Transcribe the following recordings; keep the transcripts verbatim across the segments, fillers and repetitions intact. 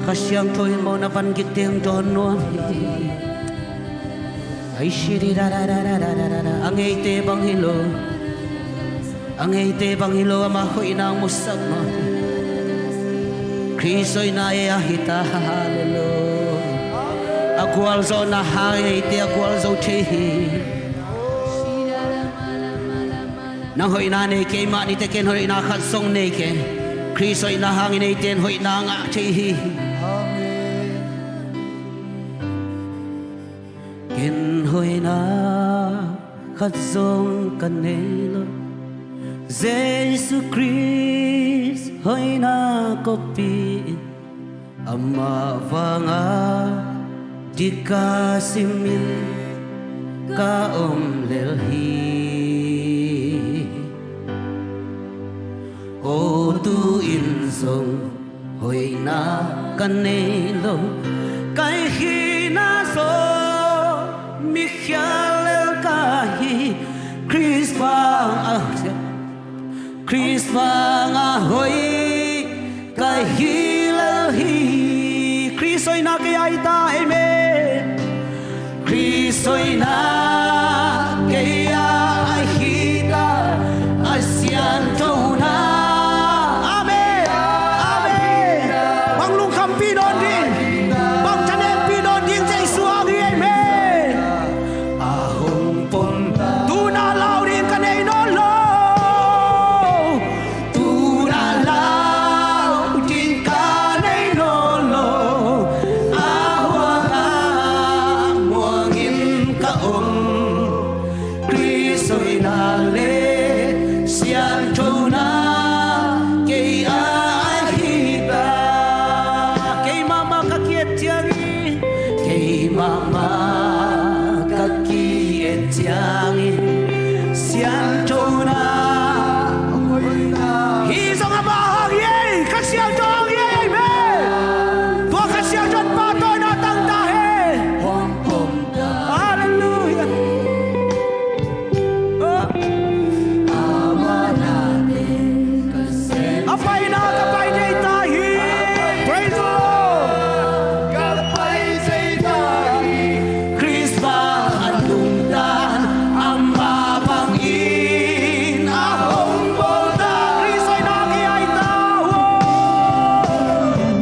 Kha Siangtho in maw na van gik ding dawn nuam hi. A ngeite bang hi lo, a ngeite bang hi lo, ama hoihna hong musak nuam hi. Khrist hoihna ei a hi ta, halleluia. A gualzawhna hang eite a gualzo thei hi. Nang hoihna nei kei mah ni, te ken hoihna khat zong nei kei. Khrist hoihna hangin eite in hoihna ngah thei hi. Ken hoihna khat zong ka nei lo. Jesu Khrist hoihna kopi in amah vanga dika simin ka om lel hi. O tu-in zong hoihna ka nei lo, ka hihna zong mikhial lel ka hi. Khrist vang a Khrist vang a hoih ka hi lel hi. Khrist hoihna kei a hi ta, amen. Khrist hoihna kei a hi ta, a sianthona. Amen. Amen. Bang lungkhampih nawn ding, bang thanempi nawn ding Jesu hang hi, amen. A hong pom ta. Tuna lau ding ka nei nawn lo. Tuna lau ding ka nei nawn lo. A huang a muangin ka om. Khrist hoihna le sianthona kei a hi ta. Kei mahmah ka ki-et ciangin, kei mahmah ka ki-et ciangin sianthona hoihna. Hi zong amah hang hi ei, Kha Siangtho hang hi ei, amen. Tua Kha Siangtho in pahtawina tang ta hen. Halleluia. A paina ka pai thei ta hi. Praise the Lord. Khrist bang a lungtan amah bangin a hong bawl ta. Khrist hoihna kei a hi ta.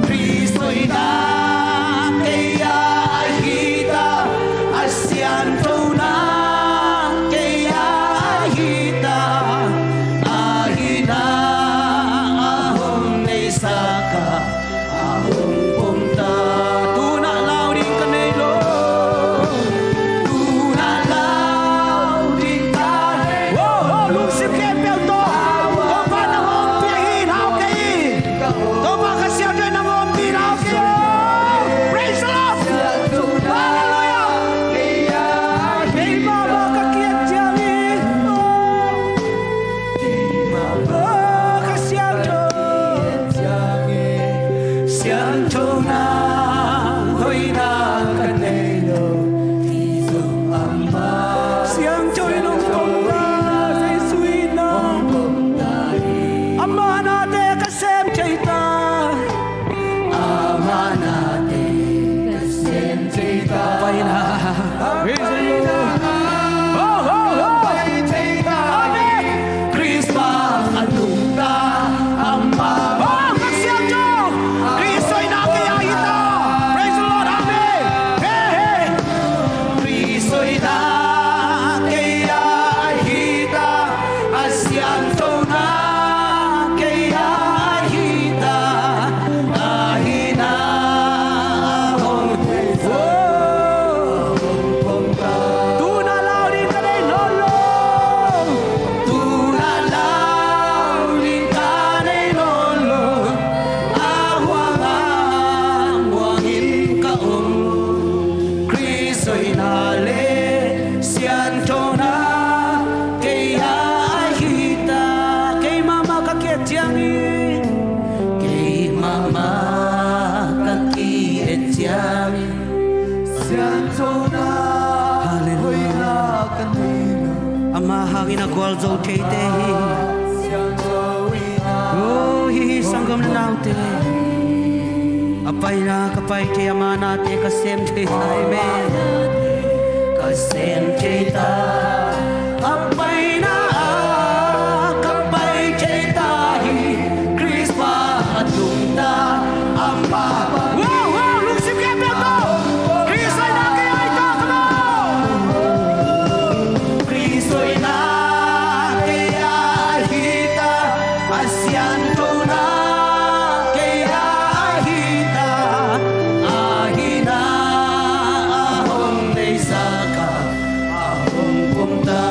Khrist hoihna kei a hi ta, a sianthona kei a hi ta, a hihna a hong neisak a, a hong pom ta. Tuna lau ding ka nei lo. Tuna lau ding ka nei lo. Oh, oh, lungsim khempeuh tawh Topa nang ompih hi, hau kei. Topa Kha Siangtho in nang ompih in hau kei. Praise the Lord. Hallelujah. Kei mahmah ka ki-et ciangin, oh, Kha Siangtho, sianthona hoihna ka nei lo. Siangtho in hong pom ta, Jesu in hong pom ta hi. Amah nate ka sem thei ta. Amah nate ka sem thei ta. Paina. Praise the Lord. Ho, ho, ho. Pai thei ta. Amen. Khrist bang a lungtan amah bang. Oh, Kha Siangtho. Khrist hoihna kei a hi ta. Praise the Lord. Amen. Hey, hey. Khrist hoihna kei a hi ta, a sianthona kei a hi ta, a hihna a hong, oh, hong pom ta. Tuna lau ding ka nei nawn lo. Tuna lau ding ka nei nawn lo. A huang a muangin ka om. Khrist hoihna le sianthona kei a hi ta. Kei mahmah ka ki-et ciangin, kei mahmah ka ki-et ciangin, sianthona Halleluiah. Ama hangin a gualzo theite hi. Oh, hi hi, sanggam le naute. A paina ka pai thei, ama nate ka sem thei ta. Amen. Ka sem thei ta. A paina ah ka pai thei ta hi. Khrist pa a tung ta. Ampa pa. Wow, wow, lungsim khempeuh tawh. Khrist hoihna kei a hi ta, come on. Khrist hoihna kei a hi ta. A sianthona kei a hi ta. A hihna a hong neihsak a, a hong pom ta.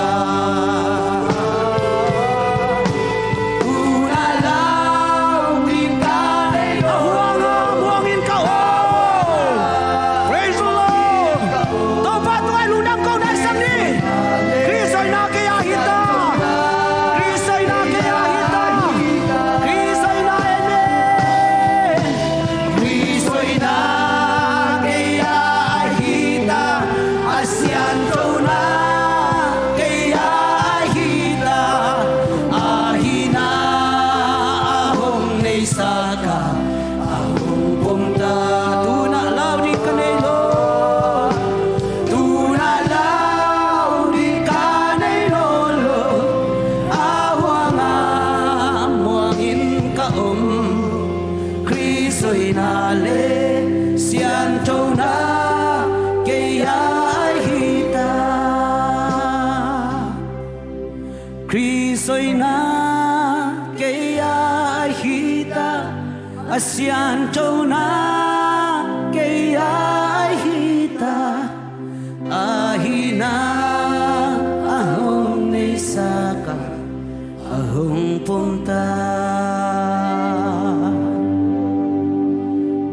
Tuna lau ding ka nei lo. A huang a muang in ka om. Praise the Lord. Topa tungah lungdam ko na sam ni. Khrist hoihna kei a hi ta. Khrist hoihna kei a hi ta. Khrist hoihna, amen. Khrist hoihna kei a hi ta. A sianthona kei a hi ta. A hihna a hong neihsak a, a hong pom ta. Tuna lau ding ka nei lo. Tuna lau ding ka nei lo lo. A huang a muang in ka om. Khrist hoihna le sianthona kei a hi ta. Khrist hoihna kei a hi ta. A sianthona kei a hi ta. A hihna a hong neihsak a, a hong pom ta.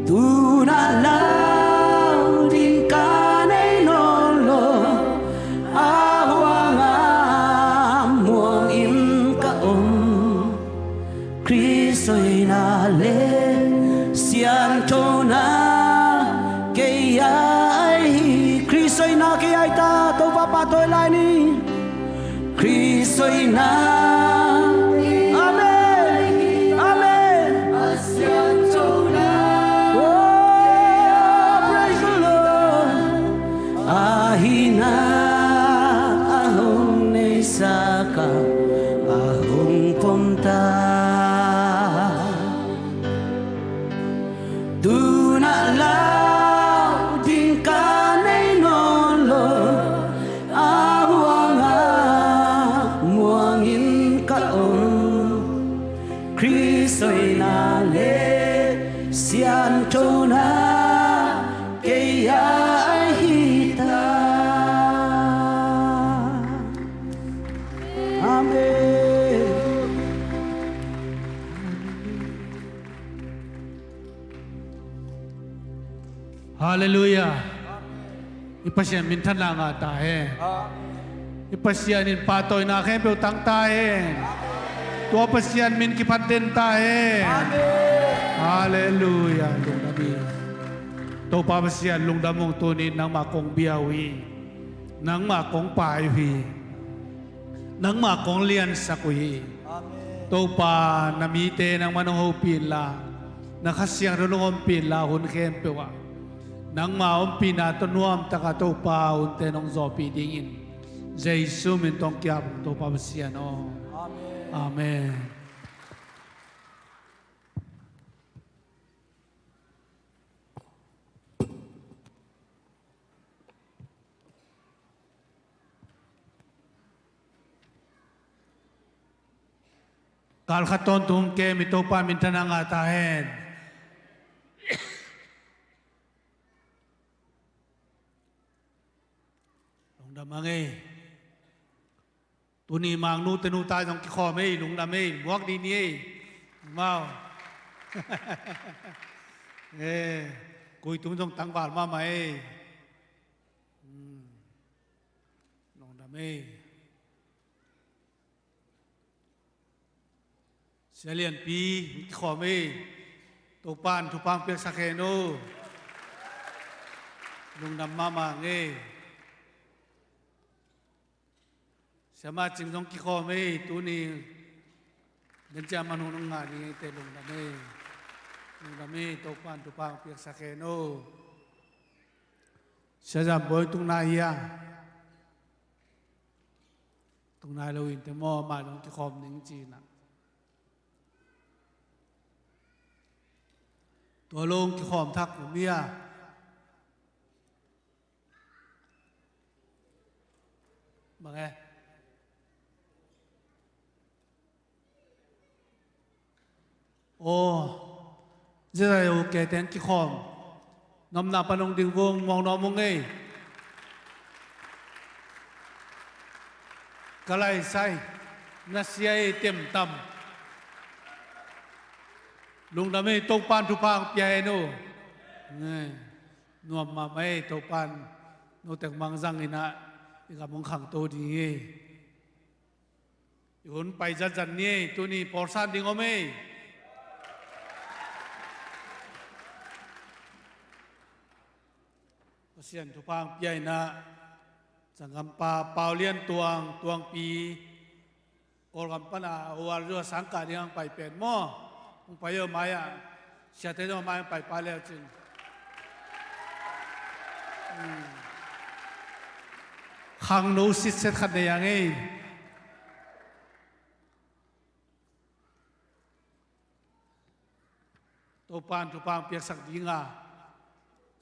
Tuna lau ding ka nei nawn lo. A huang a muang in ka om. Khrist hoihna le sianthona kei a hi. Khrist hoihna kei a hi ta. Topa pahtawi lai ni. Khrist hoihna. Amen. Amen. Oh, praise the Lord. A hihna a hong neihsak a, a hong pom ta. Tuna lau ding ka nei nawn lo. A huang a muang in ka om. Khrist hoihna le sianthona kei a hi ta. Amen. Halleluiah. I Pasian minthanna ngah ta hen. I Pasian in pahtawina khempeuh tang ta hen. Tua Pasian min kiphat den ta hen. Halleluiah. Lungdam hi. Topa Pasian lungdam ung, tuni nangmah kong bia uh hi. Nangmah kong pai uh hi. Nangmah kong liansak uh hi. Amen. Topa, na mite nangmah nong hopih inla, na Kha Siangtho nong ompih inla, hun khempeuh ah nangmah ompihna tawh nuamtaka Topa hunte nong zawhpih dingin Jesu min tawh kiap, Topa Pasian aw. Amen. Amen. Kal khat tawntung kem i, Topa minthanna ngah ta hen. Lungdam a ngei. Tuni Mangnu tenu ta zong kikhawm ei, lungdam ei, muak dih ni ei. Mau. Eh, Kui tung zong tangval mahmah ei. Hmm. Lungdam ei. Sia Lianpi, kikhawm ei. Topa'n thupha piaksak hen aw. Lungdam mahmah ngei. Siamah Cing zong kikhawm ei, tuni den ciang manung nong ngah ding eite lungdam ei. Lungdam ei, Topa'n thupha hong piaksak hen aw. Sia Zam Bawi tung nai hia? Tung nai lo in te maw, amah zong kikhawm ding ci-in ah. Tua lo hong kikhawm thak om hia? Bang e? Aw, zia zai uh ke teng kikhawm. Nopna pan hong ding vung, muang nuam ung ei. Ka lai sai, na sia ei, tem tam. Lungdam ei, Topa'n thupha hong pia hen aw. Nuam mahmah ei, Topa'n note mang zangin ah i gam hong khangto ding ei. I hun pai zatzat ni ei, tuni pawlsan ding om ei. Pasian thupha hong pia in ah, sanggampa Pau Lian Tuang, Tuangpi, Kawlgam pan a, a uar zua sangkah ding hong pai pen maw. Hong pai aw mai-ah. Siate zong a mai hong pai pah le uh cin. Hmm. Khangno sitset khat nei a ngei. Topa'n thupha hong piaksak ding a,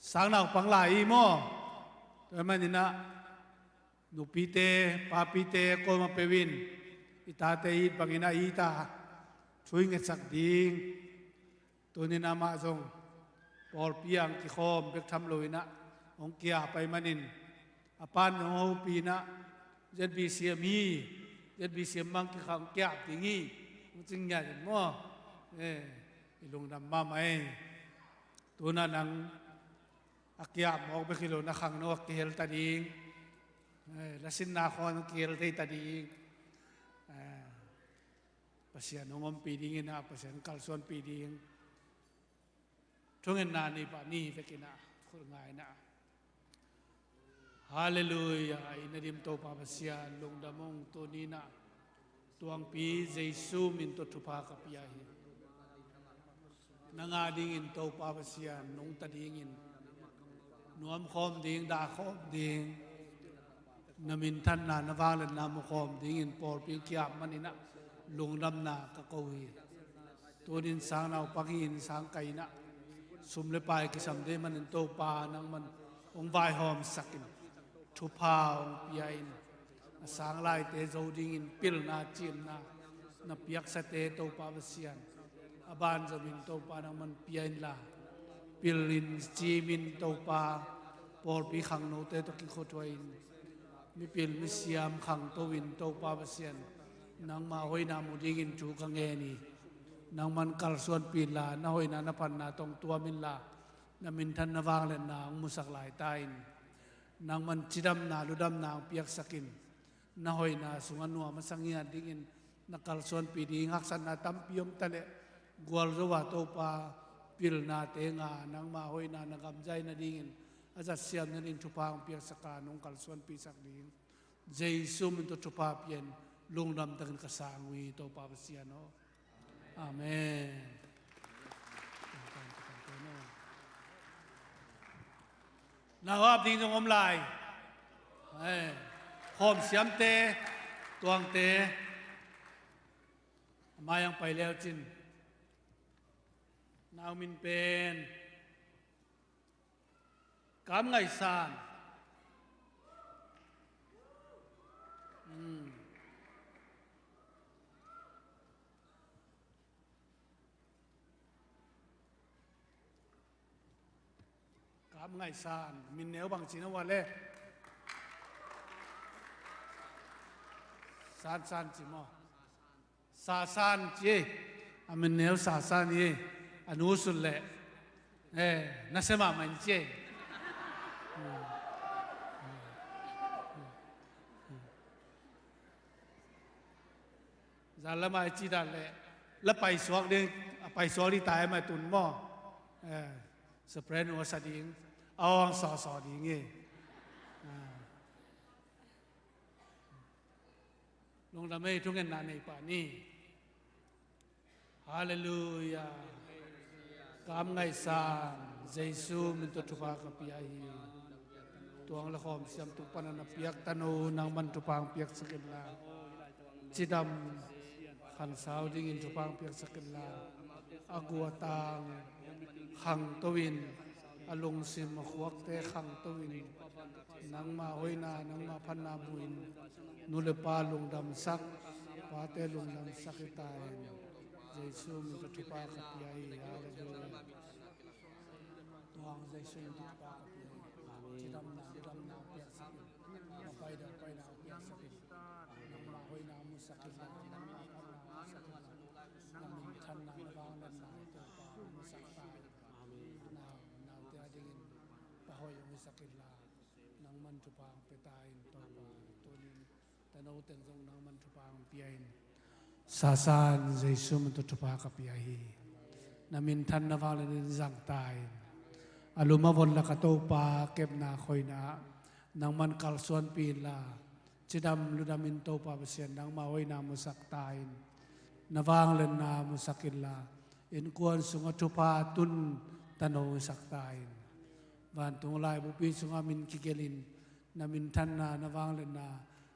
sangnaupang lai i maw. Tua ahih manin ah, nupite, papite, kuamah peuh in i tate it bangin ah it a, thu i ngetsak ding. Tuni-in amah zong pawlpi ah hong kikhawm bek tham loin ah, hong ki-ap ahih manin, a pa'n zong hopih in ah, ZBCM hi, ZBCM bang kikhang ki-ap ding hi, hong ci ngiat in maw. Eh, i lungdam mahmah ei. Tu-in ah nang a ki-ap mawk bek hi lo, na khangno a kihel ta ding. Eh, la sinna khawng a kihel thei ta ding. Eh, Pasian hong ompih dingin ah, Pasian kalsuanpih ding. Thungetna ni pah ni vekin ah, khut ngai in ah. Halleluiah, i na dim Topa Pasian, lungdam ung. Tuni-in ah, Tuangpi Jesu min tawh thupha ka pia hi. Nang a dingin Topa Pasian, nungta dingin, nuamkhawm ding, dahkhawm ding, na minthanna, na vangliatna mukhawm dingin pawlpi hong ki-ap manin ah, lungdamna ka ko hi. Tuni-in sangnaupang hi-in sangkai in ah, sum le pai kisam ding manin Topa nangman hong vaihawmsak in, thupha hong pia in, a sang laite zo dingin pilna, ciimna na piaksate Topa Pasian, a banzom in Topa nangman pia inla, pil in, ciim in Topa, pawlpi khangnote tawh kikhuatuah in, mipil misiam khangto in Topa Pasian, nangma hoihna mu dingin thu ka ngen hi. Nangman kalsuanpih inla, na hoihna na phatna tawh hong tuam inla, na minthan na vangliatna hong musak lai ta in. Nangman cidamna, ludamna hong piaksak in, na hoihna sungah nuam a sa ngiat dingin na kalsuanpih ding. Haksatna tampi om ta leh, gualzo a Topa, pilnate nga, nangma hoihna na gam zaina dingin, a zatsiamna ding thupha hong piaksak a, nong kalsuanpihsak ding. Jesu min tawh thupha pia in, lungdam takin ka sang uh hi, Topa Pasian aw. Amen. Nau ap ding zong om lai. Eh, khawm siamte, tuangte, a mai hong pai le uh cin. Nau min pen Kam Ngaih San. Hmm. Kam Ngaih San, min neu bang ci na uh a le? San San ci maw? Sa San ci ei. A min neu Sa San hi ei. A nu sut leh, eh, nasia mahmah in ci ei. Zan lamah i cih dan leh, la paisuak ding, a paisuak ding ta ei mah tun maw? Eh, soprano a sa ding. A awng sawsaw ding e. Ah. Lungdam ei, thungetna nei pah ni. Halleluiah. Kam ngaihsan, Jesu min tawh thupha ka pia hi. Tuang le khawm siam tuk pan a na piak tanu nangman thupha hong piaksak inla, cidam khansau dingin thupha hong piaksak inla, a guatang khangto in, a lungsim a khuakte khangto in, nangma hoihna, nangma phatna mu in, nu le pa lungdamsak, pate lungdamsak hi ta hen. Jesu min tawh thupha ka pia hi. Halleluiah. Tuang Jesu min tawh thupha ka pia hi. Cidamna, damna piaksak in. Mapaina, paina piaksak in. Nangma hoihna musak in. Nangma phatna musak in. Na minthanna, na vangliatna, Topa, musak ta in. Nau, naute a dingin pa hoih hong hisak inla, nangman thupha hong pia ta in, Topa. Tunin tano teng zong nangman thupha hong pia in. Sasan Jesu min tawh thupha ka pia hi. Na minthanna vangliatna in zang ta in. A lum a von lak a Topa, kepna khoina nangman kalsuanpih inla, cidam ludam in Topa Pasian, nangma hoihna musak ta in. Na vangliatna musak inla, innkuan sungah thupha tun tano hisak ta in. Vantung laibupi sungah min kigelh in, na minthanna, na vangliatna,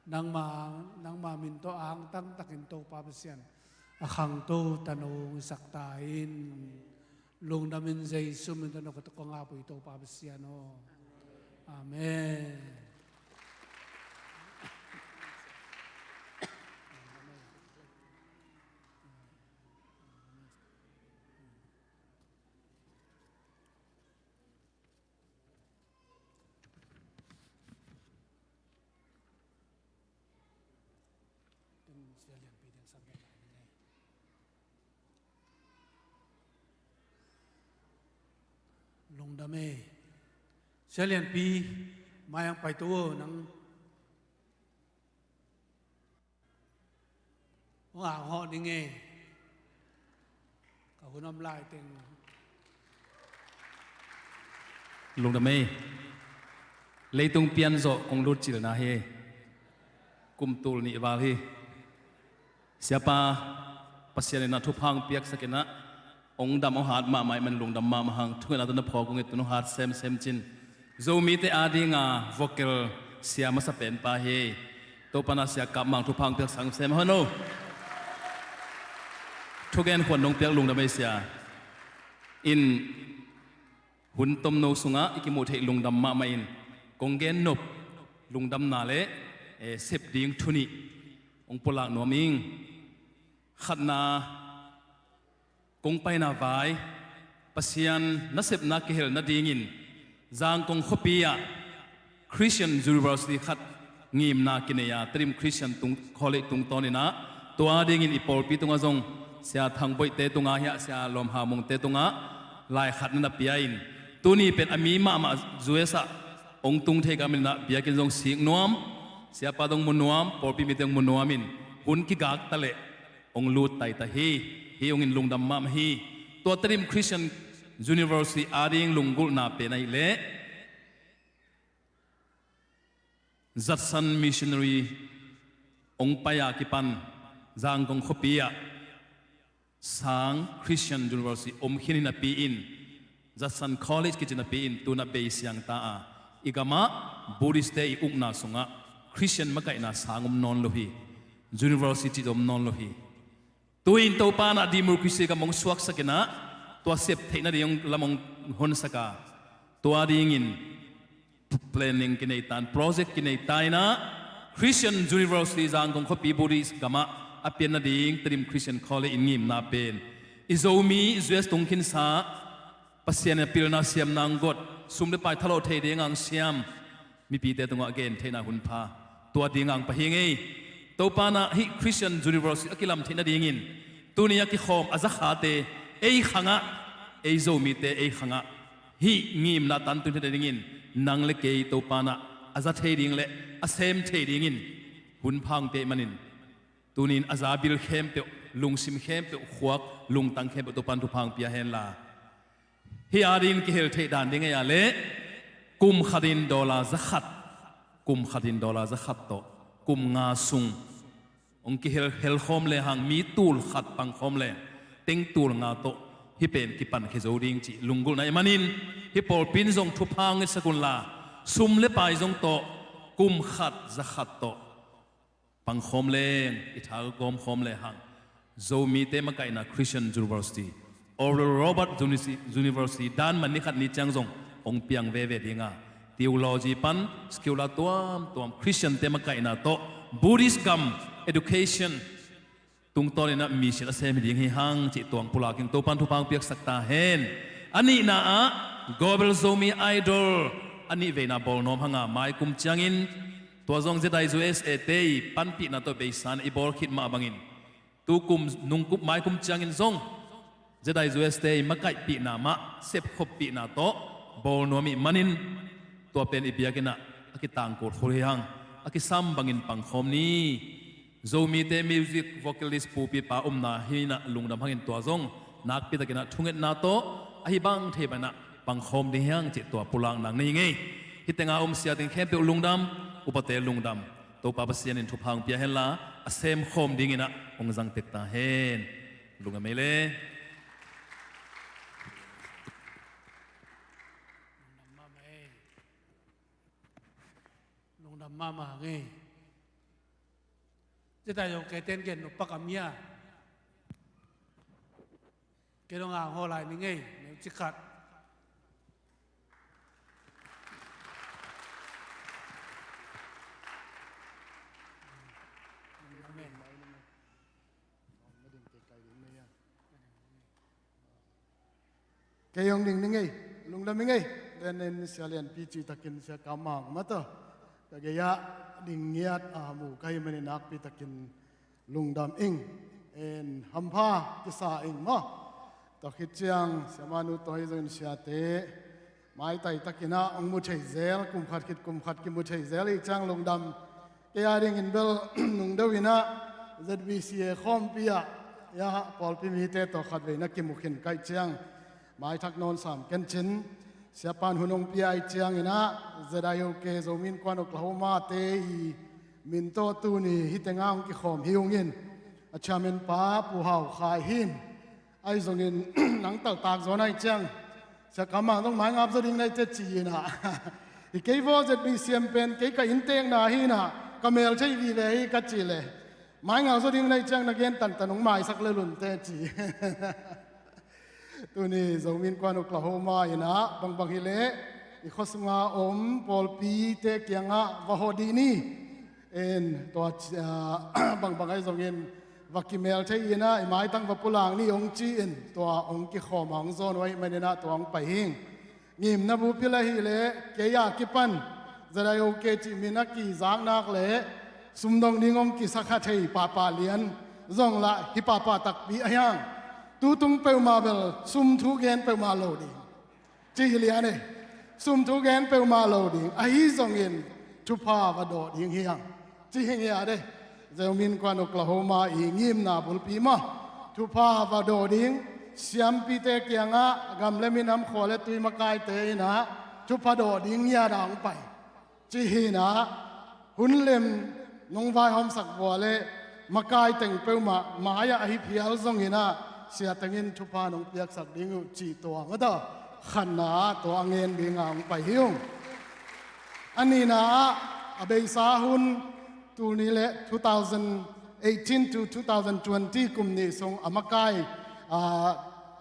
nangma, nangma min tawh angtang takin Topa Pasian, a khangto tano hisak ta in. Lungdam in Jesu min tawh na kong apui Topa Pasian aw. Amen. Lungdam e. Sia Lianpi, mai ang paito aw nang. Hong ang hawh ning e. Ka hun om lai teng. Lungdam e. Leitung pian zawh kong lut cilna hi. Kum tul nih val hi. Siapa, Pasian in a thupha hong piaksak in ah, hong dam hong hat mahmah ahih manin lungdam mahmah hang. Thungetna tawh na phawk ung e, tu-in hong hat semsem cin. Zomite adinga vocal sia masa penpa hi. Topa in a sia Kap Mang thupha hong piaksak semsem hen aw. Thugen khuan dong piak, lungdam ei sia. In hun tomno sungah i kimuh theih lungdam mahmah in, kong gen nop lungdamna le, eh, sep ding thu nih hong pulak nuam ing. Khatna, kong paina vai, Pasian nasepna kihel nadingin Zangkong khuapi ah Christian University khat ngimna kinei a, Tedim Christian tung, College tungtawn in ah, tua dingin i pawlpi tungah zong Sia Thang Boihte tungah hiah, Sia Lawm Ha Mungte tungah lai khat na na pia in, tuni pen a mi mahmah U S ah hong tung thei ka hih manin ah biakinn zong sik nuam, siapa zong mu nuam, pawlpi mite zong mu nuam in, hun kigak ta leh hong lut taita hi. Hih hong in lungdam mahmah hi. Tua Tedim Christian University ading lunggulhna pen ahih leh Judson Missionary hong pai a kipan Zangkong khuapi ah sang Christian University om khin hi napi in, Judson College kici napi in, tu-in ah bei siang ta a, i gamah Buddhist-te i ukna sungah Christian makaihna sang om nawn lo hi. University om nawn lo hi. Tu-in Topa in ah democracy gam hong suaksak in ah, tua sep theih nading lam hong honsak a, tua dingin planning kinei ta in, project kinei ta in ah, Christian University Zangkong khuapi Buddhist gamah a pian nading Tedim Christian College in ngimna pen, i Zomi U S tung khinsa, Pasian in a pilna siamna hong guat, sum le pai thalawh thei ding a hong siam mipite tungah gen theihna hun pha, tua ding a hong pai hi ing ei. Topa in ah hih Christian University a kilam theih nadingin tuni a kikhawm a zakhate ei khangah, ei Zomite ei khangah hih ngimna tan tun theih nadingin nang le kei Topa in ah a za thei ding le a sem thei dingin hun pha hong pia ahih manin, tuni-in a za bil khempeuh, lungsim khempeuh, khuak lungtang khempeuh Topa in thupha hong pia hen la. Hih adingin kihel theih dan ding ei a leh, Kum khatin dollar za khat, kum khatin dollar za khat tawh kum nga sung hong kihel, helkhawm lehang, mi tul khat pangkhawm leh teng tul nga tawh hih pen kipankhia zo ding cih lunggulhna i hih manin, hih pawlpi in zong thupha hong ngetsak unla, sum le pai zong tawh kum khat za khat tawh pangkhawm leng, i tha gawmkhawm lehang, Zomite makaihna Christian University, Oral Roberts Uni-, University dan man ni khat ni ciang zong hong piang veve dinga, theology pan secular tuamtuam, Christiante makaihna tawh Buddhist gam education tungtawninah mission a sem hi ding hi hang cih tua hong pulak ing. Topan thupha hong piaksak ta hen. A nihna ah Global Zomi Idol a nih veina bawlnawm hanga mai kum ciangin, tua zong Jedi U S A te i panpihna tawh beisa in i bawl khit mah bangin, tu kum, nung kum, mai kum ciangin zong Jedi U S A te i makaihpihna mah, sepkhoppihna tawh bawlnawm i hih manin, tua pen i biakinnah a kitangkul khol hi hang, a kisam bangin pangkhawm ni. Zomite music vocalist pupi pa omna hi inah lungdam hangin, tua zong nakpitakinah thungetna tawh ahi bang thei banah pangkhawm ding hi hang cih tua pulakna nei ing ei. Hih tenga om siate khempeuh lungdam, upate lungdam. Topa Pasian in thupha hong pia henla, a semkhawm dinginah hong zang tek ta hen. Lungdam ei le. Lungdam mahmah ing ei. Zeta zong kei ten gen nupak a mia. Kei dong a hong haw lai ning ei, neu cik khat. Amen. Kei hong ding ning ei, lungdam ing ei. Then in Sia Lianpi cih takin Sia Kam Mang mah tawh ka gei-ah ding ngiat a mu ka hih manin nakpi takin lungdam ing. En hampha kisa ing maw. Tua khit ciang Sia Manu tawh hi zongin siate maitai takinah hong mu thei zel, kum khat khit kum khat kimu thei zel i hih ciang lungdam. Kei a dingin bel nung deuh inah Z B C A khawmpi ah, ya, pawlpi mite tawh khatvei na kimu khin ka hih ciang maithak nawn sam kencin, Siapa'n hun hong pia i hih cianginah Z I O K, Zomi Innkuan Oklahoma te i min tawh tuni hih tenga hong kikhawm hi ung in, a chairman pa Pu Hau Khai hi in, ahi zongin nang taltak zaw na hih ciang, Sia Kam Mang zong mai ngap zaw ding na hi teh ci inah, hi kei vaw Z B C M pen kei ka inntekna hi inah, ka mel thei vive hi ka cih leh, mai ngap zaw ding na hih ciang na gen tantan hong maisak lel un teh ci. Tuni Zomi Innkuan Oklahoma inah bangbang hileh i khua sunga om pawlpite kiangah va hawh dih ni. In tua ci-, ah, bangbang ahi zongin va kimel thei inah i maitang va pulak ni hong ci-in tua hong kikhawm a hong zawn uh ahih maninah tua hong pai hi ing. Ngimna bu pil ahileh kei a kipan Z I O K cih min a kizak nak leh sumdong ding hong kisa kha thei pahpah lian zong lah hi pahpah takpi ahi hang, tutung peuhmah bel sum thu gen peuhmah lo ding. Ci hi lian e. Sum thu gen peuhmah lo ding. Ahi zongin thupha va dawh ding hi hang. Ci hi ngiat e. Zomi Innkuan Oklahoma i ngimna bulpi mah. Thupha va dawh ding. Siampite kiangah gam le minam, khua le tui makaite inah thupha dawh ding ngiat a hong pai. Ci hi inah, hun lem nong vaihawmsak vua le makai teng peuhmah mai-ah ahi phial zonginah sia tengin thupha nong piaksak ding uh cih tua mah tawh khatna ah tua a ngen dinga hong pai hi ung. A nihna ah a beisa hun tul nih le two thousand eighteen to two thousand twenty kum nih sung a makai, ah,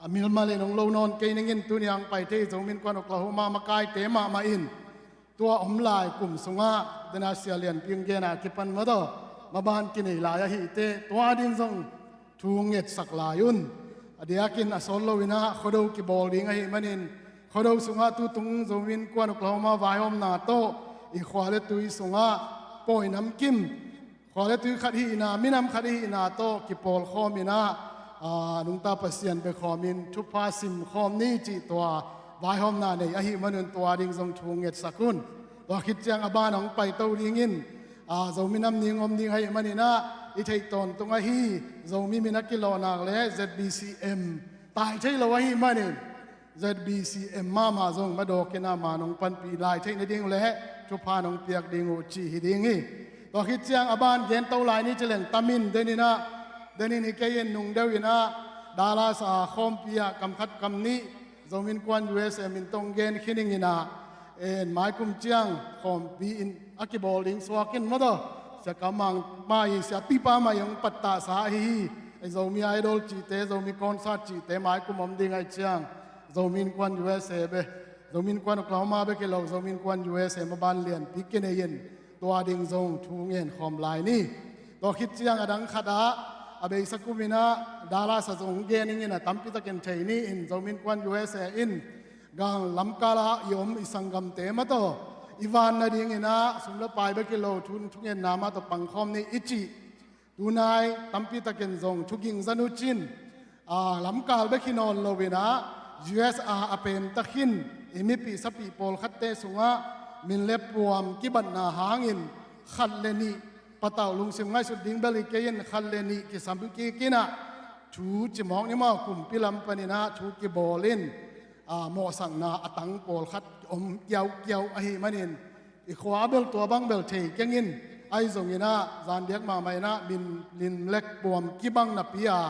a milmal in hong lo nawn kei ningin tuni a hong pai thei Zomi Innkuan Oklahoma makaite mahmah in tua om lai kum sungah, dena Sia Lianpi hong gen a kipan mah tawh maban kinei lai ahih teh tua ding zong thu ngetsak lai un. A diakin a sawt lo inah Khuado kibawl ding ahih manin, Khuado sungah tutung Zomi Innkuan Oklahoma vaihawmna tawh i khua le tui sungah pawi namkim, khua le tui khat hihna, minam khat hihna tawh kipawlkhawm inah, aa, nungta Pasian bekhawmin thupha simkhawm ni cih tua vaihawmna nei ahih manun tua ding zong thu ngetsak un. Tua khit ciang a ban hong paito dingin, aa, Zomi Nam Ni hong om ding ahih maninah i theih tawntung ahi Zomi min a kilawh nak le Z B C M tai thei lo ahih manin Z B C M mahmah zong madawk in ah ma nong panpih lai theih nading uh le thupha nong piak ding uh cih hi ding hi. Tua khit ciang a ban gen to lai ni ci leng tam in, den in ah, den in hi kei in nung deuh in ah Dallas a khawmpi ah kam khat kam nih Zomi Innkuan U S A min tawh gen khin ing in ah, en, maikum ciang khawmpi in a kibawl ding suak in maw taw, Sia Kam Mang mah hi, Sia Pipa mah hi hong pattahsa ahi hi. Ei Zomi Idol cihte, Zomi Concert cihte maikum om ding ahih ciang Zomi Innkuan U S A bek, Zomi Innkuan Oklahoma bek hi lo, Zomi Innkuan U S A maban lianpi kinei in tua ding zong thu ngen khawm lai ni. Tua khit ciang a dang khat ah a beisa kum in ah Dallas ah zong gen ing in ah tampi takin thei ni in, Zomi Innkuan U S A in gal lamkal ah i om i sanggamte maw taw, i van nading in ah sum le pai bek hi lo, thu, thungetna mah tawh pangkhawm ni i cih. Tunai tampi takin zong thuging zan uh cin, a, lamkal bek hi nawn lo in ah U S A a pem ta khin i mipih sapih pawlkhatte sungah min le puam kibatna hangin khat le nih, patauh lungsim ngaihsut ding bel hi kei in, khat le nih kisam kik in ah thu ci mawk ni maw, kumpi lam pan in ah thu kibawl in, a, mawhsakna a tang pawlkhat om kiaukiau ahih manin i khua bel tua bang bel thei keng in, ahi zong in ah zan diak mahmah in ah min, min le puam kibang napi a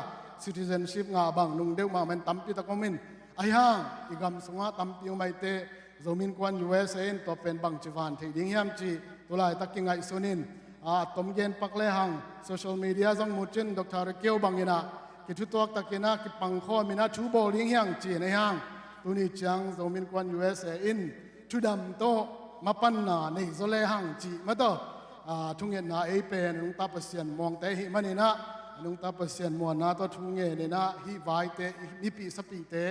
citizenship ngah bang nung deuh mahmah in tampi tak om in, ahi hang i gam sungah tampi uh maite Zomi Innkuan U S A in tua pen bangci van theih ding hiam cih tu laitak kingaihsun in, a, tom gen pak le hang social media zong mu cin Doctor Keu bang in ah kithutuak tak in ah kipangkhawm in ah thu bawl ding hi hang ci in, ahi hang tuni ciang Zomi Innkuan U S A in thudam tawh mapanna nei zaw le hang cih maw taw, a, thungetna ei pen a nungta Pasian muangte ahih man in ah, a nungta Pasian muanna tawh thu ngen in ah hih vaite, i mipih sapihte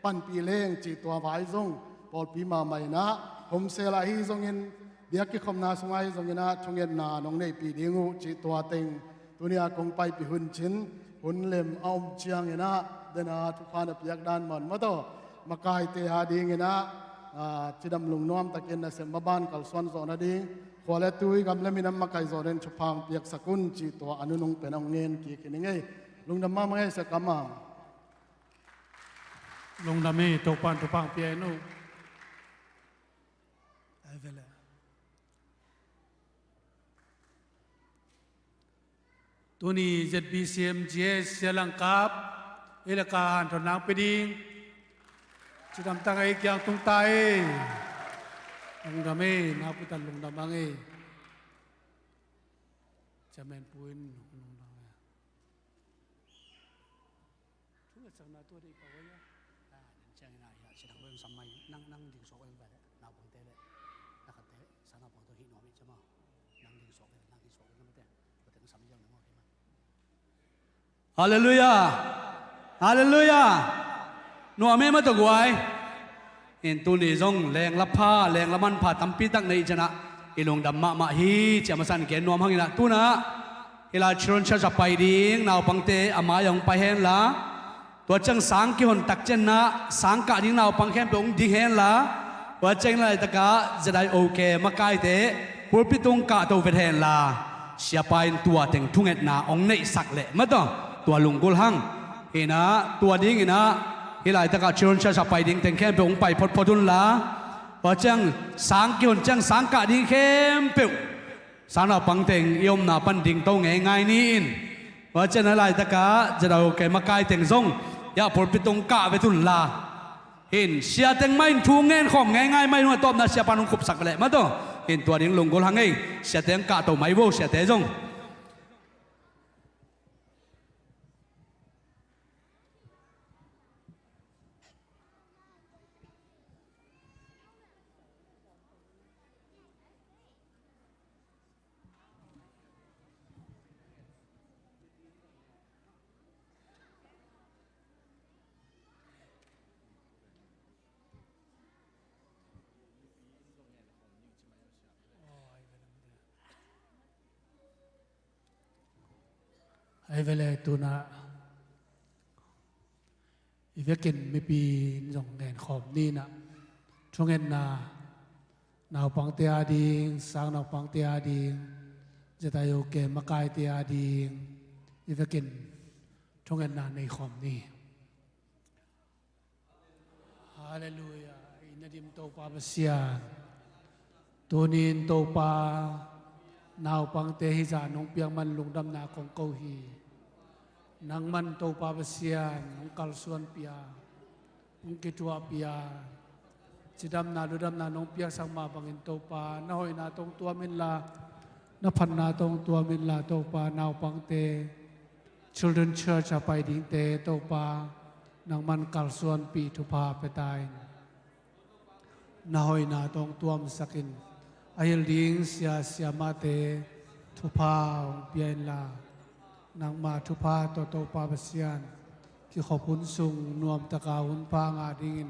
panpih leng cih tua vai zong pawlpi mahmah in ah, homsel ahi zongin, biak kikhopna sungah ahi zongin ah thungetna nong neihpih ding uh cih tua teng tuni a kong paipih hun cin, hun lem a om ciangin ah, den a thupha na piak dan man maw taw, makaite a ding in ah, a, cidam lungnuam takin nasem maban kalsuan zawh nading, khua le tui, gam le minam makai zawh nading thupha hong piaksak un cih tua a nunung pen a hong ngen kik hi ning ei. Lungdam mahmah ei Sia Kam Mang. Lungdam hi, Topa'n thupha hong pia hen uh. Ai ve le. Tuni Z B C M G S Sia Lang Kap, ei le ka hanthawn nang pia ding. Cidam tak ei kiang tung ta ei. Lungdam ei, nakpi tak lungdam ang ei. Chairman pu in lungdam ei. Thu ngetsak na tua dei pawh a. Ah, nang ciang in ah, hi a, cidam bawng sam mai, nang, nang ding suak bawng bawng, naupangte le, na khatte, sa naupang tawh hih nuam hi ciang maw. Nang ding suak bawng, nang hih suak bawng na mate, tua teng sam liang na maw, hi maw. Halleluiah. Halleluiah. Nuam hi maw taw guai. In tuni zong lengla pha, lengla manpha tampi tak nei ciang ah, i lungdam mahmah hi ci a masa in gen nuam hang in ah, tu-in ah hih lai Children's Church a pai ding naupangte a mai ah hong pai hen la, tua ciang sang kihon tak ciang ah sang kah ding naupang khempeuh hong ding hen la, tua ciang laitak ah Z I O K makaite pulpit tung kahto vet hen la, siapa in tua teng thungetna hong neihsak leh maw taw, tua lunggulh hang. Hi in ah, tua ding in ah, hih laitak ah Children's Church a pai ding teng khempeuh hong pai photphot un la, tua ciang sang kihon ciang sang kah ding khempeuh sang naupang teng i omna pan dingto ngeingai ni in. Tua ciang a laitak ah Z I O K makai teng zong hih ah pulpit tung kah vet un la. Hi in, sia teng mah in thu ngen khawm ngeingai mah in, a tawpna siapa in hong khupsak leh maw taw. Hi in, tua ding lunggulh hang ei, sia teng kahto mai vo, siate zong. Ai ve le, tu-in ah i vekin mipi in zong ngen khawm ni in ah, thungetna naupangte a ding, sang naupangte a ding, Z I O K makaite a ding, i vekin thungetna nei khawm ni. Halleluia. I na dim Topa Pasian, tunin Topa, naupangte hizah nong piak man lungdamna kong ko hi. Nang man Topa Pasian nong kalsuanpih a, nong kithuahpih a, cidamna ludamna nong piaksak mah bangin Topa, na hoihna tawh hong tuam inla, na phatna tawh hong tuam inla Topa, naupangte, Children Church a pai dingte Topa, nang man kalsuanpih thupha pia ta in. Na hoihna tawh hong tuamsak in. A hilh ding sia siamahte thupha hong pia inla, nangma thupha tawh Topa Pasian, kikhop hun sung nuamtaka hun pha ngah dingin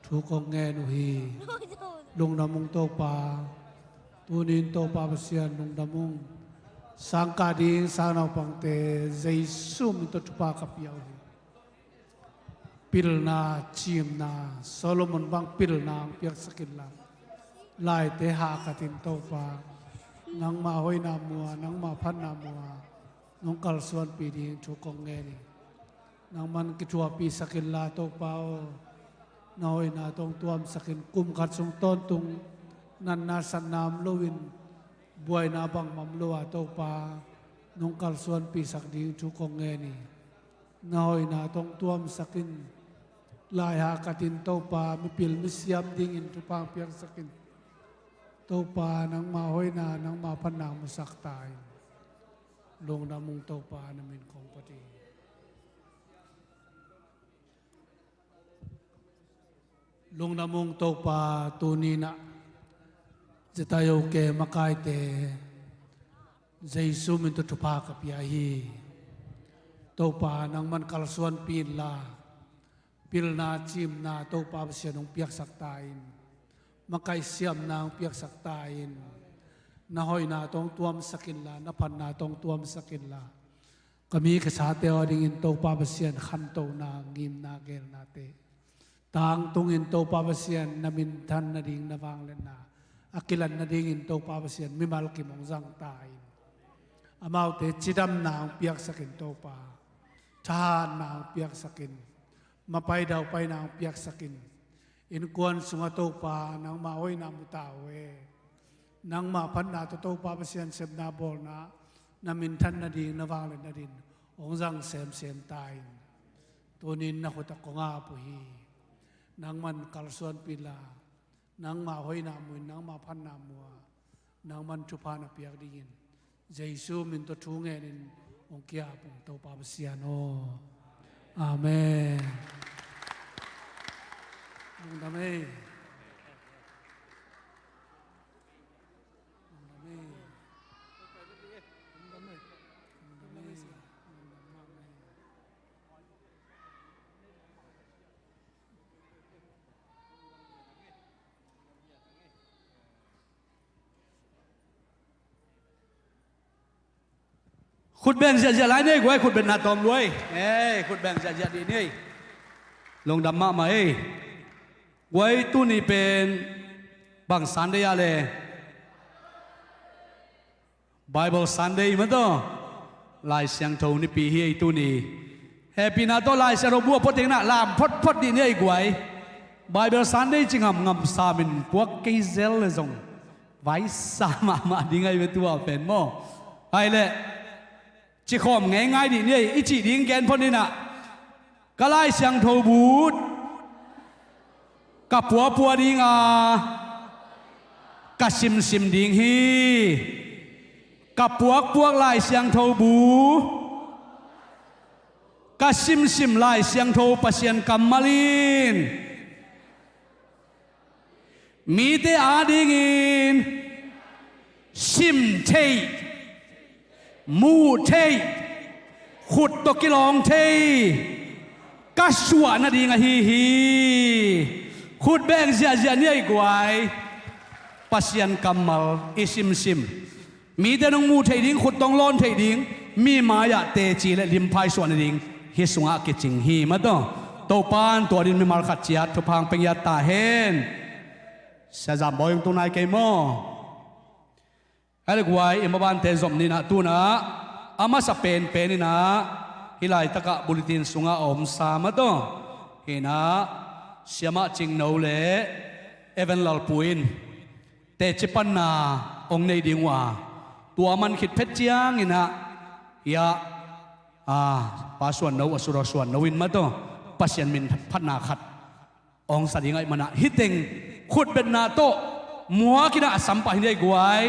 thu kong ngen uh hi. Lungdam ung Topa. Tunin Topa Pasian lungdam ung. Sangkah ding sang naupangte Jesu min tawh thupha ka pia uh hi. Pilna, cimna, Solomon bang pilna hong piaksak inla, laite hahkat in Topa, nangma hoihna mu a, nangma phatna mu a, nong kalsuanpih ding thu kong ngen hi. Nang man kithuahpihsak inla Topa aw, na hoihna tawh hong tuamsak in. Kum khat sung tawntung natna satna om loin, buaina bangmah om lo a Topa, nong kalsuanpihsak ding thu kong ngen hi. Na hoihna tawh hong tuamsak in. Lai hahkat in Topa, mipil misiam dingin thupha hong piaksak in. Topa, nangma hoihna, nangma phatna musak ta in. Lungdam ung Topa, na min kong phat hi. Lungdam ung Topa, tuni-in ah Zetayo ke makaite Jesu min tawh thupha ka pia hi. Topa, nang man kalsuanpih inla, pilna, cimna Topa Pasian hong piaksak ta in. Makaih siamna hong piaksak ta in. Na hoihna tawh hong tuamsak inla, na phatna tawh hong tuamsak inla, ka mi ka sate aw dingin Topa Pasian khantohna, ngimna, geelnate tangtungin Topa Pasian na minthan nading na vangliatna a kilat nadingin Topa Pasian mimal kim hong zang ta in. Amaute cidamna hong piaksak in Topa, thahatna hong piaksak in, mapai daupaina hong piaksak in. Innkuan sungah Topa, nangma hoihna mu ta uh e. Nangma phatna tawh Topa Pasian sepna bawlna, na minthan nading na vangliat nading hong zang semsem ta in. Tunin na khut ah kong ap uh hi. Nang man kalsuanpih inla, nangma hoihna mu in, nangma phatna mu a, nang man thupha na piak dingin Jesu min tawh thu ngenin hong ki-ap ung Topa Pasian aw. Amen. Lungdam ei. Lungdam ei. Lungdam ei. Lungdam ei. Khut beng ziahziah lai ni ei guai, khut bengna tawm lua ei. Ei, khut beng ziahziah dih ni ei. Lungdam mahmah ei. Guai, tuni pen bang Sunday a le? Bible Sunday mah tawh. Lai Siangtho nipi hi ei tuni. Hehpihna tawh Lai Siangtho bu a phot ding na lam photphot dih ni ei guai. Bible Sunday ci ngamngam samin puak kei zel le zong vaisa mahmah ding ahi ve tua pen maw. Ahi leh cikhawm ngeingai dih ni ei, i cih ding gen phot ni na. Ka Lai Siangtho bu ka puapua ding a, ka simsim ding hi. Ka puakpuak Lai Siangtho bu ka simsim Lai Siangtho Pasian kammal in mite adingin sim theih, muh theih, khut tawh kilawng thei ka suah nading ahi hi. Khut beng ziahziah ni ei guai. Pasian kammal i simsim, mite nong muh theih ding, khut tawh hong lawn theih ding, mi mai-ah teci le limphai suah nading hih sungah kicing hi mah tawh. Topa'n tua dingin mimal khat ciat thupha hong pia ngiat ta hen. Sia Zam Bawi hong tung nai kei maw? Ahi leh guai, i mabante zom ni na, tu-in ah a masa penpen in ah hih laitakah bulletin sungah a omsa mah tawh hi na, Siamah Cingno le Evan Lalpu in teci panna hong nei ding uh a, tua man khit phet ciangin ah, hiah, a, Pa Suan No, a sura Suan No in mataw Pasian min phatna khat hong sa ding ahih manah, hih teng khutbetna tawh muak in ah a sam pah hi ni ei guai.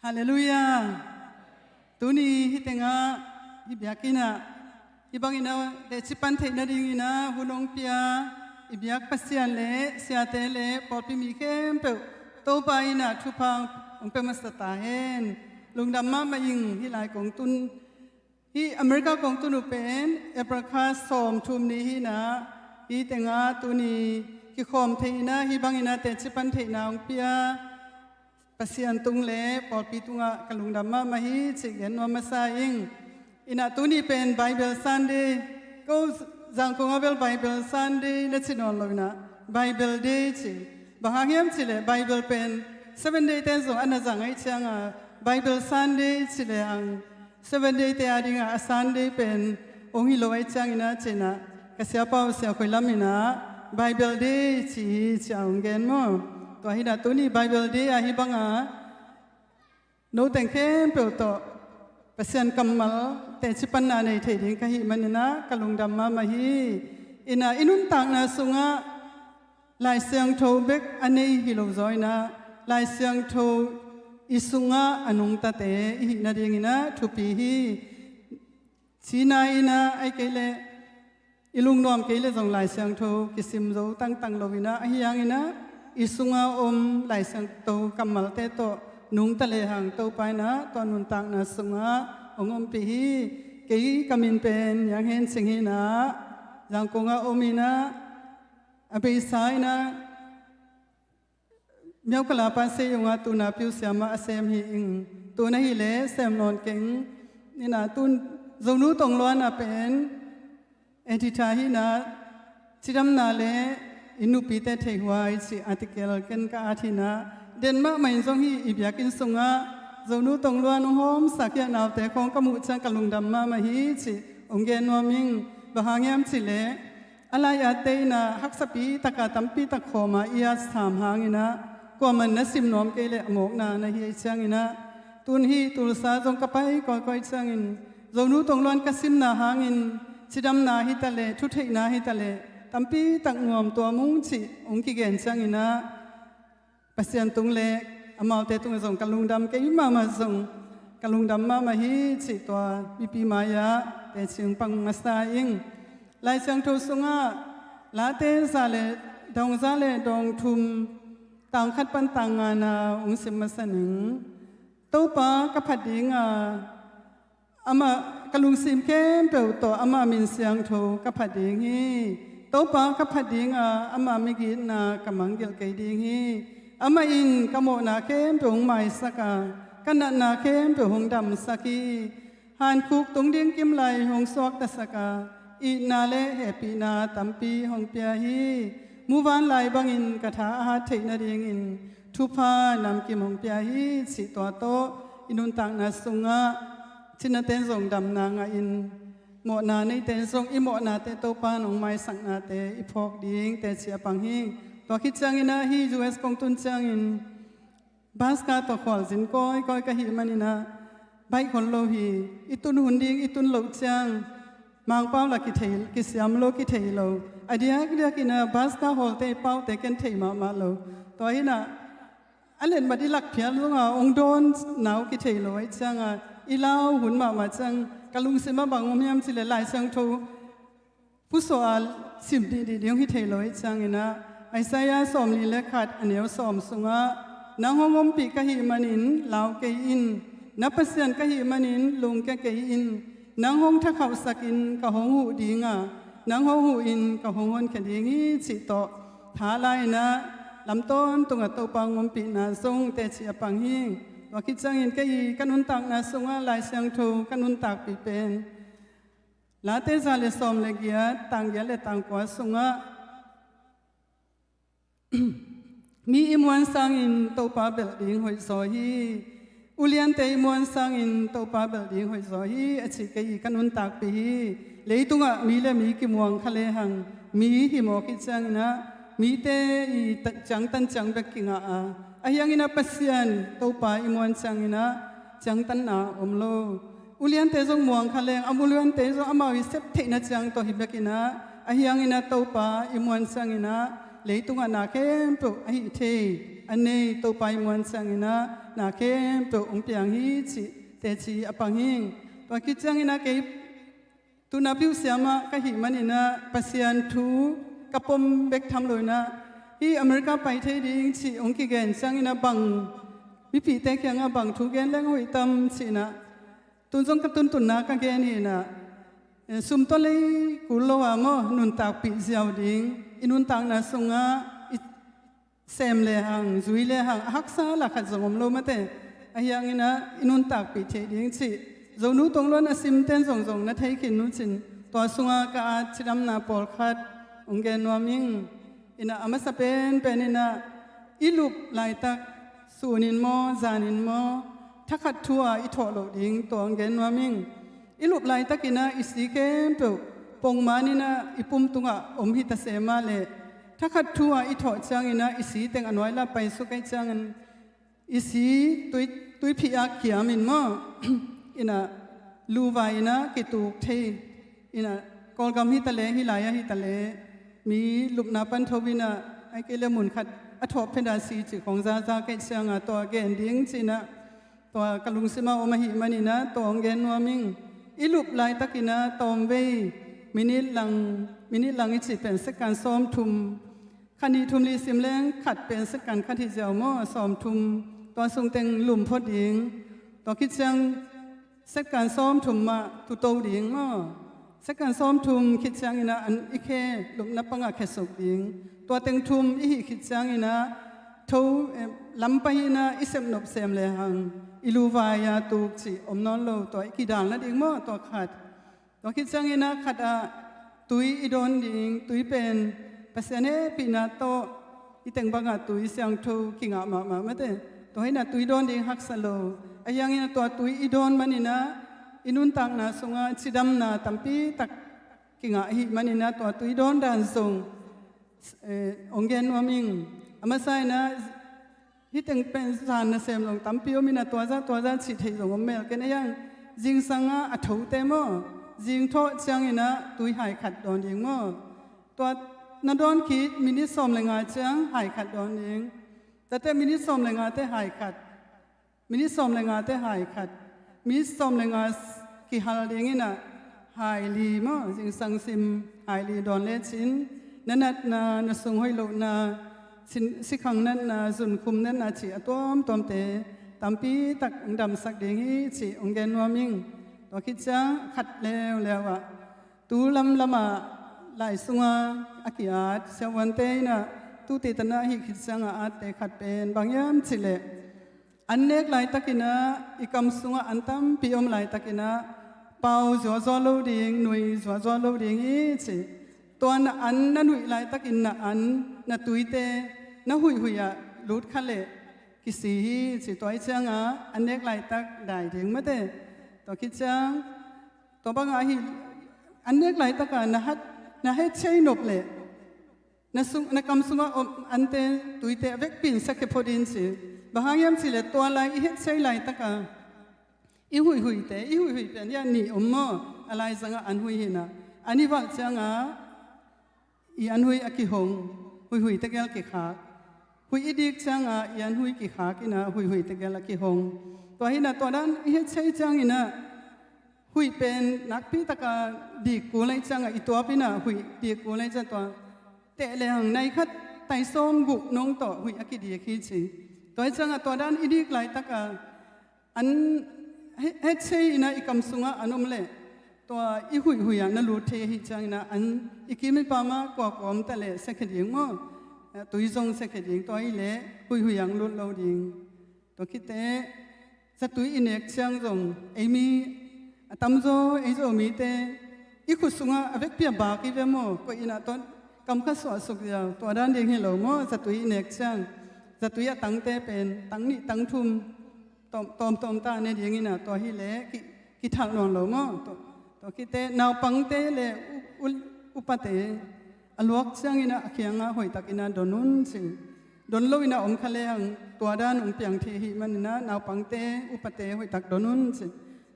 Halleluiah. Tuni hih tengah, hih biakinn ah, hih bangin ah teci pan theih nadingin ah hun hong pia i biak Pasian le siate le pawlpi mi khempeuh Topa in ah thupha hong pia masa ta hen. Lungdam mahmah ing. Hih lai kong tun, hih America kong tun uh pen April kha sawmthum ni hi in ah, hih tengah tuni kikhawm theih in ah, hih bangin ah teci pan theihna hong pia Pasian tung le pawlpi tungah ka lungdam mahmah hi cih gen nuam masa ing. In ah tuni pen Bible Sunday, ko Zangkong ah bel Bible Sunday na ci nawn lo in ah, Bible Day ci. Bang hang hiam cih leh Bible pen Seven Day te zong a na zang ahih ciangin ah, Bible Sunday ci lehang Seven Day te a dingah a Sunday pen hong hi lo ahih ciangin ah, ci-in ah ka siapa uh Sia Khoi Lam in ah Bible Day ci hi ci-a hong gen maw. Tua hi in ah tuni Bible Day ah hih bangah no teng khempeuh tawh Pasian kammal teci panna nei thei ding ka hih manin ah ka lungdam mahmah hi. In ah i nuntakna sungah Lai Siangtho bek a nei hi lo zaw in ah, Lai Siangtho i sungah a nungtate i hih nadingin ah thupi hi. Cina in ah, ahih kei leh i lungnuam kei leh zong Lai Siangtho kisim zo tangtang lo in ah, ahi hangin ah i sungah om Lai Siangtho kammalte tawh nungta lehang Topa in ah tua nuntakna sungah hong ompih hi. Kei ka min pen Yang Hen Cing hi in ah, Zangkong ah om in ah, a beisa in ah Myaukala pa Seiyong ah tuna piusiam ah a sem hi ing. Tun ahih leh sem nawn keng. In ah tun Zonu Tongluan ah pen editor hi in ah, cidamna le i nupite theihhuai cih article ken ka at hi in ah, den mahmah in zong hih i biakinn sungah Zonu Tongluan hong hawmsak hi a, naute khawng ka muh ciang ka lungdam mahmah hi cih hong gen nuam ing. Bang hang hiam cih leh a lai-atte in ah haksapi takin tampi tak khawm a i at sam hangin ah, kuaman na sim nuam kei leh a mawkna na hi ahih ciangin ah, tun hih Tulsa zong ka pai kawikawi ciangin Zonu Tongluan ka simna hangin cidamna hi ta leh, thutheihna hi ta leh, tampi tak nuam tuam ung cih hong kigen ciangin ah, Pasian tung le amaute tungah zong ka lungdam, kei mahmah zong ka lungdam mahmah hi cih tua mipi mai-ah teci hong pang masa ing. Lai Siangtho sungah Late za le dong za le dong thum, tang khat pan tang ngana hong sim masa ning. Topa ka phat ding a, amah ka lungsim khempeuh tawh ama min siangtho ka phat ding hi. Topa ka phat ding a, ama migitna ka mangngilh kei ding hi. Amah in ka mawhna khempeuh hong maisak a, ka natna khempeuh hong damsak hi. Hankhuk tung ding kim lai hong suaktasak a, itna le hehpihna tampi hong pia hi. Muvanlai bangin ka tha a hat theih nadingin thupha namkim hong pia hi cih tua tawh i nuntakna sungah cinate zong damna ngahin, mawhna neite zong i mawhnate Topa in hong maisaknate i phawk ding teci a pang hi. Tua khit ciangin ah hih U S kong tun ciangin bus car tawh khualzin kawikawi ka hih manin ah, bike hol lo hi. I tun hun ding i tun loh ciang Mangpau lah kithei, kisiam lo, kithei lo. A diakdiakin ah bus car hawlte paute ken thei mahmah lo. Tua hi in ah a letmat i lak phial zongah hong dawnna uh kithei lo ahih ciangin ah, i lau hun mahmah ciang ka lungsim ah bang om hiam cih leh Lai Siangtho pusuah a sim dihdih ding hi thei lo ahih ciangin ah, Isaiah sawmli le khat a neu sawm sungah, nang hong ompih ka hih manin lau kei in, na Pasian ka hih manin lungkia kei in, nang hong thakhauhsak in ka hong huh ding a, nang hong huh in ka hong honkhia ding hi cih tawh tha la-in ah, lam tawntungah Topa hong ompihna zong teci a pang hi. Tua khit ciangin kei ka nuntakna sungah Lai Siangtho ka nuntakpih pen Late za le sawm le giat, tang giat le tang kua sungah, Mi i muan sangin Topa belh ding hoih zaw hi. Uliante i muan sangin Topa belh ding hoih zaw hi, a cih kei i ka nuntakpih hi. Leitungah mi le mi kimuang kha lehang, mi hi mawk hi cianginah, mite i ta-, ciangtan ciang bek kingah a, ahi hanginah Pasian Topa i muan cianginah ciangtanna om lo. Uliante zong muang kha leng, a uliante zong amau i sep theihna ciang tawh hi bekinah, ahi hanginah Topa i muan cianginah leitungah na khempeuh a hih thei, a nei Topa i muan cianginah na khempeuh hong piang hi cih teci a pang hing. Tua khit cianginah kei tuna piuh siamah ka hih maninah Pasian thu ka pom bek tham loinah, hih America pai thei ding cih hong kigen cianginah bang, mipihte kiangah bang thu gen leng hoih tam cihnah, tun zong ka tuntunna ka gen hinah, eh, sum tawh lei kul lo a maw, nuntakpih ziau ding, i nuntakna sungah i sem lehang, zui lehang, a haksa lakhat zong om lo mate. Ahi hanginah i nuntakpih theih ding cih Zonu tong luan a simten zongzong na thei khin nucin, tua sungah ka at cidamna pawlkhat hong gen nuam ing. Inah a masa penpen inah i lup laitak, sunin maw, zanin maw, thakhat thu-a i thawh loh ding tua hong gen nuam ing. I lup laitakinah i si khempeuh pongmaninah i pum tungah om hi ta se mah leh, thakhat thu-a i thawh cianginah i si teng a nuai la paisuk aih ciangin, i si tui, tuiphih ah kiamin maw, inah luvai inah kituk thei. Inah Kawlgam hi ta leh, hih lai-ah hi ta leh, mi lupna pan tho inah, ai kei le mun khat a thawh pheda si cih khong zaza kei cianga tua gen ding cinah, tua ka lungsimah om ahih maninah tua hong gen nuam ing. I lup laitakinah tawmvei minit lang, minit lang i cih pen second sawmthum, kha nih thum li sim leng khat pen second khat hi ziau maw, sawmthum, tua sungteng lum phot ding. Tua khit ciang second sawmthum mah tuto ding maw. Second sawmthum khit cianginah an i khe lupna pangah khesuk ding. Tua teng thum i hih khit cianginah tho, eh, lampai inah i sepnop sem lehang i luvai-a tuk cih om nawn lo, tua i kidal nading maw, tua khat. Tua khit cianginah khatah tui i dawn ding, tui pen Pasian hehpihna tawh i teng bangah tui siangtho kingah mahmah mate. Tua hinah tui dawn ding haksa lo. Ahi hanginah tua tui i dawn maninah i nuntakna sungah cidamna tampi tak kingah ahih maninah tua tui dawn dan zong, eh, hong gen nuam ing. A masa inah hih teng pen zan nasem zong tampi om inah tua zah, tua zah cih theih zong om mel ken. Ahi hang zingsangah a thote maw, zing thawh cianginah tui hai khat dawn ding maw. Tua na dawn khit minit sawm le nga ciang hai khat dawn ding. Tate minit sawm le ngate hai khat. Minit sawm le ngate hai khat. Minit sawm le nga kihal dinginah hai li maw, zingsang sim hai li dawn lecin, na natna, na sung hoih lohna, sin-, sikhang natna, zunkhum natna cih a tuamtuamte tampi tak hong damsak ding hi cih hong gen nuam ing. Tua khit ciang khat leuleu ah tu lamlamah lai sunga a ki-at siavuante inah tuti tanah ahih khit ciangah atte khat pen bang hiam cihleh, an nek laitakinah i kam sungah an tampi om laitakinah pau zuazua lo ding, nui zuazua lo ding hi ci. Tua na an na nuih laitakin na an, na tuite na huihhuih ah lut kha leh kisi hi ci. Tua ih ciangah an nek laitak dai ding mate. Tua khit ciang tua bangah ahi, an nek laitaka na hat, na hetcei nop leh na sung, na kam sungah om ante, tuite a vekpi in sakhia phot in ci. Bang hang hiam cihleh tua lai i hetcei laitaka i huihhuihte, i huihhuih pen hiah nih om maw, a laizangah an hui hinah, an i valh ciangah i an hui a kihong, huihhuih tegel kikhak. Huih i dik ciangah i an hui kikhak inah huihhuih tegel a kihong. Tua hinah tua dan i hetcei cianginah huih pen nakpi taka dik kul aih ciangah i tuap inah huih dik kul aih ciang tua teh lehang nai khat tai sawm guk nong tawh huih a kidik hi ci. Tua ih ciangah tua dan i dik laitaka an he-, hetcei inah i kam sungah an om leh tua i huihhuih ah na lut thei ahih cianginah an i kim i pamah kuakua om ta leh sakhia ding maw? Tui zong sakhia ding, tua ih leh huihhuih ah lut lo ding. Tua khit teh zatui i nek ciang zong ei mi a tamzaw, ei Zomite i khut sungah a vekpi a bak i ve maw? Koih inah tua kam kha suahsuk ziau, tua dan ding hi lo maw? Zatui i nek ciang, zatui a tangte pen tang nih tang thum tawm tawm tawm ta ne ding ina, tua hi leh ki, kithalh nawn lo maw? Tua, tua khit teh naupangte le u, u, upate a luak ciang ina a kiangah hoihtak ina don un ci. Don lo ina om kha lehang tua dan hong piang thei ahih man ina naupangte upate hoihtak don un ci.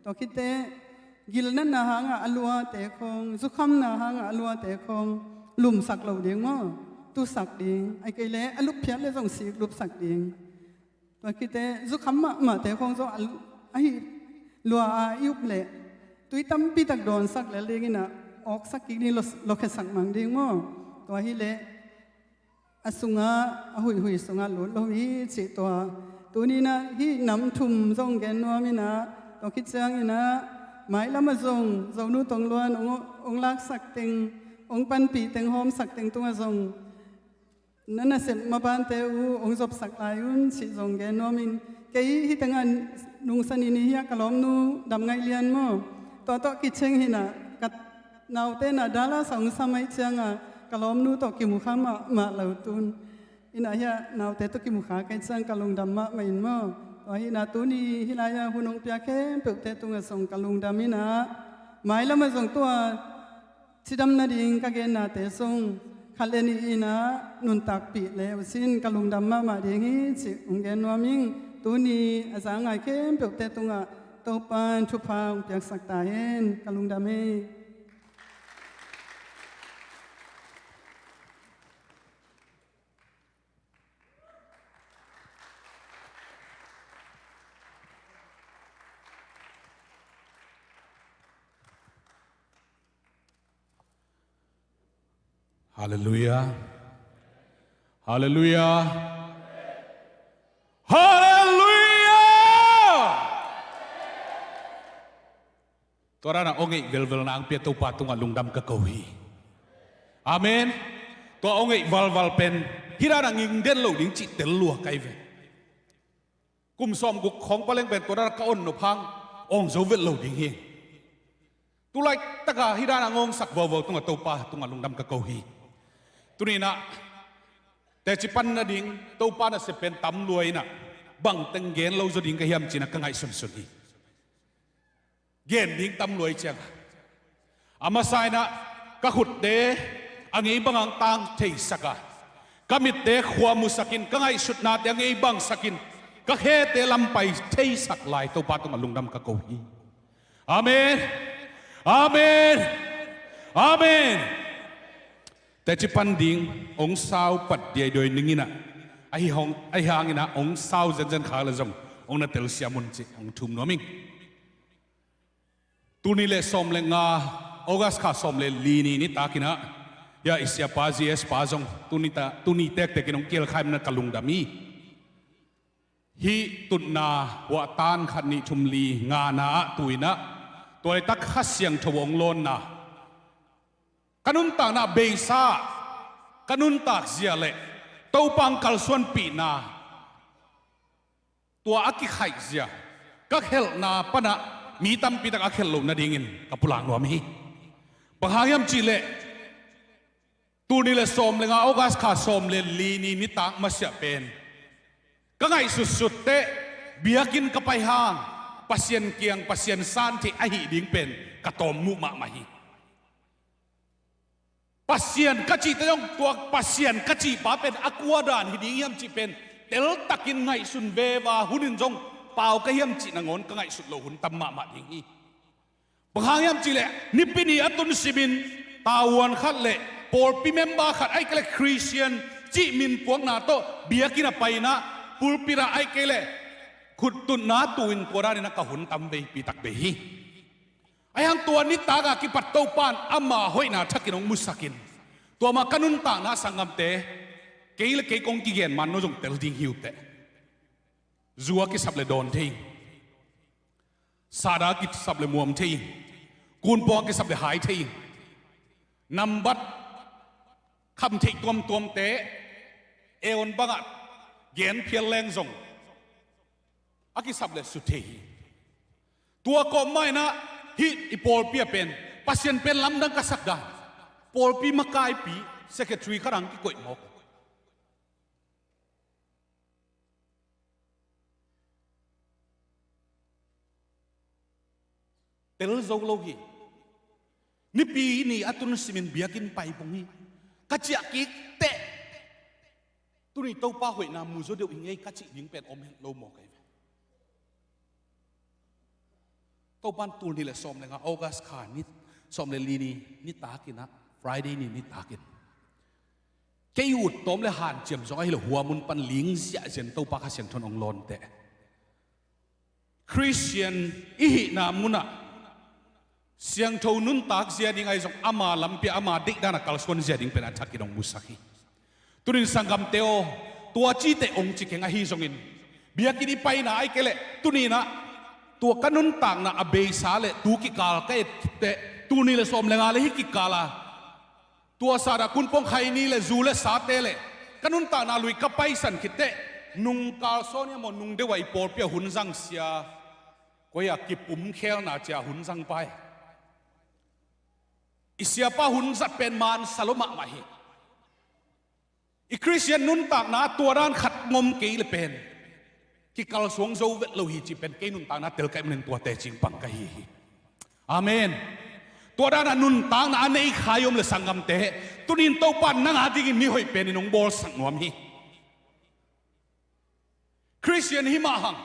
Tua khit teh gilnatna hangah a luate khawng, zukhamna hangah a luate khawng lumsak lo ding maw? Tusak ding, ahih kei leh a lup phiat leh zong sik lupsak ding. Tua khit teh zukham mahmahte khawng zong a, ahi lua a i up leh tui tampi tak dawnsak lel ding ina awksak kik ding, lo, lokhesak mang ding maw? Tua hi leh a sungah, a huihhui sungah lut lo hi cih tua. Tuni ina hih nam thum zong gen nuam ina, tua khit ciang ina mailam ah zong Zonu tong luan hong, hong laksak teng, hong panpih teng, hawmsak teng tungah zong na nasep mabante uh hong zopsak lai un cih zong gen nuam ing. Kei hih tengah nungsan ina hi a, ka lawmnu Dam Ngaih Lian maw? Tua tawh kicing hi ina, ka naute na Dallas ah hong sam ahih cianga ka lawmnu tawh kimu kha mahmah lo tun. Ina hi a, naute tawh kimu kha ka hih ciang ka lungdam mahmah in maw? Tua hi ina tuni hih lai-ah hun hong pia khempeuhte tungah zong ka lungdam ina, mailam ah zong tua cidam nading ka gennate zong khat le nih ina nuntakpih le uh cin ka lungdam mahmah ding hi cih hong gen nuam ing. Tuni a za ngai khempeuhte tungah Topa in thupha hong piaksak ta hen. Ka lungdam hi. Halleluiah. Halleluiah. Halleluiah. Tua dana aw ngeih velvel nang pia Topa tungah lungdam ka ko hi. Amen. Tua aw ngeih valval pen hih dana nging den lo ding cih tel lua kai ve. Kum sawm guk khawng paleng pen tua dana ka on nop hang awng zo vet lo ding hi. Tulai taka hih dana ngawngsak vauvau tungah Topa tungah lungdam ka ko hi. Tuninah teci pan nading Topa nasep pen tam lua inah bangteng gen lo zaw ding ka hiam cinah ka ngaihsunsun hi. Gen ding tam lua i cianga a masa inah ka khutte a ngei bangang tang theisak a, ka mitte khua musakin, ka ngaihsutnate a ngei bangsakin, ka khete lampai theisak lai Topa tungah lungdam ka ko hi. Amen. Amen. Amen. Teci pan ding hong sau pat diaiduai ninginah ahi hong, ahi hanginah hong sau zenzen khak le zong hong na telsiam un cih hong thum nuam ing. Tuni le sawm le nga, August kha sawm le li ni nitakinah ya i siapa G S pa zong tuni ta, tuni tektekin hong kielkhai mana ka lungdam hi. Hih tutna huahtan khat nih thum li ngana ah tuinah tuaitak Kha Siangtho hong lawnna, ka nuntakna beisa, ka nuntak zia le Topa hong kalsuanpihna, tua a kikhaih zia, ka khelhna panah mi tampitak a khelh loh nadingin ka pulak nuam hi. Bang hang hiam cihleh tuni le sawm le nga August kha sawm le li ni nitak masiah pen ka ngaihsutsut teh biakinn ka pai hang Pasian kiang Pasian san theih ahi ding pen ka tawm muh mahmah hi. Pasian ka cihte zong tua Pasian ka cihpa pen a kua dan hi ding hiam cih pen teltakin ngaihsun veva hunin zong pau ka hiam cih nangawn ka ngaihsut loh hun tam mahmah ding hi. Bang hang hiam cihleh Nipi ni a tun simin tavuan khat le pawlpi member khat ahih kei le Christian cih min puakna tawh biakinn a paina pulpit ah ahih kei le khuttutna tuin tua danin a ka hun tam veipi tak vei hi. Ahi hang tua nitak a kipat Topa in ama hoihna thakin hong musakin tua mah ka nuntakna sanggamte kei le kei kong kigen man no zong tel ding hi uh teh. Zu a kisap le dawn thei ing. Sahdah a kisap le muam thei ing. Kunpawng a kisap le hai thei ing. Nambat kham theih tuamtuamte eon bangah gen phial leng zong a kisap le su thei hi. Tua kawmmainah hih i pawlpi a pen Pasian pen lamdang ka sak dan, pawlpi makaipi, Secretary khat ang kikoih mawk. Tel zo lo hi. Nipi ni a tun simin biakinn pai pong hi. Ka ciah kik teh, tuni Topa hoihna mu zaw deuh hi ngei ka cih ding pen om het lo mawk ahi ve. Topan tul nih le sawm le nga August kha ni sawm le li ni, nitakin ah, Friday ni nitakin, kei ut tawm le hanciam zong ahi lo, hua mun pan ling ziahziah in Topa Kha Siangtho in hong lawn teh, Khristian i hihna munah siangtho nuntak zia ding ahi zong, ama lampi ah ama deihdan a kalsuan zia ding pen a thakin hong musak hi. Tunin sanggamte aw, tua cite hong ci keng ahi zongin, biakinn i paina ahi kei leh, tuninah tua ka nuntakna a beisa le tu kikal ka et khit teh, tul nih le sawm le nga le hih kikal a tua Sadah Kun Pawng Khai ni le zu le sate le ka nuntakna lui ka paisan khit teh, nungkal sawn hi a maw, nung deuh ah i pawlpi ah hun zang sia, koi ah kipumkhelna cia hun zang pai. I siapa hun zat pen mansa lo mahmah hi. I Khristian nuntakna tua dan khat ngom kei le pen kikalsuang zo vet lo hi cih pen kei nuntakna tel ka hih manin tua teci pang ka hi hi. Amen. Tua dan a nuntakna a nei kha i om le sanggamte, tunin Topa in nang a dingin mi hoih penin hong bawlsak nuam hi. Khristian hi mah hang,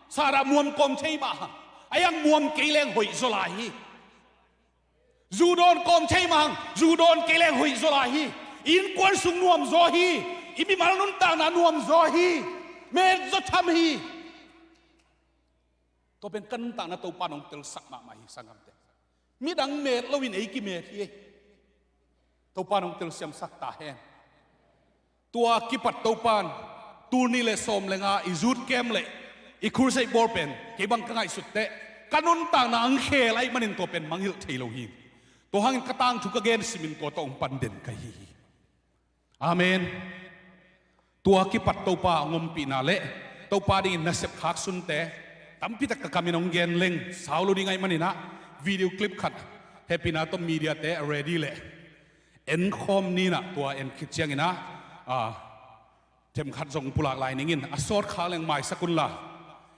Sadah muam kawm thei mah hang, a iang muam kei leng hoih zaw lai hi. Zu dawn kawm thei mah hang, zu dawn kei leng hoih zaw lai hi. I innkuan sung nuam zaw hi. I mimal nuntakna nuam zaw hi. Met zaw tham hi. Tua pen ka nuntakna Topa in hong telsak mahmah hi sanggamte. Midang met loin ei kimet hi. Topa in hong telsiamsak ta hen. Tua kipat Topa in tul nih le sawm le nga i youth camp le i crusade bawl pen kei bang ka ngaihsut teh ka nuntakna ang khel ahih manin tua pen mangngilh thei lo hi. Tua hangin ka tangthu ka gen simin tua tawh hong pan den ka hi hi. Amen. Tua kipat Topa a ngompihna le Topa dingin nasep khak sunte tampitak ka kamin hong gen leng sau lo ding ahih maninah video clip khat hehpihna tawh mediate a ready le enkhawm ninah tua en khit cianginah, a, themkhat zong pulak lai ningin a sawt khak leng maisak unla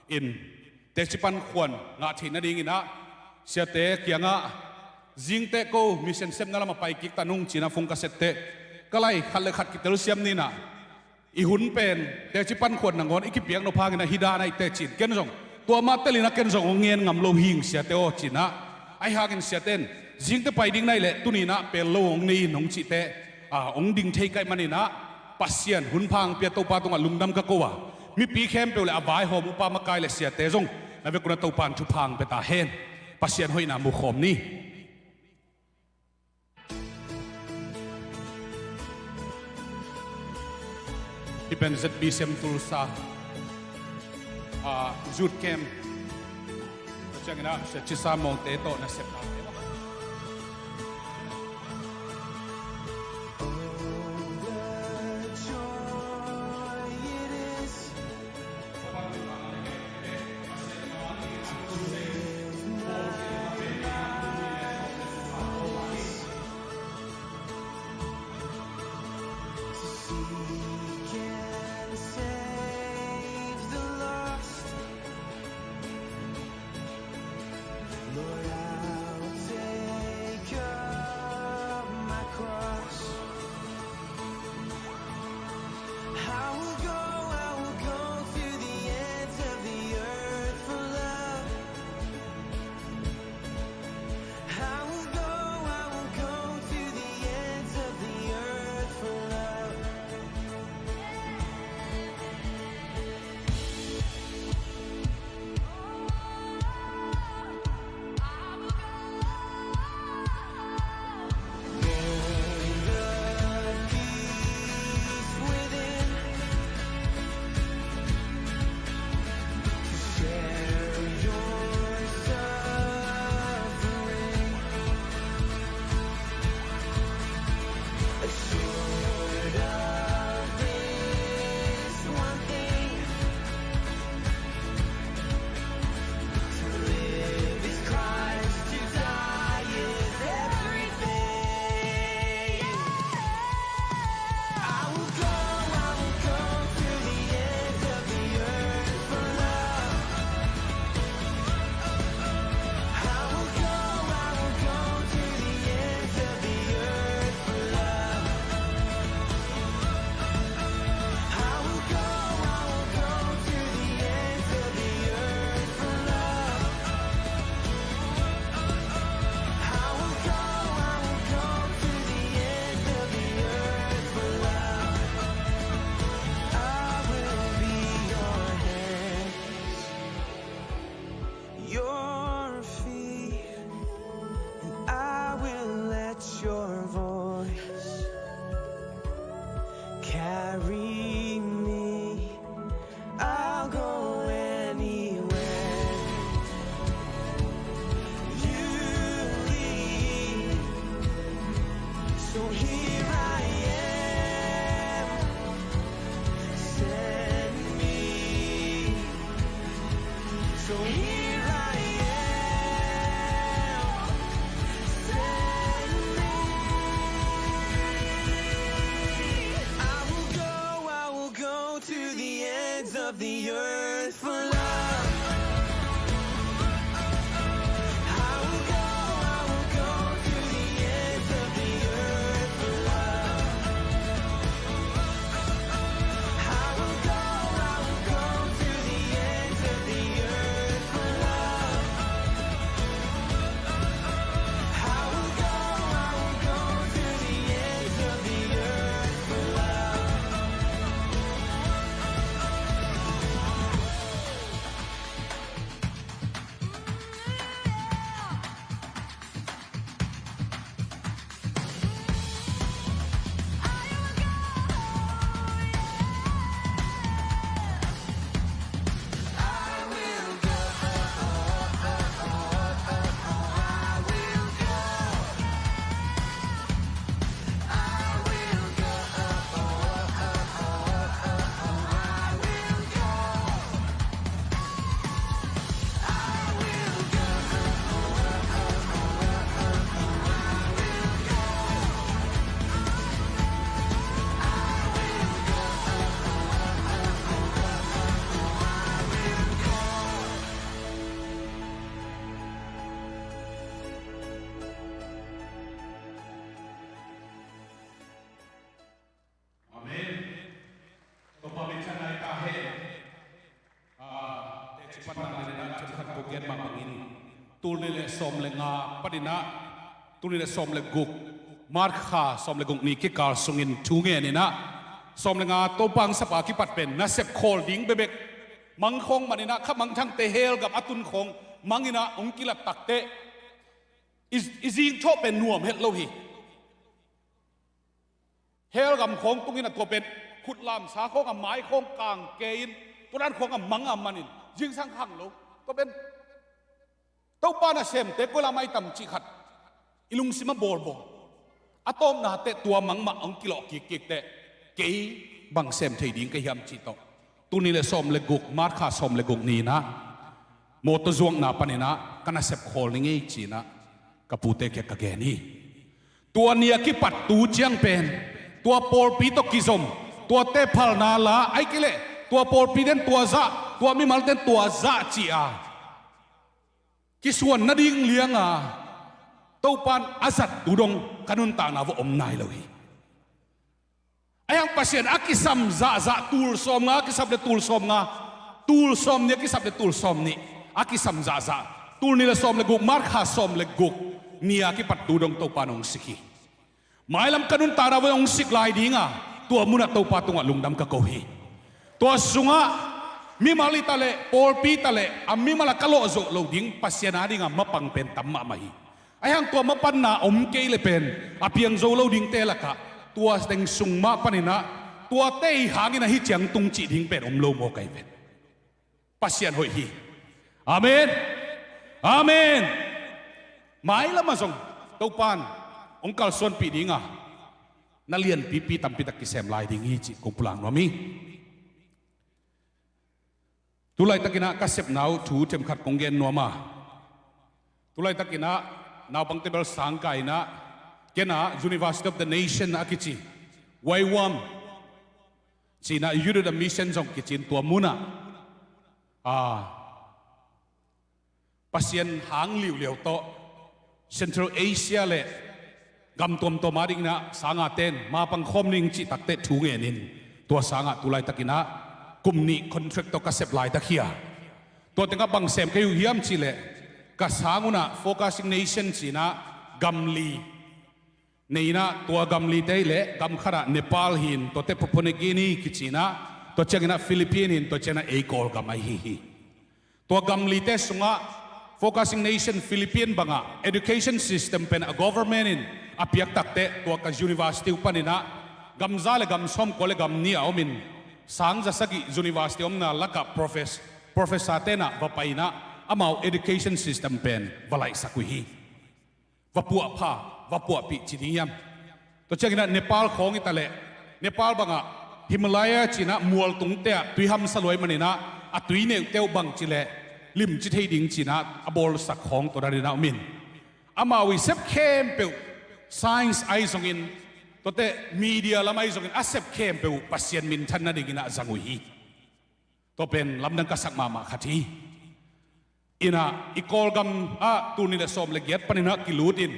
in teci pan khuan ngah theih nadinginah siate kiangah zingteh ko mission sepna lam a pai kik ta nung cinah phone ka sette ka lai khat le khat kitelsiam ninah i hun pen teci pan khuan nangawn i kipiak nop hanginah hi dan ahi teh cin ken zong tua mah telinah ken zong hong ngen ngam lo hing siate aw cinah ahi hangin siate in zingte pai ding naih leh tuninah pel lo hong nei in hong cihteh, a, hong ding thei ka hih maninah Pasian hun pha hong pia Topa tungah lungdam ka ko a, mipi khempeuh le a vaihawm upa makai le siate zong na vekun a Topa in thupha hong pia ta hen. Pasian hoihna mukhawm ni. Hih pen Z B C M Tulsa, a, youth camp. Tua cianginah Sia Cisa Mawngte tawh nasepna. Here I am, send me. So here I am, send me. I will go, I will go to the ends of the earth for love. I will go, I will go to the ends of the earth for love. I will go, I will go to the ends of the earth for love. I will go, I will go to the ends of the earth for love. Amen. Topa min thang ngai ta hen. Ah, teci panna ni na themkhat ko gen mah bangin, tul nih le sawm le nga panin ah tul nih le sawm le guk, March kha sawm le guk ni kikal sungin thu ngen in ah, sawm le nga Topa hong sap a kipat pen nasep khawl ding bekbek mang khawng man in ah, kha mangthangte hell gam a tun khawng mang in ah hong kilat takteh i, i zingthawh pen nuam het lo hi. Hell gam khawng tung in ah tua pen khut lamsa khawng a mai khawng kang kei in, tua dan khawng a mang a man in zingsang khang lo. Tua pen Topa nasemte koi lam ah i tam cih khat i lungsim ah bawlbawl. A tawpna teh tua mang mah hong kilawh kikkik teh, kei bang sem thei ding ka hiam cih tawh, tul nih le sawm le guk, March kha sawm le guk ni in ah mawtaw zuakna panin ah ka nasep khawl ning ei ci-in ah ka pute kiang ka gen hi. Tua ni a kipat tu ciang pen tua pawlpi tawh kizom, tuate phalna la, ahih kei leh tua pawlpi ten tua zah, tua mimal ten tua zah ci-a kisuan nading lianga Topa in a zat tu dong ka nuntakna uah om nai lo hi. Ahi hang Pasian a kisam zahzah, tul sawm nga a kisap le tul sawm nga, tul sawm nih a kisap le tul sawm nih a kisam zahzah, tul nih le sawm le guk, March kha sawm le guk ni a kipat tu dong Topa in hong sik hi. Mailam ka nuntakna uah hong sik lai dinga, tua munah Topa tungah lungdam ka ko hi. Tua sungah mimal i ta leh, pawlpi ta leh, a mimal a ka lawh zawh loh ding Pasian a dinga mapang pen tam mahmah hi. Ahi hang tua mapanna om kei le pen a piang zo lo dingte lakah tua teng sung mah panin ah tuate i hangin ahi ciang tung cih ding pen om lo maw kai pen. Pasian hoih hi. Amen. Amen. Mailam ah zong Topa in hong kalsuanpih dinga na lianpipi tampitak kisem lai ding hi cih kong pulak nuam hi. Tulaitakin ah ka sepna uh thu themkhat kong gen nuam a, tulaitakin ah naupangte bel sang kai in ah, ken ah University of the Nation a kici, Y WAM ci-in ah, Youth of the Mission zong kici in, tua munah, ah, Pasian hang liuliau tawh Central Asia le gam tuamtuam a dingin ah sanga ten mapang khawm ning cih takteh thu ngenin, tua sangah tulaitakin ah kum nih contract tawh ka sep laitak hi a, tua tengah bang sem ka hi uh hiam cih leh, ka sang un ah Focusing Nation ci-in ah gam li nei in ah, tua gam lite leh gam khatah Nepal hi in, tuate Papua New Guinea kici in ah, tua ciangin ah Philippines hi in, tua ciangin ah ei Kawlgam ahi hi. Tua gam lite sungah Focusing Nation Philippines bangah education system pen a government in a piak takteh, tua ka university uh panin ah gam za le gam sawmkua le gam nih a om in, sang za sagih university omna lakah profes-, professor ten ah va pai in ah, amau education system pen va laihsak uh hi. Va puahpha, va puahpih ci ding hiam? Tua cianginah Nepal khawng i ta leh, Nepal bangah Himalaya cinah mualtungte ah tui hamsa luai maninah a tui neuhteuh bang cileh limci thei ding cinah a bawlsak khawng tua daninah om in. Amau i sep khempeuh, science ahi zongin, tuate media lam ahi zongin a sep khempeuh Pasian minthan nadinginah zang uh hi. Tua pen lamdang ka sak mahmah khat hi. Inah i Kawlgam ah tul nih le sawm le giat paninah kilut in,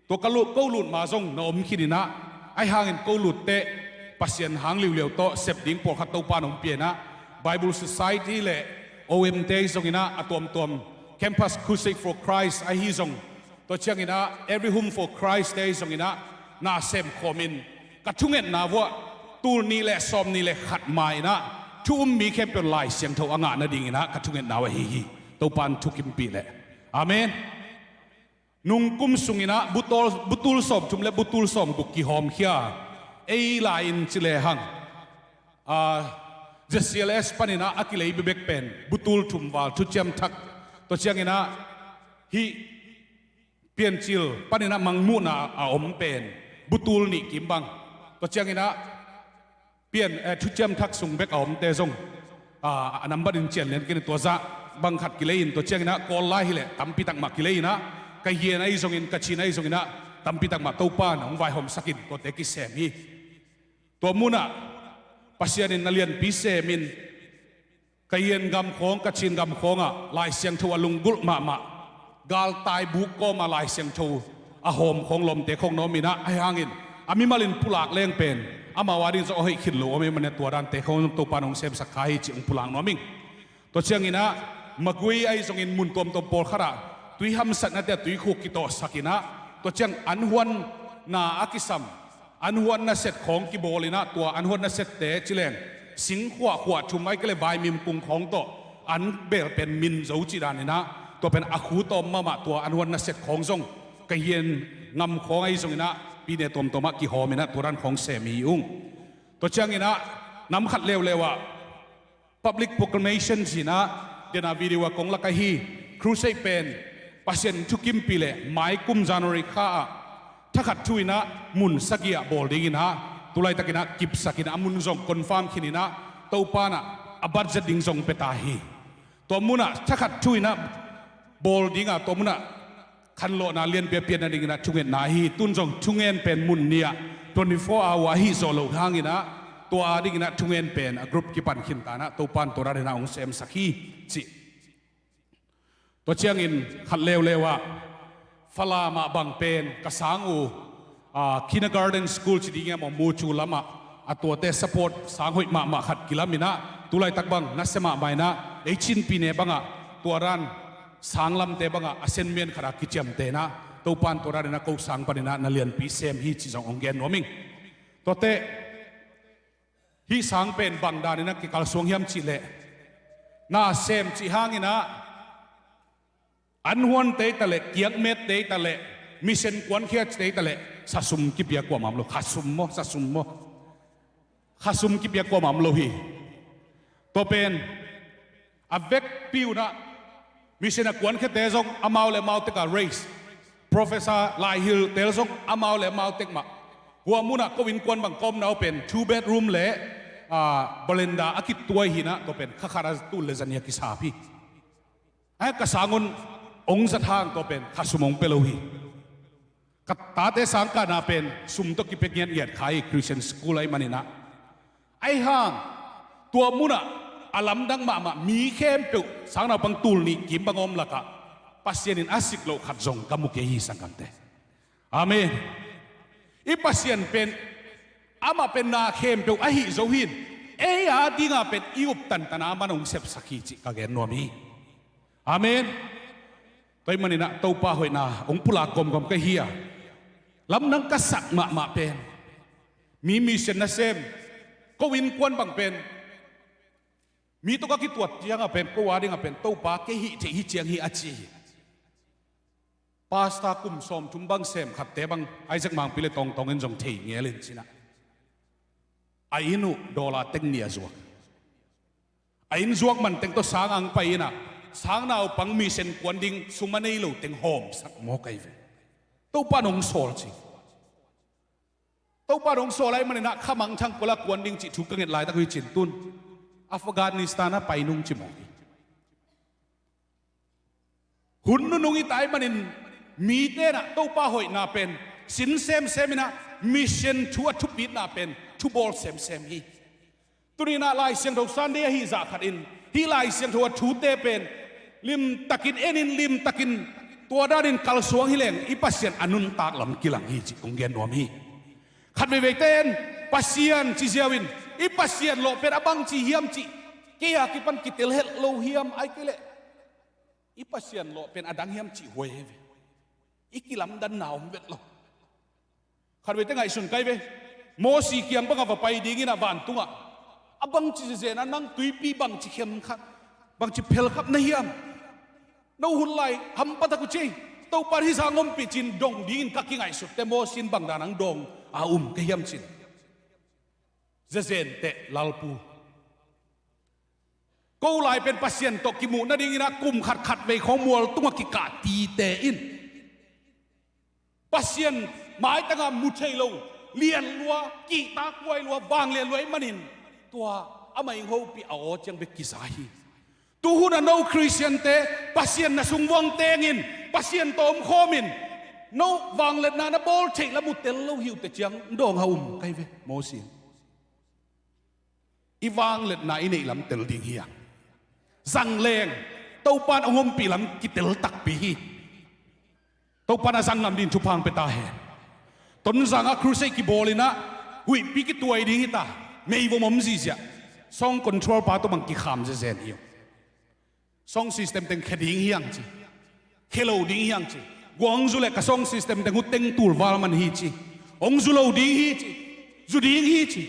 tua ka lut, ko lut ma zong na om khininah, ahi hangin ko lutteh Pasian hang liuliau tawh sep ding pawlkhat Topa na hong pia inah, Bible Society le O M te ahi zonginah a tuamtuam Campus Crusade for Christ ahi zong, tua cianginah Every Home for Christ te ahi zonginah na sem khawmin ka thungetna vuah tul nih le sawm nih le khat ma inah thu um mi khempeuh Lai Siangtho a ngah nadinginah ka thungetna uh ahi hi. Topan thukimpih leh. Amen. Nungkum sunginah butul, butul sawm thum le butul sawm guk kihawmkhia ei lai-in ci lehang, a, Z C L S paninah a kilei bekbek pen butul thum val thuciam thak, tua cianginah hih Piancil paninah mangmuhna a om pen butul nih kim bang, tua cianginah pian, eh, thuciam thak sung bek a omte zong, ah, a nambat in cian lian kei in tua zah bang khat kilei in, tua cianginah Kawl lai hileh tampi takmah kilei inah, ka hian ahi zongin, ka Chin ahi zonginah tampi takmah Topa na hong vaihawmsak in tuate kisem hi. Tua munah Pasian in na lianpi semin, ka hian gam khawng, ka Chin gam khawngah Lai Siangtho a lunggulh mahmah, galtai buk kawmah Lai Siangtho a hawm khawng lawmte khawng na om inah, ahi hangin a mimal in pulak leng pen amau a ding zong a hoih khit lo om ahih manin tua dante khawng zong Topa na hong semsak kha hi cih hong pulak nuam ing. Tua cianginah Magway ahi zongin mun tuamtuam pawlkhatah tui hamsatnate a tuikhuk kitawhsak inah, tua ciang an huanna a kisam, an huanna set khawng kibawl inah, tua an huanna sette cileng singkhuah khuah thum ahi kei le vaimim kung khawng tawh an bel pen min zo cih daninah, tua pen a khu tawm mahmah tua an huanna set khawng zong ka hian gam khawng ahi zonginah pine tuamtuamah kihawm inah tua dan khawng sem hi ung. Tua cianginah nam khat leuleu ah public proclamation cinah, dena video a kong lak ahi, crusade pen Pasian thukimpih le mai kum January kha ah thakhat thu inah mun sagih ah bawl dinginah, tulaitakinah kipsakinah a mun zong confirm khininah, Topanah a budget ding zong pia ta hi. Tua munah thakhat thu inah bawl dingah, tua munah khanlawhna lianpi a pian nadinginah thungetna ahi. Tun zong thungen pen mun nih ah twenty-four hour ahi zawh loh hanginah, tua a dinginah thungen pen a group kipan khintanah Topan tua daninah hong semsak hi cih. Tua ciangin khat leuleu ah Falam ah bang pen ka sang uh, ah, kindergarten school ci ding em aw, mucu lamah a tuate support sang hoih mahmah khat kilaminah, tulaitak bang nasia mahmah inah ei Chin pine bangah tua dan sanglamte bangah a senmian khatah kiciamteh inah, Topan tua daninah ko sang paninah na lianpi sem hi cih zong hong gen nuam ing. Tuate hih sang pen bang daninah kikalsuang hiam cihleh, na sem cih hanginah an huante i ta leh, kiakmette i ta leh, mission kuankhiatte i ta leh, sasum kipia kuamah om lo. Khasum maw, sasum maw? Khasum kipia kuamah om lo hi. Tua pen a vekpi unah mission a kuankhiate zong amau le amau tekah raise, professor laihilhte zong amau le amau tek mah. Hua munah ko innkuan bang ka omna uh pen two bedroom le, ah, veranda a kituai hinah, tua pen kha khat a tul le zanih a kisap hi. Ai, ka sang un hong zat hang tua pen khasum hong pia lo hi. Ka tate sang kahna pen sum tawh kipia ngiatngiat kha hi, Christian school ahi maninah. Ahi hang tua munah a lamdang mahmah mi khempeuh sang naupang tul nih kim bang om lakah Pasian in a sik loh khat zong ka mu kei hi, sanggamte. Amen. I Pasian pen amah pen na khempeuh ahi zo hin, ei a dingah pen i up tantana amah hong sepsak hi cih ka gen nuam hi. Amen. Tua ahih maninah Topa hoihna hong pulak gomgom ka hi a, lamdang ka sak mahmah pen mi mission nasem, ko innkuan bang pen mi tawh ka kituat ciangah pen ko a dingah pen Topa kei hih theih hi ciang hi a ci hi. Pastor kum sawmthum bang sem khatte bang Isaac Mangpi le Tawngtawng in zong thei ngel in cinah, a inn uh dollar teng nih a zuak. A inn zuak man teng tawh sang ang pai inah, sang naupang mission kuan ding sum a nei lo teng hawmsak mawk ahi ve. Topa nong sawl ci. Topa in hong sawl lai manin ah khamangthang pua-in kuan ding cih thu ka nget laitak uh hi cin tun Afghanistan ah pai nung ci mawk hi. Hun nunung i tai manin mite in ah Topa hoihna pen sin semsem in ah mission thu a thupitna pen thubawl semsem hi. Tuni in ah Lai Siangtho Sunday ahi zah khat in hih Lai Siangtho a thute pen limtakin en in limtakin tua danin kalsuang hi leng i Pasian a nuntak lam kilang hi cih kong gen nuam hi. Khat veiveite in Pasian ci ziau in i Pasian lawh pen a bangci hiam cih kei a kipan kitel het lo hiam, ahih kei leh i Pasian lawh pen a dang hiam cih huai hi ve. I kilamdanna om vet lo. Khat veite ngaihsun kai ve. Mosi kiang bangah va pai dingin ah vantungah a bangci zezen a nang tuipi bangci khem khat, bangci phel khat na hiam? No hun lai hampa tak uh ci ei. Topa in hih zah hong ompih cin dong dingin ka kingaihsut teh Mosi in bang dan hong dong a um ka hiam cin. Zezen teh Lalpu, ko lai pen Pasian tawh kimuh nadingin ah kum khat khat vei khawng mual tungah kikah tite in Pasian maitangah mu thei lo, lian lua, kihtakhuai lua, vanglian lua ahih manin tua amah in hopih a aw ciang bek kiza hi. Tuhun a no Khristiante Pasian na sung vuang tengin Pasian tawh omkhawmin no vangliatna na bawl theih lam uh tel lo hi uh teh ciang dawng a um kai ve. Mosi in i vangliatna i neih lam tel ding hi hang. Zang leng Topa in hong ompih lam kitel takpi hi. Topa in a zang ngam dingin thupha hong pia ta hen. Tonzang ah crusade kibawl in ah huihpi kituai ding hi ta. Meivom om zihziah. Song control pa tawh bang kikham zezen hi uh. Song system teng khia ding hi hang ci. Khia lo ding hi hang ci. Gua hong zu leh ka song system teng uh teng tul val man hi ci. Hong zu lo ding hi ci. Zu ding hi ci.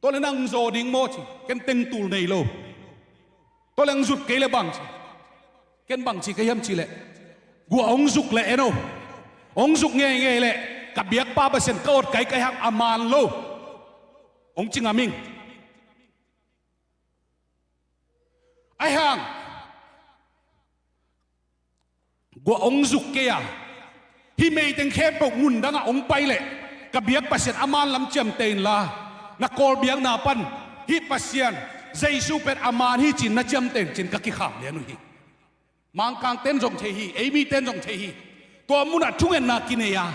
Tua leh nang zaw ding maw ci. Ken teng tul nei lo. Tua leh hong zut kei leh bang ci. Ken bang ci ka hiam cih leh gua hong zuk leh en o. Hong zuk ngeingei leh ka biakpa Pasian ka awt kaikai hang a man lo. Hong ci ngam ing. Ahih hang gua hong zuk kei a hih meiteng khempeuh mun dangah hong pai leh ka biak Pasian a man lam ciamteh inla na kawl biakna pan hih Pasian Jesu pen a man hi ci-in na ciamteh in ci-in ka kikham lian uh hi. Mangkangte in zong thei hi, ei mite in zong thei hi. Tua munah thungetna kinei a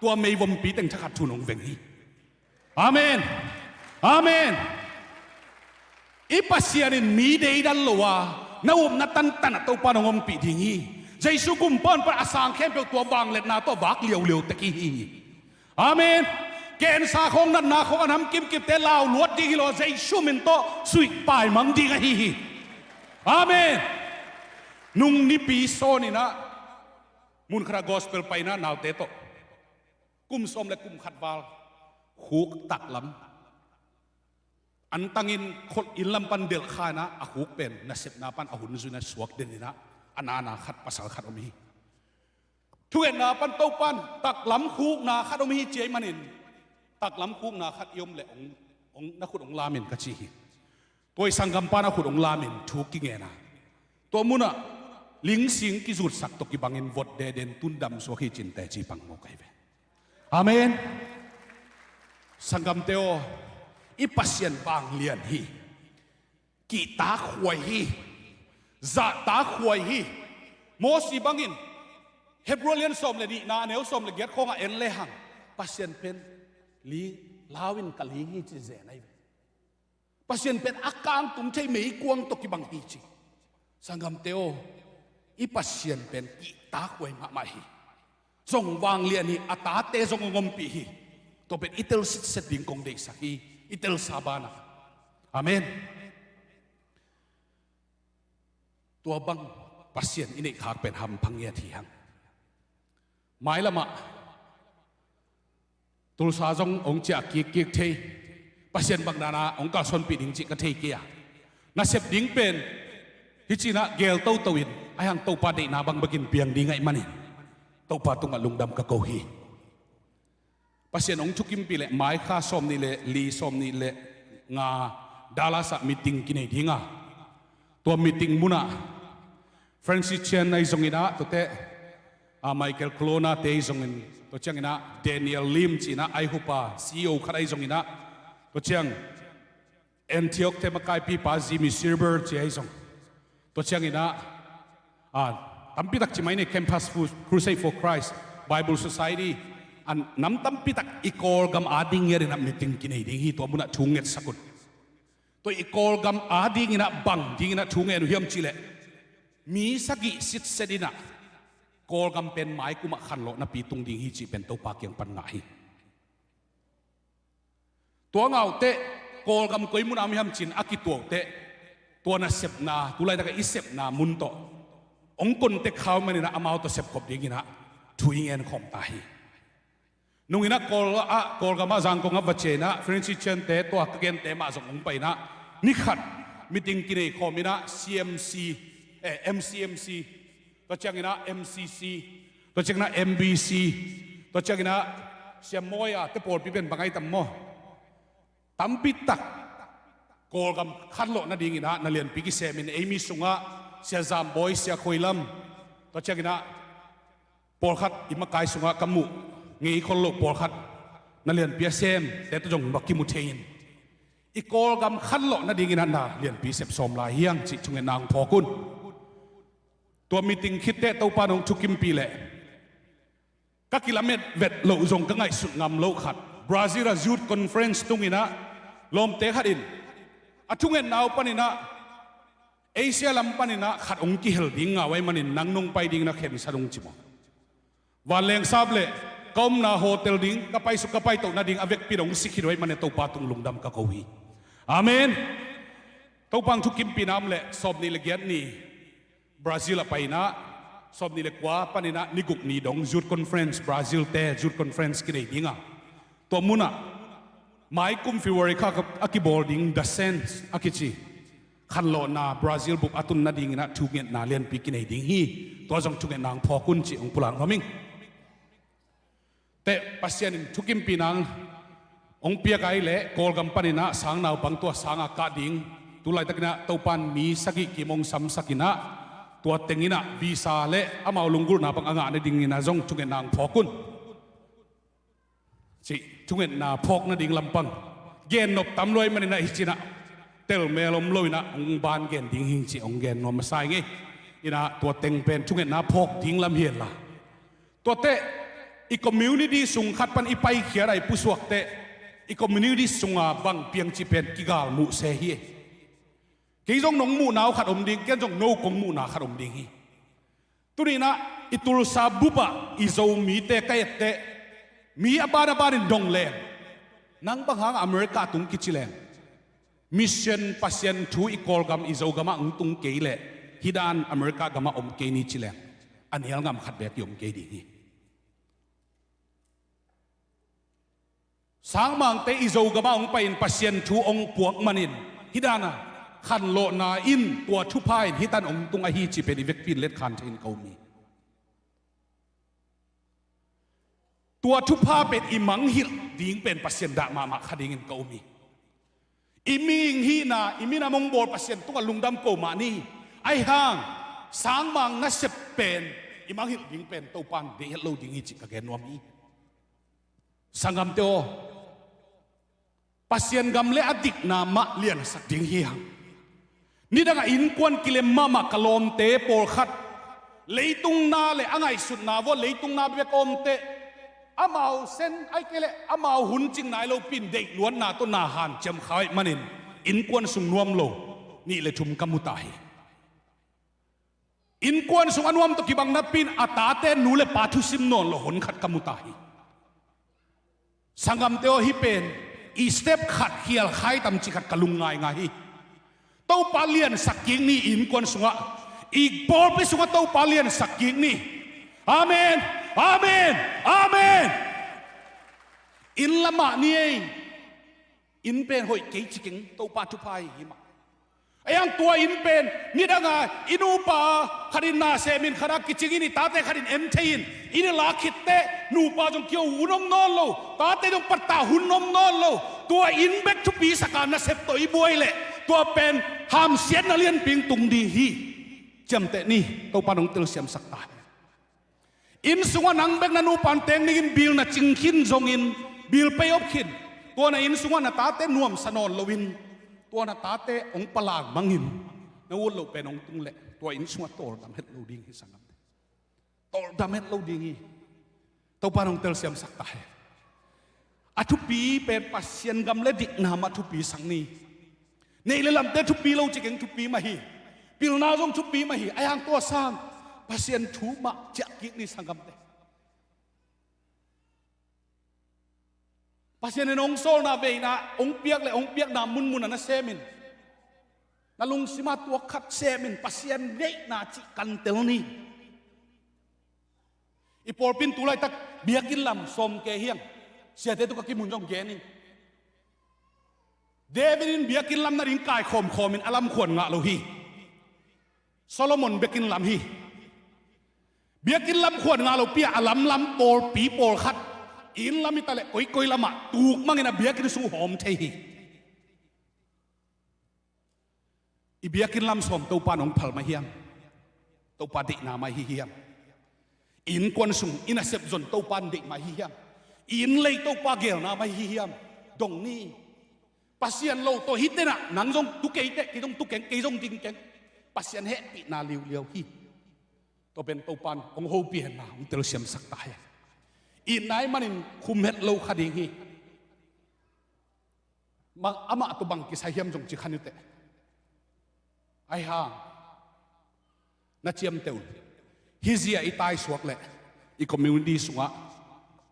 tua meivompi teng thakhat thu-in hong veng hi. Amen. Amen. I Pasian in mi deidan lo a na upna tantan ah Topa in hong ompih ding hi. Jesu gumpa hong pai a sang khempeuh tua vangliatna tawh vak liauliau tek hi hi. Amen. Kensa khawng natna khawng a nam kimkipte lau luat ding hi lo a Jesu min tawh suih paimang ding ahi hi. Amen. Nung nipi sawn in ah mun khatah gospel paina naute tawh kum sawm le kum khat val khuk taklam antangin kholh inn lam pan delhkha in ah a khuk pen nasepna pan a hun zui-in ah suak den in ah a nana khat pasal khat om hi. Thungetna pan Topa in taklam khukna khat om hi ci ahih manin taklam khukna khat i om leh hong, hong, na khut hong lam in ka ci hi. Tua i sanggampa in a khut hong lam in thu kingen a tua munah lingsing kizutsak tawh kibangin vot deden tun damsuak hi ci-in teci pang mawk ahi ve. Amen. Sanggamte aw, i Pasian vanglian hi. Kihtakhuai hi. Zahtakhuai hi. Mosi bangin Hebrew lian sawm le nihna a neu sawm le giat khawngah en lehang Pasian pen ling, lau in ka ling hi ci zen ahi ve. Pasian pen a kangtum thei meikuang tawh kibang hi ci. Sanggamte aw, i Pasian pen kihtakhuai mahmah hi. Zong vanglian hi, a tate zong hong ompih hi. Tua pen i tel sitset ding kong deihsak hi, i telsa banah. Amen. Tua bang Pasian i neihkhak pen hampha ngiat hi hang. Mailamah Tulsa zong hong ciah kikkik thei, Pasian bang dana hong kalsuanpih ding cih ka thei kei a, nasep ding pen hih ci-in ah gel toto in, ahih hang Topa deihna bang bekin piang ding ahih manin Topa tungah lungdam ka ko hi. Pasian hong thukimpih leh mai kha sawm nih le li, sawm nih le nga Dallas ah meeting kinei ding a, tua meeting munah Francis Chan ahi zongin ah tuate a Michael Colonna te ahi zongin, tua cianginah Daniel Lim cinah ahi hupa C E O khat ahi zonginah, tua ciang Antioch te makaipipa Zimi Silber ci ahi zong, tua cianginah a tampitak ci mai ni, Campus Crusade for Christ, Bible Society, a nam tampitak i Kawlgam ading ngiatinah meeting kinei ding hi. Tua munah thu ngetsak un. Tua i Kawlgam adinginah bang dinginah thu ngen uh hiam cihleh, mi sagih sitset inah Kawlgam pen maikumah khanlawhnapi tung ding hi cih pen Topa kiang pan ngah hi. Tua ngauteh Kawlgam koi munah om hiam cin a kituauteh, tua nasepna, tulaitakah i sepna mun tawh hong kontek kha uh maninah amau tawh sepkhop dinginah thu i ngen khawm ta hi. Nunginah Kawl ah, Kawlgamah Zangkong ah va ciah inah Francis Chan te, tua ka gente mah zong hong pai inah, ni khat meeting kinei khawm inah C M C, eh, M C M C, tua cianginah M C C, tua cianginah M B C, tua cianginah Siam Mawi a te pawlpi pen bang ai tam maw? Tampitak Kawlgam khanlawh nadinginah na lianpi kisemin, ei mi sungah Sia Zam Bawi, Sia Khoi Lam, tua cianginah pawlkhat i makai sungah ka muh ngei khol loh pawlkhat na lianpi a sem te tawh zong va kimu thei in, i Kawlgam khanlawh nadinginah na lianpi sep sawm lai hiang cih thungetna hong phawk un. Tua meeting khitteh Topa nong thukimpih leh ka kilamet vet loh zong ka ngaihsut ngam loh khat, Brazil a youth conference tunginah lawmte khat in a thungetna uh paninah Asia lam paninah khat hong kihel ding ngau ahih manin nang nong pai ding na khensat ung ci maw? Vanleng sap leh ka omna hotel ding, ka paisuk ka paitoh nading a vekpi in hong si khit uh ahih manin Topa tung lungdam ka ko hi. Amen. Topa hong thukimpihna om leh sawmnih le giat ni Brazil ah pai inah, sawmnih le kua paninah ni guk ni dong youth conference, Brazil te youth conference kinei dinga, tua munah maikum February kha a kibawl ding The Saints a kici khanlawhna Brazil bup a tun nadinginah thungetna lianpi kinei ding hi. Tua zong thungetna hong phawk un cih hong pulak nuam ing. Teh Pasian in thukimpihna hong piak ahih leh Kawlgam paninah sang naupang tua sanga kah ding, tulaitakinah Topan mi sagih kim hong samsakinah tua tenginah visa le amau lunggulhna bang a ngah nadinginah zong thungetna hong phawk un. Cih thungetna phawk nading lampang gennop tam lua ahih maninah hih cinah telmel om loinah hong ban gen ding hing cih hong gen nuam masa ing ei. Inah tua teng pen thungetna phawk ding lam hi henla, tuateh i community sung khat pan i paikhiat a i pusuakteh i community sunga bang piang cih pen kigalmuh se hi. Kei zong nong muhna uh khat om ding, ken zong no kong muhna khat om ding hi. Tuninah i Tulsa bupah i Zomite ka etteh mi a ban a banin dong leng, nang bang hang America tung kici leng, mission Pasian thu i Kawlgam i Zogamah hong tung kei leh hih dan America gamah om kei ni ci leng a nial ngam khat beek i om kei ding hi. Sangmangte i Zogamah hong pai-in Pasian thu hong puak manin hih dana khanlawhna in tua thupha in hih tan hong tung ahi cih pen i vekpi in letkhan thei in ka um hi. Tua thupha pen i mangngilh ding pen Pasian dah mahmah kha dingin ka um hi. I mihing hihna, i minam hong bawl Pasian tungah lungdam ko mah ni. Ahi hang sangmang nasep pen i mangngilh ding pen Topan deih het lo ding hi cih ka gen nuam hi. Sanggamte aw, Pasian gam le a dikna mah liansak ding hi hang. Nidangah innkuan kilem mahmah ka lawmte pawlkhat, leitung na le a ngaihsutna vua leitung na bek a omteh, amau sen ahih kei leh amau hun cing nai lopi-in deihluatna tawh na hanciam kha ahih manin innkuan sung nuam lo nih le thum ka mu ta hi. Innkuan sung a nuam tawh kibang napi-in a tate nu le pa thusim nawn lo honkhat ka mu ta hi. Sanggamte aw, hih pen i step khat khial khai tam cih khat ka lung ngaingai hi. Topa liansak kik ni, i innkuan sungah, i pawlpi sungah Topa liansak kik ni. Amen. Amen. Amen. Inn lamah ni ei. Inn pen hoih kei ci keng, Topa thupha hi hi mah. Ahi hang tua inn pen nidanga i nupa khatin na semin, khat a kicingin i tate khatin en thei-in i lak khitteh nupa zong kiho hun om nawn lo, tate zong pattah hun om nawn lo. Tua inn bek thupi saka nasep tawh i buai leh tua pen hamsiatna lianpi tung ding hi. Ciamteh ni, Topa nong telsiamsak ta hen. Inn sungah nang bek na nupa teng dingin bill na cing khin zongin, bill pay off khin, tua na inn sungah na tate nuamsa nawn loin, tua na tate hong palak mangin na ut loh pen hong tung leh, tua inn sungah tawldam het lo ding hi sangam. Tawldam het lo ding hi. Topa in hong telsiamsak ta hen. A thupi pen Pasian gam le dikna mah thupi sak ni. Neih le lamte thupi lo ci keng, thupi mah hi. Pilna zong thupi mah hi. Ahi hang tua sang Pasian thu mah ciah kik ni sanggamte. Pasian in hong sawlna veina hong piak le hong piakna munmun ah na sem in, na lungsim ah tua khat sem in, Pasian deihna cih kantel ni. I pawlpi in tu laitak biakinn lam sawm ke hiam? Siate tungah kimu in zong gen in. David in biakinn lam nading kaikhawm khawm in a lam khuan ngah lo hi. Solomon biakinn lam hi. Biakinn lam khuan ngah lopi-a a lamlam pawlpi pawlkhat inn lam hi ta leh koikoi lamah tuk mangin a biakinn sung hawm thei hi. I biakinn lam sawm Topa in hong phal mah hiam? Topa deihna mah hi hiam? I innkuan sung i nasep zon Topa in deih mah hi hiam? I inn lei Topa geelna mah hi hiam? Dong ni. Pasian lo tawh hi tenah nang zong tu kei teh, kei zong tu keng, kei zong ding keng. Pasian hehpihna liuliau hi. Tua pen Topa in hong hopih henla hong telsiamsak ta hen. Itna ahih manin khum het lo kha ding hi. Amah tawh bang kisai hiam zong ci kha ni teh. Ahi hang na ciamteh un. Hih zia i taisuak leh i community sungah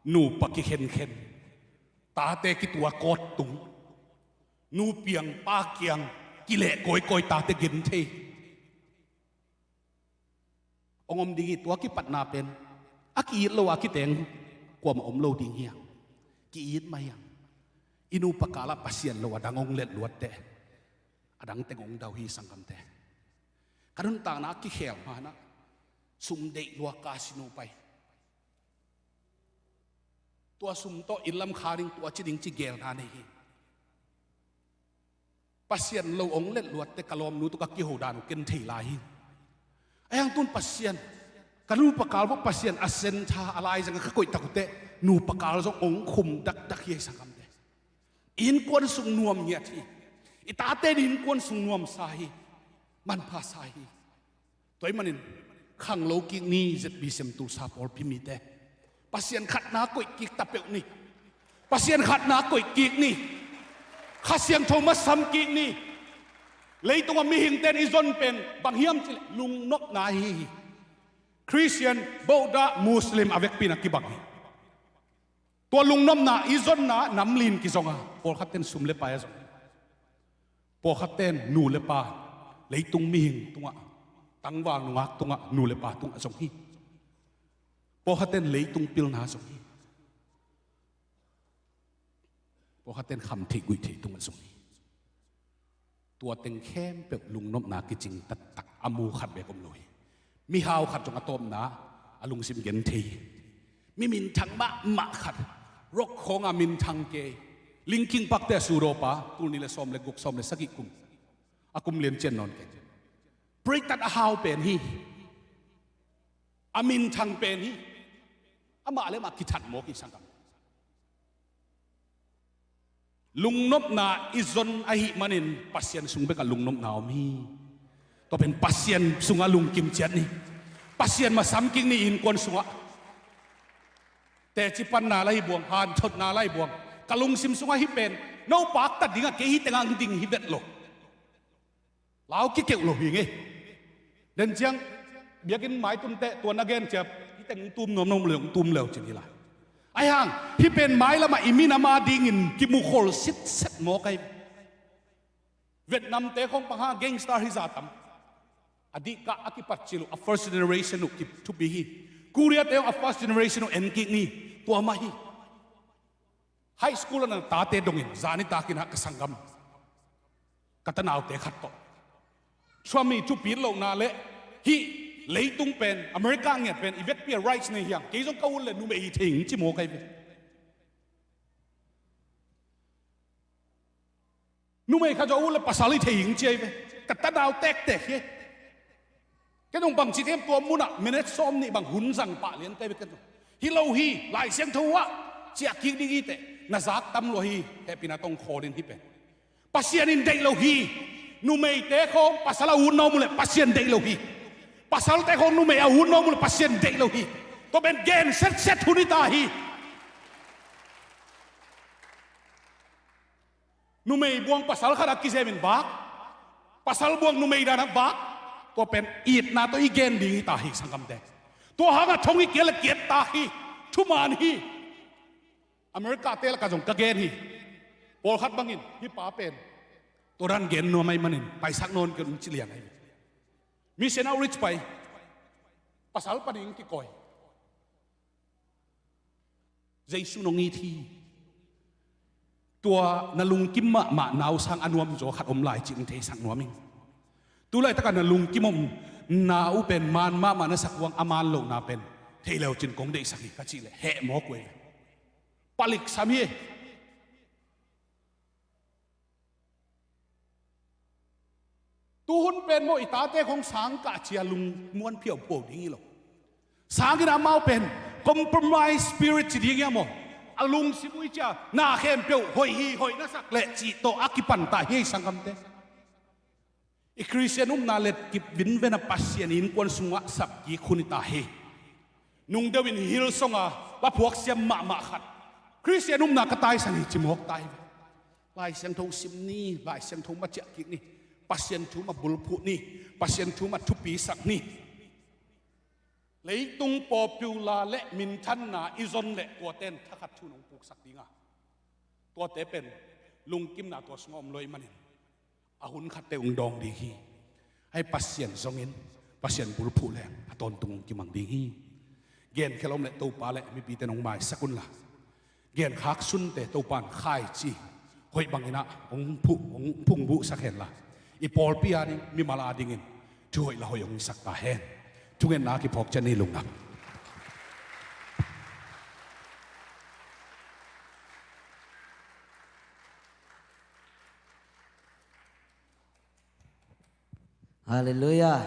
nupa kikhenkhen, tate kituak kawttung, nu piang pa kiang kileh kawikawi tate genthei hong om ding hi. Tua kipatna pen a ki-it lo a kiteng kuamah om lo ding hi hang. Ki-it mah hi hang. I nupa kalah Pasian lo a dang hong letluat teh a dang teng hong dau hi sanggamte. Ka nuntakna a kikhel hmanah sum deih lua, casino pai, tua sum tawh inn lam kha ding, tua ci ding ci geelna nei hi. Pasian lo hong letluat teh ka lawmnu tawh ka kiho dan uh ken thei lai hi. Ahi hang tun Pasian, ka nupa kal bawh Pasian a centre a laizang a ka koih tak uh teh nupa kal zong hong khum dakdak hi, ahi sanggamte. I innkuan sung nuam ngiat hi. I tate in innkuan sung nuamsa hi. Manpha sa hi. Tua ahih manin khanglo kik ni, Z B C M Tulsa pawlpi mite. Pasian khatna koih kik ta peuh ni. Pasian khatna koih kik ni. Kha Siangtho mah sam kik ni. Leitungah mihingte in i zon pen bang hiam cih leh lungnopna ahi hi. Christian, Buddha, Muslim a vekpi in a kibang hi. Tua lungnopna i zonna nam li in kizong a, pawlkhatte in sum le pai a zong hi. Pawlkhatte in nu le pa, leitung mihing tungah, tangval nungak tungah, nu le pa tungah zong hi. Pawlkhatte in leitung pilna zong hi. Pawlkhatte in khamtheih guihtheih tungah zong hi. Tua teng khempeuh lungnopna kicing taktak a mu khat beek om lo hi. Mihau khat zong a tawpna a lungsim gen thei hi. Mi minthang mahmah khat, rock khawnga minthang kei, Linkin Park te a sudaw pa, tul nih le sawm le guk, sawm le sagih kum, a kum lian cian nawn kei. Break tat a hau pen hi. A minthang pen hi. Amah le amah kithat mawk hi sangkam. Lungnopna i zon ahih manin Pasian sung bekah lungnopna om hi. Tua pen Pasian sungah lungkim ciat ni. Pasian mah sam kik ni innkuan sungah. Teci panna lai buang, hanthotna lai buang. Ka lungsim sungah hih pen no paktat dingah kei hih tengah ang ding hi vet lo. Lau kikeuh lo hi ngei. Den ciang biakinn maitum teh tua na gen ciang hih teng tum nuam nuam le tum leu cin hi lai. Ahi hang hih pen mailamah i minam a dingin kimukhol sitset mawk ahi. Vietnam te khong pang ha gangster hi za tam. A dihkah a kipat cil uh a first generation uh kip thupi hi. Korea te uh a first generation uh en kik ni. Tua mah hi. High school ah na tate dongin zani takin ah ka sanggam, ka tanaute khat tawh Trump i thupit lohna le hih leitung pen America ngiat pen i vekpi a rights nei hiam, kei zong ka ut le numei hi thei ing ci maw kai ve. Numei khat zong ut le pasal hi thei ing ci ai ve. Ka tanau tektek hi. Ken zong bangci kem tua munah minute sawm nih bang hun zang pah lian tei bek ken zong. Hi lo hi, Lai Siangtho ah ciah kik ding hi teh, na zak tam lua hi, hehpihna tawh khawl in hi pen. Pasian in deih lo hi. Numeite khawng pasal a ut nuam uh leh Pasian deih lo hi. Pasalte khawng numei a ut nuam uh leh Pasian deih lo hi. Tua pen gen setset hun hi ta hi. Numei buang pasal khat a kizem in vak, pasal buang numei dan a vak, tua pen itna tawh i gen ding hi ta hi, sanggamte. Tua hangah thong i kiat le kiat tak hi, thuman hi. America te lakah zong ka gen hi. Pawlkhat bangin hih pa pen tua dan gen nuam ahih manin paisak nawn kei un ci liang ahi. Mission outreach pai, pasal panin kikawi. Jesu nong it hi. Tua na lungkim mahmah na uh sang a nuamzaw khat om lai cih hong theisak nuam ing. Tulaitakah na lungkim om na uh pen maan mahmah na sak uh hang, a maan lohna pen thei le uh cin kong deihsak hi ka cih leh heh mawk uh ei. Palik sam hi. Tuhun pen maw, i tate khawng sang kah cia lungmuan phiauphiau ding hi lo. Sang in amau pen compromise spirit ci ding hi a maw, a lungsim uh i cia na khempeuh hoih hi, hoih na sak leh cih tawh a kipanta hi ei, sanggamte. I Khristian upna letkip vinven a Pasian innkuan sungah sapkik hun hi ta hi. Nung deuh in Hillsong a la phuak siam mahmah khat, Khristian upna ka taisan hi ci mawk ta hi ve. Lai Siangtho sim ni, Lai Siangtho ma ciah kik ni, Pasian thu ma bulphuh ni, Pasian thu ma thupisak ni. Leitung popular le minthanna i zon leh tuate in thakhat thu nong puksak ding a, tuate pen lungkimna tua sungah om lo ahih manin a hun khatte hong dawng ding hi. Ahi Pasian zongin, Pasian bulphuh leng a tawntung hong kimang ding hi. Genkhia lawm leh Topa leh mipite nong maisak unla, genkhak sunte Topa in khaici hoih bangin ah hong phu-, hong phungvuhsak henla, i pawlpi ading, mimal adingin thu hoih la hoih hong hisak ta hen. Thungetna kiphawk ciat ni, lungdam. Halleluiah.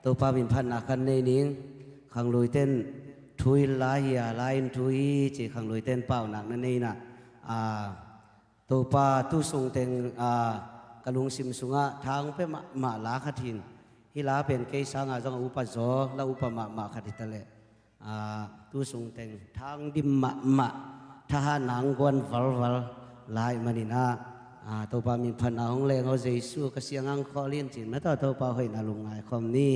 Topa min phatna kan nei ning. Khangluite in thu in la hi a, la in thu hi ci, khangluite in paunak na nei in ah, a, Topa tu sung teng, a, ka lungsim sungah tha hong pia mahmah la khat hi in. Hih la pen kei sangin zong a upa zaw, la upa mahmah khat hi ta leh, a, tu sung teng tha hong dim mahmah, thahatna hong guan valval la ahih manin ah, a, Topa min phatna hong leng aw Jesu, ka siangah hong khawl in ci-in mah tawh Topa hoihna lungngai khawm ni.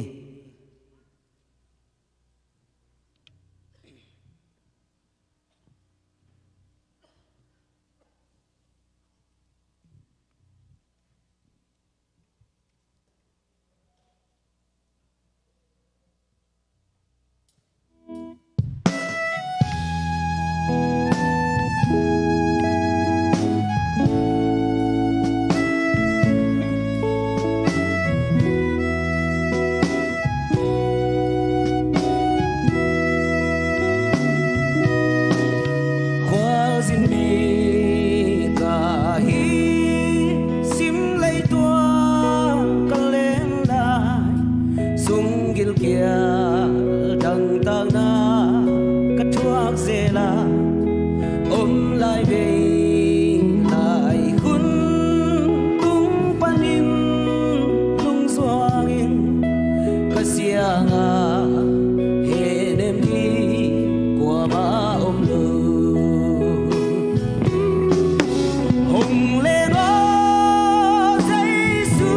Khualzin bik ah hih sim leitang ka leng lai, sung gilkial dangtakna ka thuak zel a, om lai vei lai hun tung panin lungzuang in ka siangah hehnem ding kuamah om lo. Hong leng aw Jesu,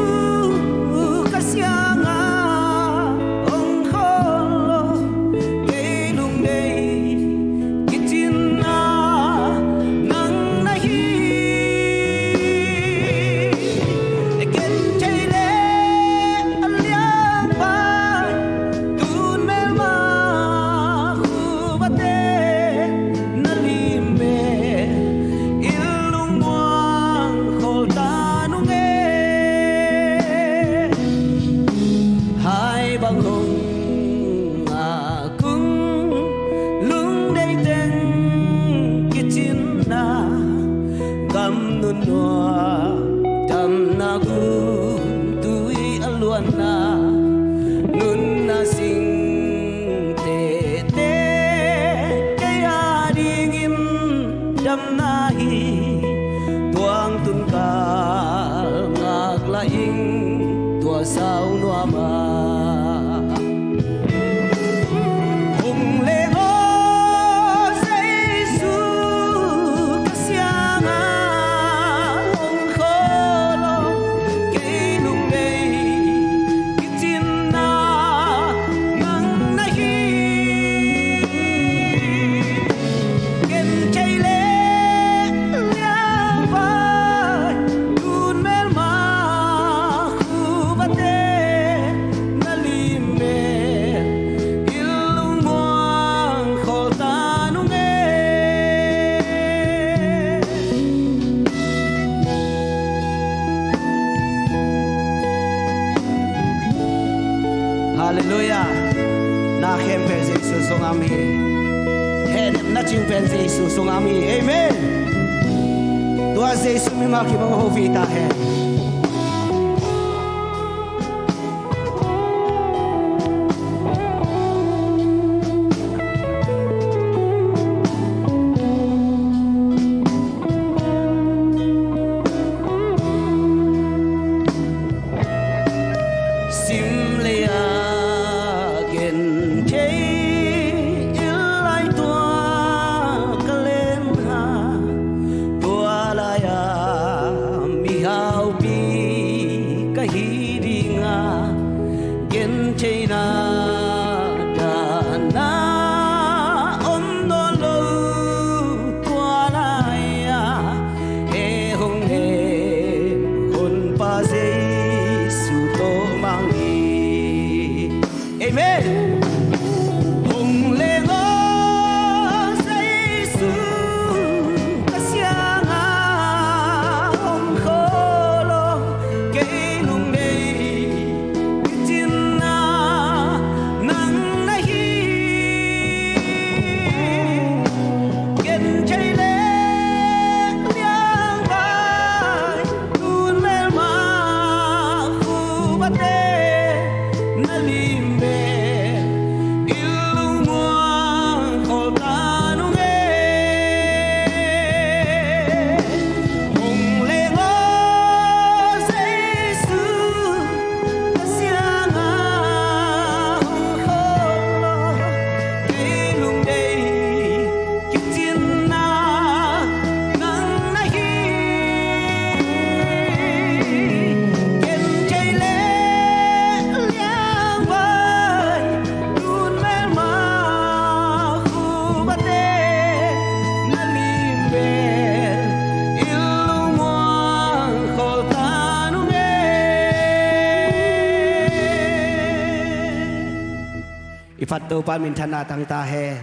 ka siangah hong khawl aw, kei lungdei kicinna nang na hi. Ken thei leh a liang pai, tun melma khuavate na lim pen in lungmuang khawl ta nung e. Hai bang hong ngak ung, lungdei teng kicinna, gam nunnuam damna, gumtui a luanna, nun Amen. Hehnem na cing pen Jesu sungah om hi. Amen. Tua Jesu mimal kim a hopih ta hen. Simlei-a gen thei i lai tua ka len ha, tua lai-a mihaupi ka hi ding a, gentheihna dahna om nawn lo tua lai-a, e hong ne Honpa Jesu tawh mang hi. Amen. Hong leng aw Jesu, ka siangah hong khawl aw, kei lungdei kicinna nang na hi. Genthei le liangvai, tun melma khupate na lim bel i lungmuang khawl ta nung e. Hong leng aw Jesu, ka siangah hong khawl aw, kei lungdei kicinna nang na hi. Genthei le liangvai, tun melma khupate na lim bel i lungmuang khawl ta nung e. I phat Topa minthanna tang ta hen.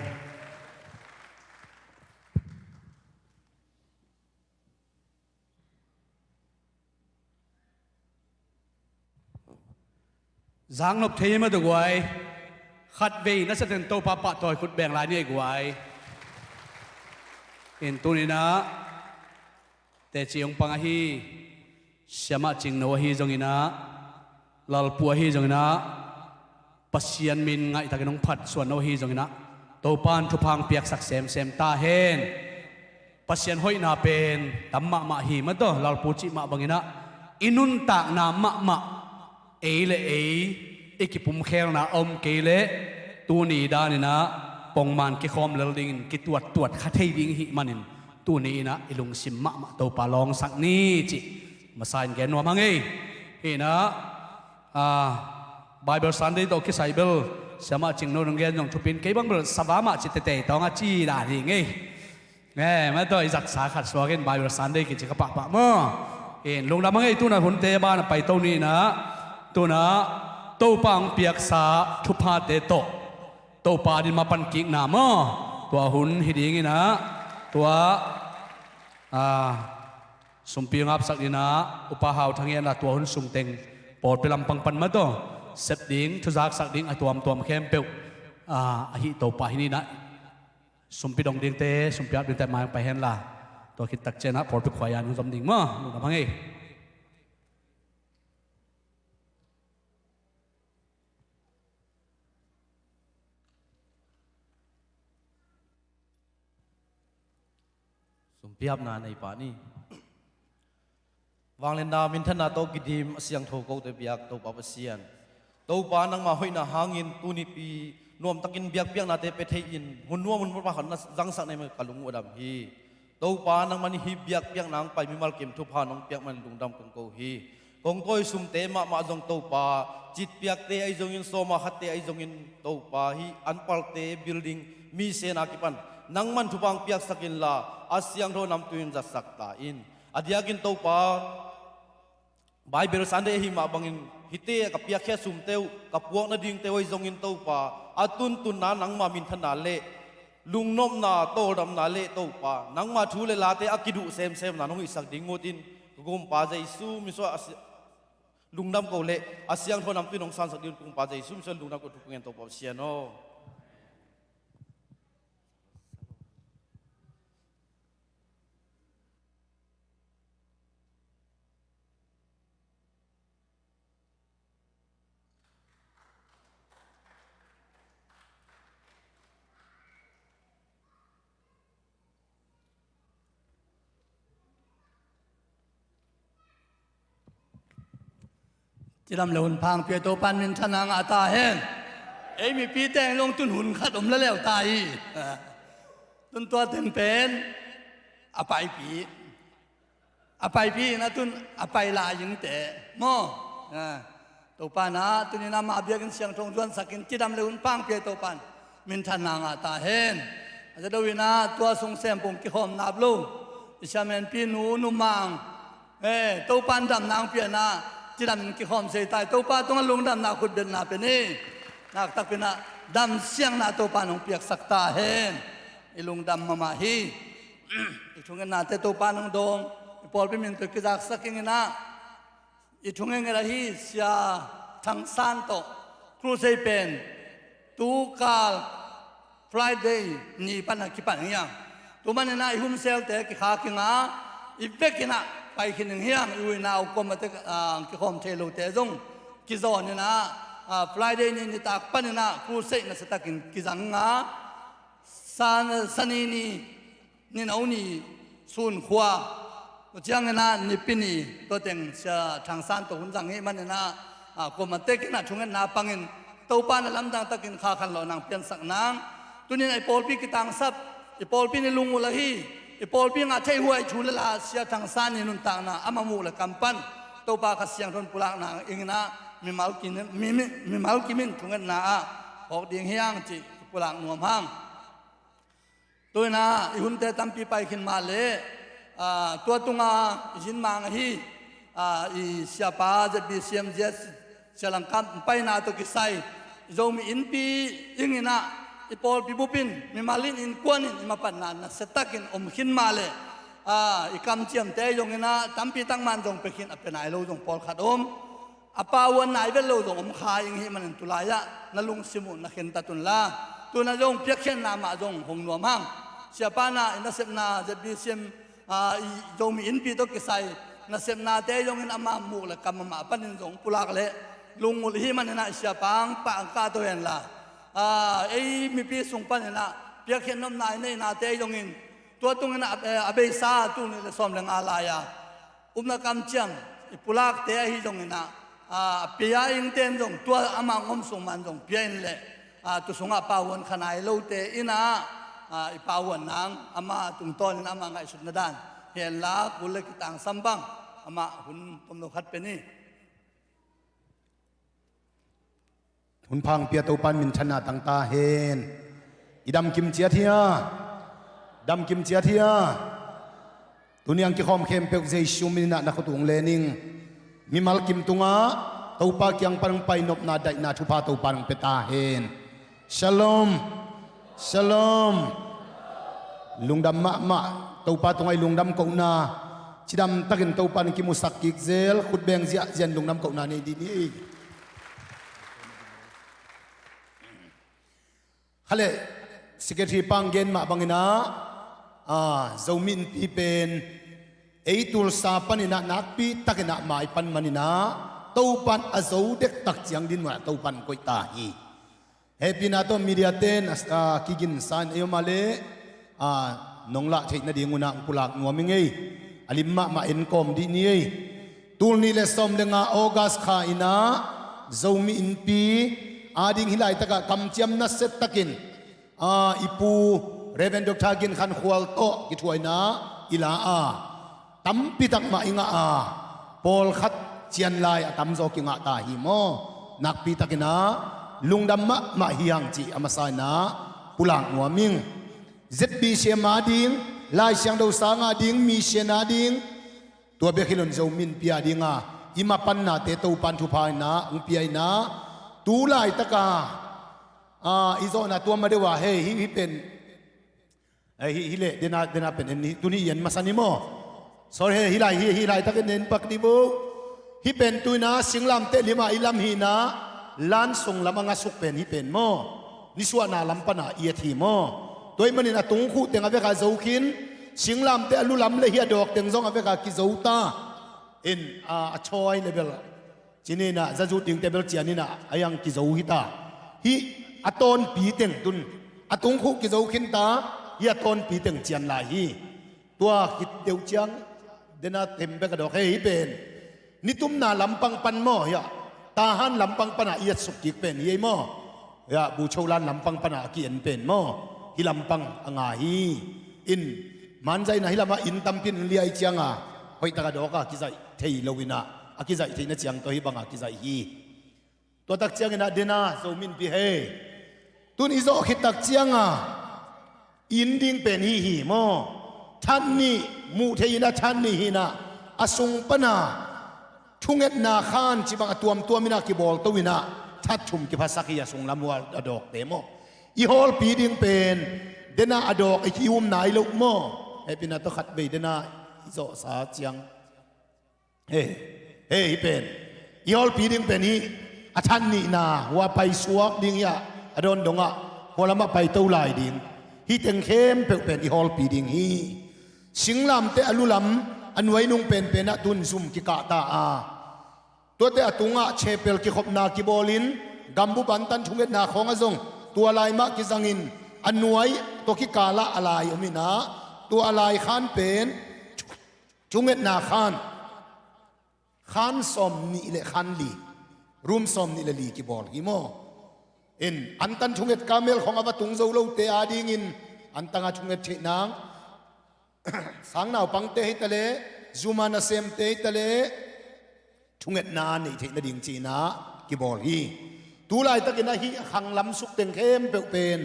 Zaknop thei mah tawh guai. Khatvei na sa teng Topa pahtawi khut beng lai ni ei guai. In tuni-in ah teci hong pang ahi Siamah Cingno ahi zongin ah, Lalpu ahi zongin ah, Pasian min ngaihtakin hong phatsuan no ahi zongin ah, Topa in thupha hong piaksak semsem ta hen. Pasian hoihna pen tam mahmah hi mah tawh, Lalpu cih mah bangin ah, i nuntakna mahmah, ei le ei i kipumkhelna a om kei leh, tuni danin ah pongman kikhawm lel dingin kituattuat kha thei ding i hih manin, tuni-in ah i lungsim mahmah Topa lawngsak ni cih masa in gen nuam hang ei. Hi-in ah, ah, Bible Sunday tawh kisai bel, Siamah Cingno in hong gen zong thupi in, kei bang bel sava mah ci teitei tawng a ci dan hi ngei. Nge, mah tawh i zaksa khat suakin Bible Sunday kici ka pahpah maw. In lungdam hang ei, tu-in ah hunte a ban ah paito ni-in ah, tu-in ah Topa hong piaksa thuphate tawh Topa adingin mapan kikna maw, tua hun hi dingin ah, tua, ah, sumpi hong apsak dingin ah Upa Hau Thang Hian la, tua hun sung teng pawlpi lampang pan mah tawh sep ding, thuzaksak ding a tuamtuam khempeuh, ah, ahi Topa hi ni-in ah, sumpi dong dingte, sumpi ap dingte mai hong pai hen la, tua khit tak ciangin ah pawlpi khuaiah hong zom ding maw. Lungdam hang ei. Sumpiapna nei pah ni. Vangliatna minthanna tawh kidim a siangtho kote biak Topa Pasian, Topa nangma hoihna hangin tuni-in nuamtakin biakpiaknate pia thei-in, hun nuam hun pha khat na zangsak na hi manin ka lung uh a dam hi. Topa nangman hih biakpiakna hong pai mimal kim thupha nong piak manin lungdam kong ko hi. Kong tawi sumte mahmah zong Topa, citpiakte ahi zongin, sawma khatte ahi zongin Topa, hih anpalte, building, mi sena kipan nangman thupha hong piaksak inla, a siangtho namtui in zatsak ta in. A diakin Topa, Bible Sunday ahih mah bangin, hihte ka piakkhiat sumte uh, ka puak nadingte uh ahi zongin Topa, a tuntunna nangma minthanna le lungnopna, tawldamna le Topa, nangma thu le late a kiduh semsemna nong hihsak ding ut in, ka Gumpa Jesu min suang a si-, lungdam ko le a siangtho namtui in hong sansak ding ut, ka Gumpa Jesu min suang lungdam ko, thu kong ngen Topa Pasian aw. Cidam le hun pha hong pia Topa'n minthanna ngah ta hen. Ei mipi teng zong tun hun khat om lel ta hi. Tun tua teng pen a paipi, a paipi in a tun a pai lai ing te maw. Topa'n a tuni-in amah biakinn siangtho hong zuansak in cidam le hun pha hong pia Topa'n minthanna ngah ta hen. A za do in a tua sung sem pong kikhawm nap lo i siamenpi nu, Nu Mang, Topa'n damna hong pia in a cidam in kikhawm sei ta hi. Topa tungah lungdamna khutbetna pia ni. Nakpi takin a damsiangna Topa'n hong piaksak ta hen. I lungdam mahmah hi. I thungennate Topa'n hong dawng, i pawlpi min tawh kizaksak ing in a, i thungen nget ahi Sia Thang San tawh crusade pen tu kal Friday ni pan a kipan hi hang. Tua manin a i hun selte kikhak ing a, i vekin a pai khin ing hi hang. I u i nau kuamah tek kikhawm thei lote zong kizawn in a, Friday ni nitak panin a crusade nasia takin kizang ing a, San, Sani ni, Nino ni sun khua, tua ciangin a Nipi ni, tua teng Sia Thang San tawh hun zang hi manin a, kuamah tek in a thungetna pangin Topa'n a lamdang takin kha khanlawhna hong piansak nang. Tuni-in a i pawlpi kitangsap, i pawlpi in i lungul ahi, i pawlpi ngah theih huai thu le la Sia Thang San i nuntakna amah muk le kam pan Topa Kha Siangtho in pulakna ing in a, mimal kim in, mi, mi, mimal kim in thungetna ah phawk ding hi hang cih pulak nuam hang. Tu-in a i hunte tampi pai khin mah leh, tua tunga i zin mang ahi i siapa Z B C M Z Sia Lang Kam paina tawh kisai i Zomi Innpi ing in a, i pawlpi bup in mimal in innkuan in i mapatna nasia takin om khin mah leh, i kamciamte zong in a tampi tak man zong pia khin a pia nai lo zong pawlkhat om. A pauan nai vet lo zong om kha ing hi manin tulai-ah na lungsim uh na khentat un la. Tu-in a zong piakkhiatna mah zong hong nuam hang. Siapa in a i nasepna Z B C M, i Zomi Innpi tawh kisai nasepnate zong in ama muk le kam amah panin zong pulak leh lungul hi manin a i siapa hong pah hong kah to hen la. Ei mipi sung panin a piakkhiat nopna i neihnate zong in tua tungin a, a beisa tul nih le sawm le nga lai-a upna kamciam i pulakte ahi zongin a, a pia ingte in zong tua amah hong om sung man zong pia in leh, tua sungah pauan kha nai lote in a, i pauan nang ama tungtawnin ama ngaihsutna dan hi hen la, kul le kitangsam bang amah hun tomno khat pia ni. Hun pha hong pia Topa'n minthanna tang ta hen. I damkim ciat hia? Damkim ciat hia? Tuni-a hong kikhawm khempeuh Jesu min in a na khut uh hong len ing. Mimal kim tungah Topa kiang pan hong pai nopna daihna thupha Topa'n hong pia ta hen. Shalom. Shalom. Lungdam mahmah. Topa tungah i lungdam kohna cidam takin Topa'n kimusak kik zel, khut beng ziahziah in lungdam kohna nei dih ni. Kha le, secretary pa hong gen mah bangin a, Zomi Innpi pen ei Tulsa panin a nakpi takin a mai pan manin a Topa'n a zo dektak ciang din mun ah Topa'n koih ta hi. Hehpihna tawh media-te in a, a, kiginsa in ei om a leh, a, nong lah theih nading un a hong pulak nuam ing ei. A lim mahmah en kawm dih ni ei. Tul nih le sawm le nga August kha in a Zomi Innpi ading hih laitakah kamciam nasia takin, a, i pu Reverend Doctor Gin Khan Khual tawh kithuahna i la a, tampi tak mah i ngah a, pawlkhat cian lai a tamzaw kingah ta hi maw? Nakpi takin a lungdam mahmah hi hang cih a masa in a pulak nuam ing. Z B C M ading, Lai Siangtho sang ading, mission ading, tua bek hi lo in Zomi Innpi ading a i mapannate Topa'n thupha in a hong pia in a, tu laitaka, a, i zawhna tua ma deuh a hei, hih, hih pen, eh, hih, hih leh, dena, dena pen en, tuni i en masa ni maw? Sorry, hih, hih lai, hih, hih laitakin en pak ni bo. Hih pen tu-in a singlamteh lim a i lam hi in a, lan sung lam a ngasuk pen hih pen maw? Nisuahna lam pan a i et hi maw? Tua ahih manin a tungkhuh teng a vek a zo khin, singlamteh a lu lam le hih a dawk teng zong a vek a kizo ta. In, a, a chawi le bel, ci ni in a, zazut dingte bel cian in a, a iang kizo hi ta. Hih a tawnpi teng tun, a tungkhuh kizo khin ta, hih a tawnpi teng cian lai hi. Tua khit deuh ciang, dena them bek a dawk, hei, hih pen nitumna lampang pan maw, hih a, Tahan lampang pana i atsuk kik pen hi ei maw? Ya, Bucholan lampang pana a ki-en pen maw? Hih lampang a nga hi. In, manzaina hih lamah inn tampi in liai cianga hoihtaka dawka kizaih thei loinah a kizaih theihna ciang tawh hih banga kizaih hi. Tuatak cianginah dena Zomi Innpi hei, tun i zawh khittak cianga inn ding pen hih hi maw? That nih muh thei inah that nih hinah a sung pana thungetna khan cibang a tuamtuam inah kibawl to inah that thum kiphasak hi a sunglam hua a dawkte maw? I hawlpi ding pen dena a dawk i ki-um nai loh maw? Hehpihna tawh khatvei dena i zawhsa ciang He, he, hih pen i hawlpi ding pen hih a that nihna hua paisuak ding hi a, a dawn dongah hua lamah paito lai ding. Hih teng khempeuh pen i hawlpi ding hi. Singlamteh a lulam a nuainung penpenah tun zum kikah ta a, tuate a tungah chapel kikhopna kibawlin gambup antan thungetna khawngah zong tua lai mah kizangin a nuai tawh kikalah a lai om inah tua a lai khan pen thungetna khan khan sawm nih le khan li, room sawm nih le li kibawl hi maw? In, antan thunget kamel khawng a va tung zo lote adingin antanga thunget theih nang, sang naupangte hi taleh, zuma nasemte hi taleh, thungetna neih theih nading cinah kibawl hi. Tu laitakin ahi a khanglam sukteng khempeuh pen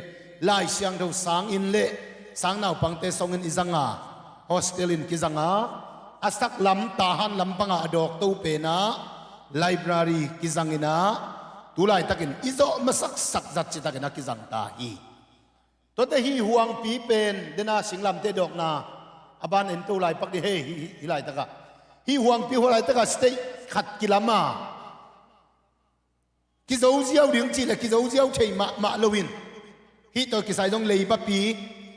Lai Siangtho sangin le sang naupangte songin i zanga, hostel in kizanga, a saklam Tahan lampanga a dawkto penah library kizanginah tu laitakin i zawh masaksak zat citakin a kizang ta hi. Tuate hih huangpi pen dena singlamteh dawkna a ban ento laipak dih hei, hih, hih, hih laitakah, hih huangpi hua laitakah state khat kilama kizoziau ding cih le kizoziau thei mahmah loin hih tawh kisai zong leibapi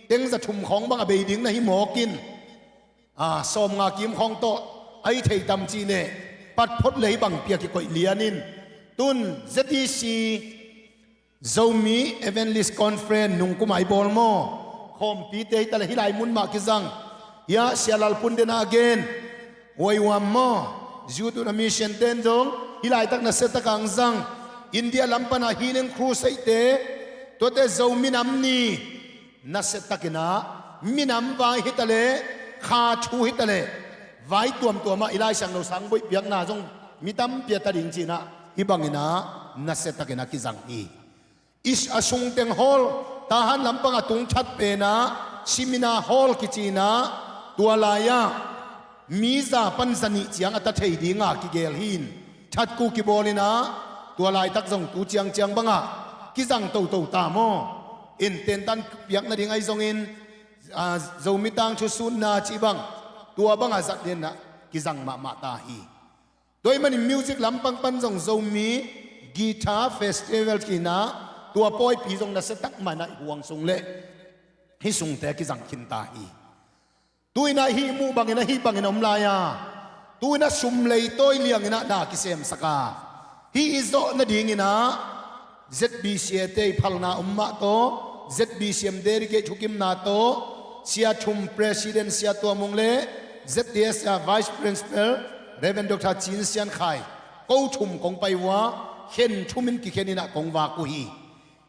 tengza thum khawng bang a bei ding na hi mawkin, a, sawmnga kim khawng tawh a hi thei tam cih le patphot lei bang pia kikoih lianin tun Z E C Zomi Evangelist Conference nungkum a i bawl maw? Khawmpite hi taleh hih lai mun mah kizang. Hiah Sia Lal Pun dena a gen Waiwam maw? Youth una mission ten zong hih laitak nasiatak ang zang. India lam pana healing crusade te, tuate Zo minam ni nasiatakinah minam vai hi taleh, kha thu hi taleh, vai tuamtuamah i Lai Siangtho sang boih piakna zong mi tampi a ta ding cinah hih banginah nasiatakinah kizang hi. Is a sungteng hall, Tahan lampang a tung that penah seminar hall kicinah tua lai-ah mi za pan zanih ciang a ta thei dinga kigel hi in, thatku kibawlinah tua laitak zong tu ciangciang bangah kizang toto ta maw? In tentan piak nading ahi zongin, a, Zomi tangthu sutna cih bang tua bangah zat dinah kizang mahmah ta hi. Tua ahih manin music lampang pan zong Zomi Guitar Festival cinah tua pawipi zong nasiatak manah i huang sung le hih sungte kizang khinta hi. Tuinah hih muh bangin a hih bangin a om lai-a, tuinah sum leitawi lianginah na kisemsak a, hih i zawh nadinginah Z B C A te i phalna om mah tawh, Z B C M delegate thukimna tawh, Sia Thum President Sia Tua Mung le Z T S a Vice Principal Reverend Doctor Cin Sian Khai, ko thum kong pai uh a, khen thumin kikheninah kong vak uh hi.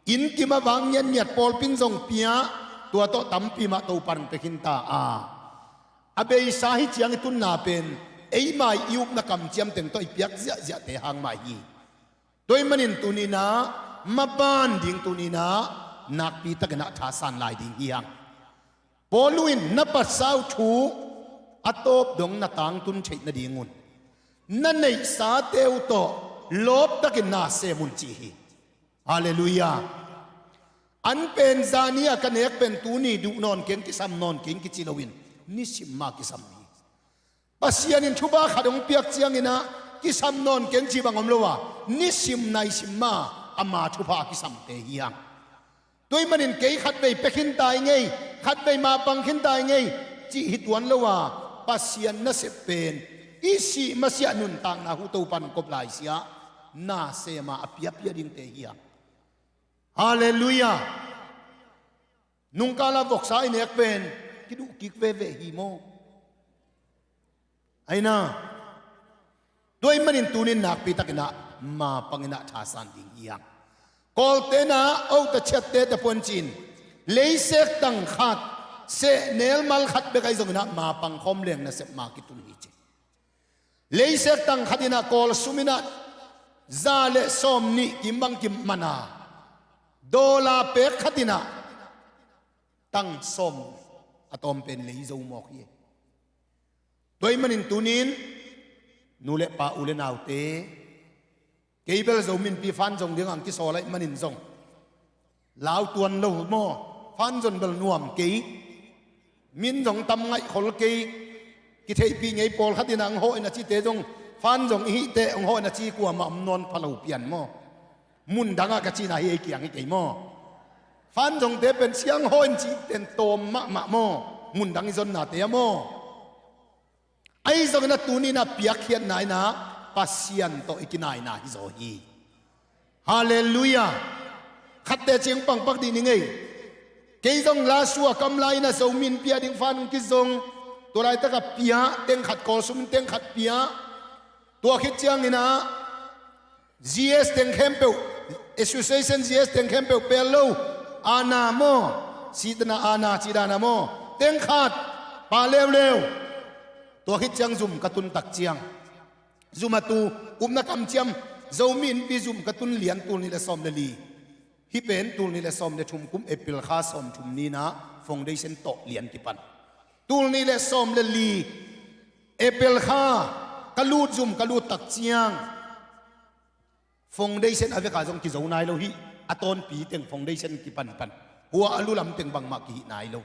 Inn kim a vak ngiatngiat pawlpin zong pia, tua tawh tampi mah Topan pia khinta a, a beisa hi ciang i tunna pen eima i upna kamciam teng tawh i piak ziahziahte hang mah hi. Tua ahih manin tuninah maban ding tuninah nakpitakinah thasan lai ding hi hang. Paulu in na pasau thu a tawp dong na tangtun theih nadingun na neihsate uh tawh lawptakin na sem un ci hi. Halleluiah. An pen zani a ka nek pen tuni duh nawn keng, kisam nawn keng kici loin nisim ma kisam hi. Pasian in thupha khat hong piak cianginah kisam nawn keng cih bang om lo a, nisim naisim ma ama thupha a kisamte hi hang. Tua ahih manin kei khatvei pia khinta i ngei, khatvei mapang khinta i ngei cih hi tuan lo a, Pasian nasep pen i sih masiah nuntakna uh Topan kop laisiah na sema a piapia dingte hi hang. Halleluiah. Nungkala voksa i nek pen kiduh kik veve hi maw? Aina. Tua ahih manin tunin nakpitakinah ma panginah thasan ding hi hang. Kawlte inah ota chiatte te puancin leisek tang khat, sehnel mal khat bek ahi zonginah ma pangkhawm leng nasep ma kitun hi ci. Leisek tang khat inah Kawl sum inah za le sawm nih kim bang kim mana, dollar pek khat inah tang sawm a tawm pen lei zo mawk hi. Tua ahih manin tunin nu le pa, u le naute, kei bel Zomi Innpi fan zong ding ang kisawl ahih manin zong lau tuan lo maw, fan zon bel nuam kei, min zong tam ngaih khol kei, kitheihpih ngei, pawlkhat inah ang hawh in a cite zong fan zong i hih teh ang hawh in a ci kuamah om nawn pha lo pian maw. Mun dangah ka cihna hi, ei kiang hi kei maw. Fan zongte pen siang hawh in cih ten tawm mahmah maw, mun dang i zonnate ah maw. Ahi zongin a tuninah piakkhiatna inah Pasian tawh i kinaina hi zaw hi. Halleluiah. Khatte ciang pangpak dih ni ngei. Kei zong last week a kam lai inah Zomi Innpi a ding fan hong kizong, tua laitak a pia teng khat, Kawl sum in teng khat pia. Tua khit cianginah G S teng khempeuh, Association G S teng khempeuh pel lo, ana maw, sitna ana, cidana maw, teng khat pa leuleu. Tua khit ciang zum ka tun tak ciang, zum a tu upna kamciam, Zomi Innpi zum ka tun lian tul nih le sawm le li. Hih pen tul nih le sawm le thum kum April kha sawm thum ni inah foundation tawh lian kipan. Tul nih le sawm le li April kha ka lut, zum ka lut tak ciang, foundation a vekah zong kizo nai lo hi. A tawnpi teng foundation kipanpan, hua a lu lam teng bangmah kihih nai lo.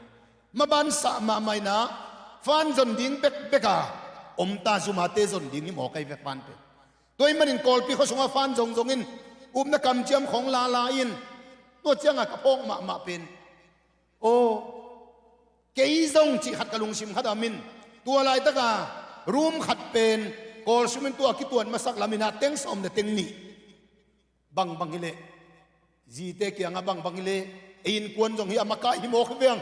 Maban sah mahmah inah fan zon ding bekbek a om ta, zumate zon ding hi mawk ahi ve fan pen. Tua ahih manin Kawlpi khua sungah fan zongzong in upna kamciam khong lala in, tua ciangah ka phawk mahmah pen, aw, kei zong cih khat ka lungsim khat a om in, tua laitaka room khat pen Kawl sum in tua kituat masak lam inah teng sawm le teng nih. Bangbang hileh, zite kiangah bangbang hileh, ei innkuan zong hi a makai hi mawk hi veng.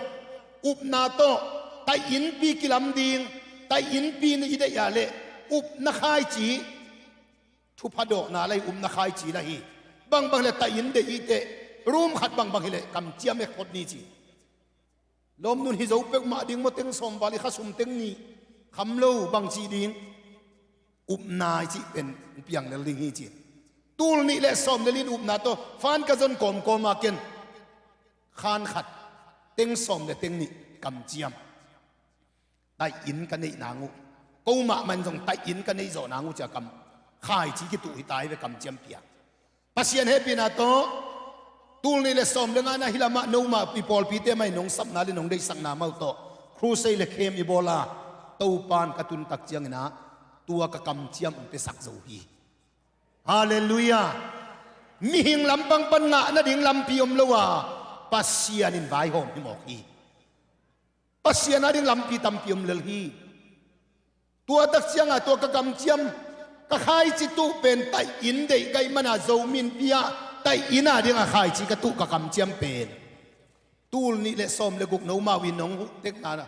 Upna tawh tai innpi kilam ding, tai innpi nih i deih a leh upna khaici, thupha dawhna la hi, upna khaici la hi. Bangbang hileh tai inn deih i teh, room khat bangbang hileh kamciam ek phot ni ci. Lawmnun hi zo peuhmah ding maw, teng sawm val i kha sum teng nih kham lo bang ci ding. Upna i cih pen piang lel ding hi ci. Tul nih le sawm le li in upna tawh fan ka zon kawmkawm a ken khan khat teng sawm le teng nih kamciam. Tai inn ka neih nang uh, ko mahmah in zong tai inn ka neih zawh nang uh ci a kam khaici kituh hi ta hi ve, kamciam piak. Pasian hehpihna tawh tul nih le sawm le nga inah hih lamah nomah i pawlpite mah in nong sapna le nong deihsakna mah uh tawh crusade le khem i bawl a, Topan ka tun tak cianginah tua ka kamciam hong piasak zo hi. Halleluiah. Mihing lampang pan ngah nading lampi om lo a, Pasian in vaihawm hi mawk hi. Pasian a ding lampi tampi om lel hi. Tua tak ciangah tua ka kamciam, ka khaici tuh pen tai inn deih ka hih mana Zomi Innpi ah tai inn a dingah khaici ka tuh ka kamciam pen tul nih le sawm le guk nomau in nong huh tekna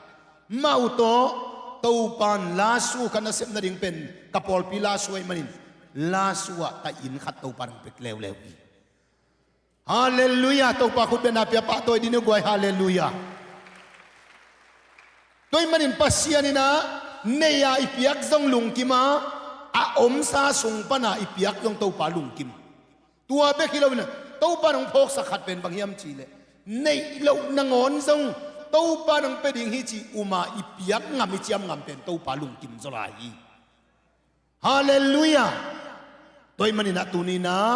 mah uh tawh Topan lasu ka nasep nading pen ka pawlpi lasu ahih manin lasu ah tai inn khat Topan hong pek leuleu hi. Halleluiah. Topa khut bengna pia pahtawi ding uh guai. Halleluiah. Tua ahih manin Pasian inah nei-a i piak zong lungkim a, a omsa sung pana i piak zong Topa lungkim. Tua bek hi loin Topa in hong phawksak khat pen bang hiam cihleh, neih loh nangawn zong Topa in hong pia ding hi ci um a i piak ngam, i ciam ngam pen Topa lungkim zaw lai hi. Halleluiah. Tua ahih maninah tuninah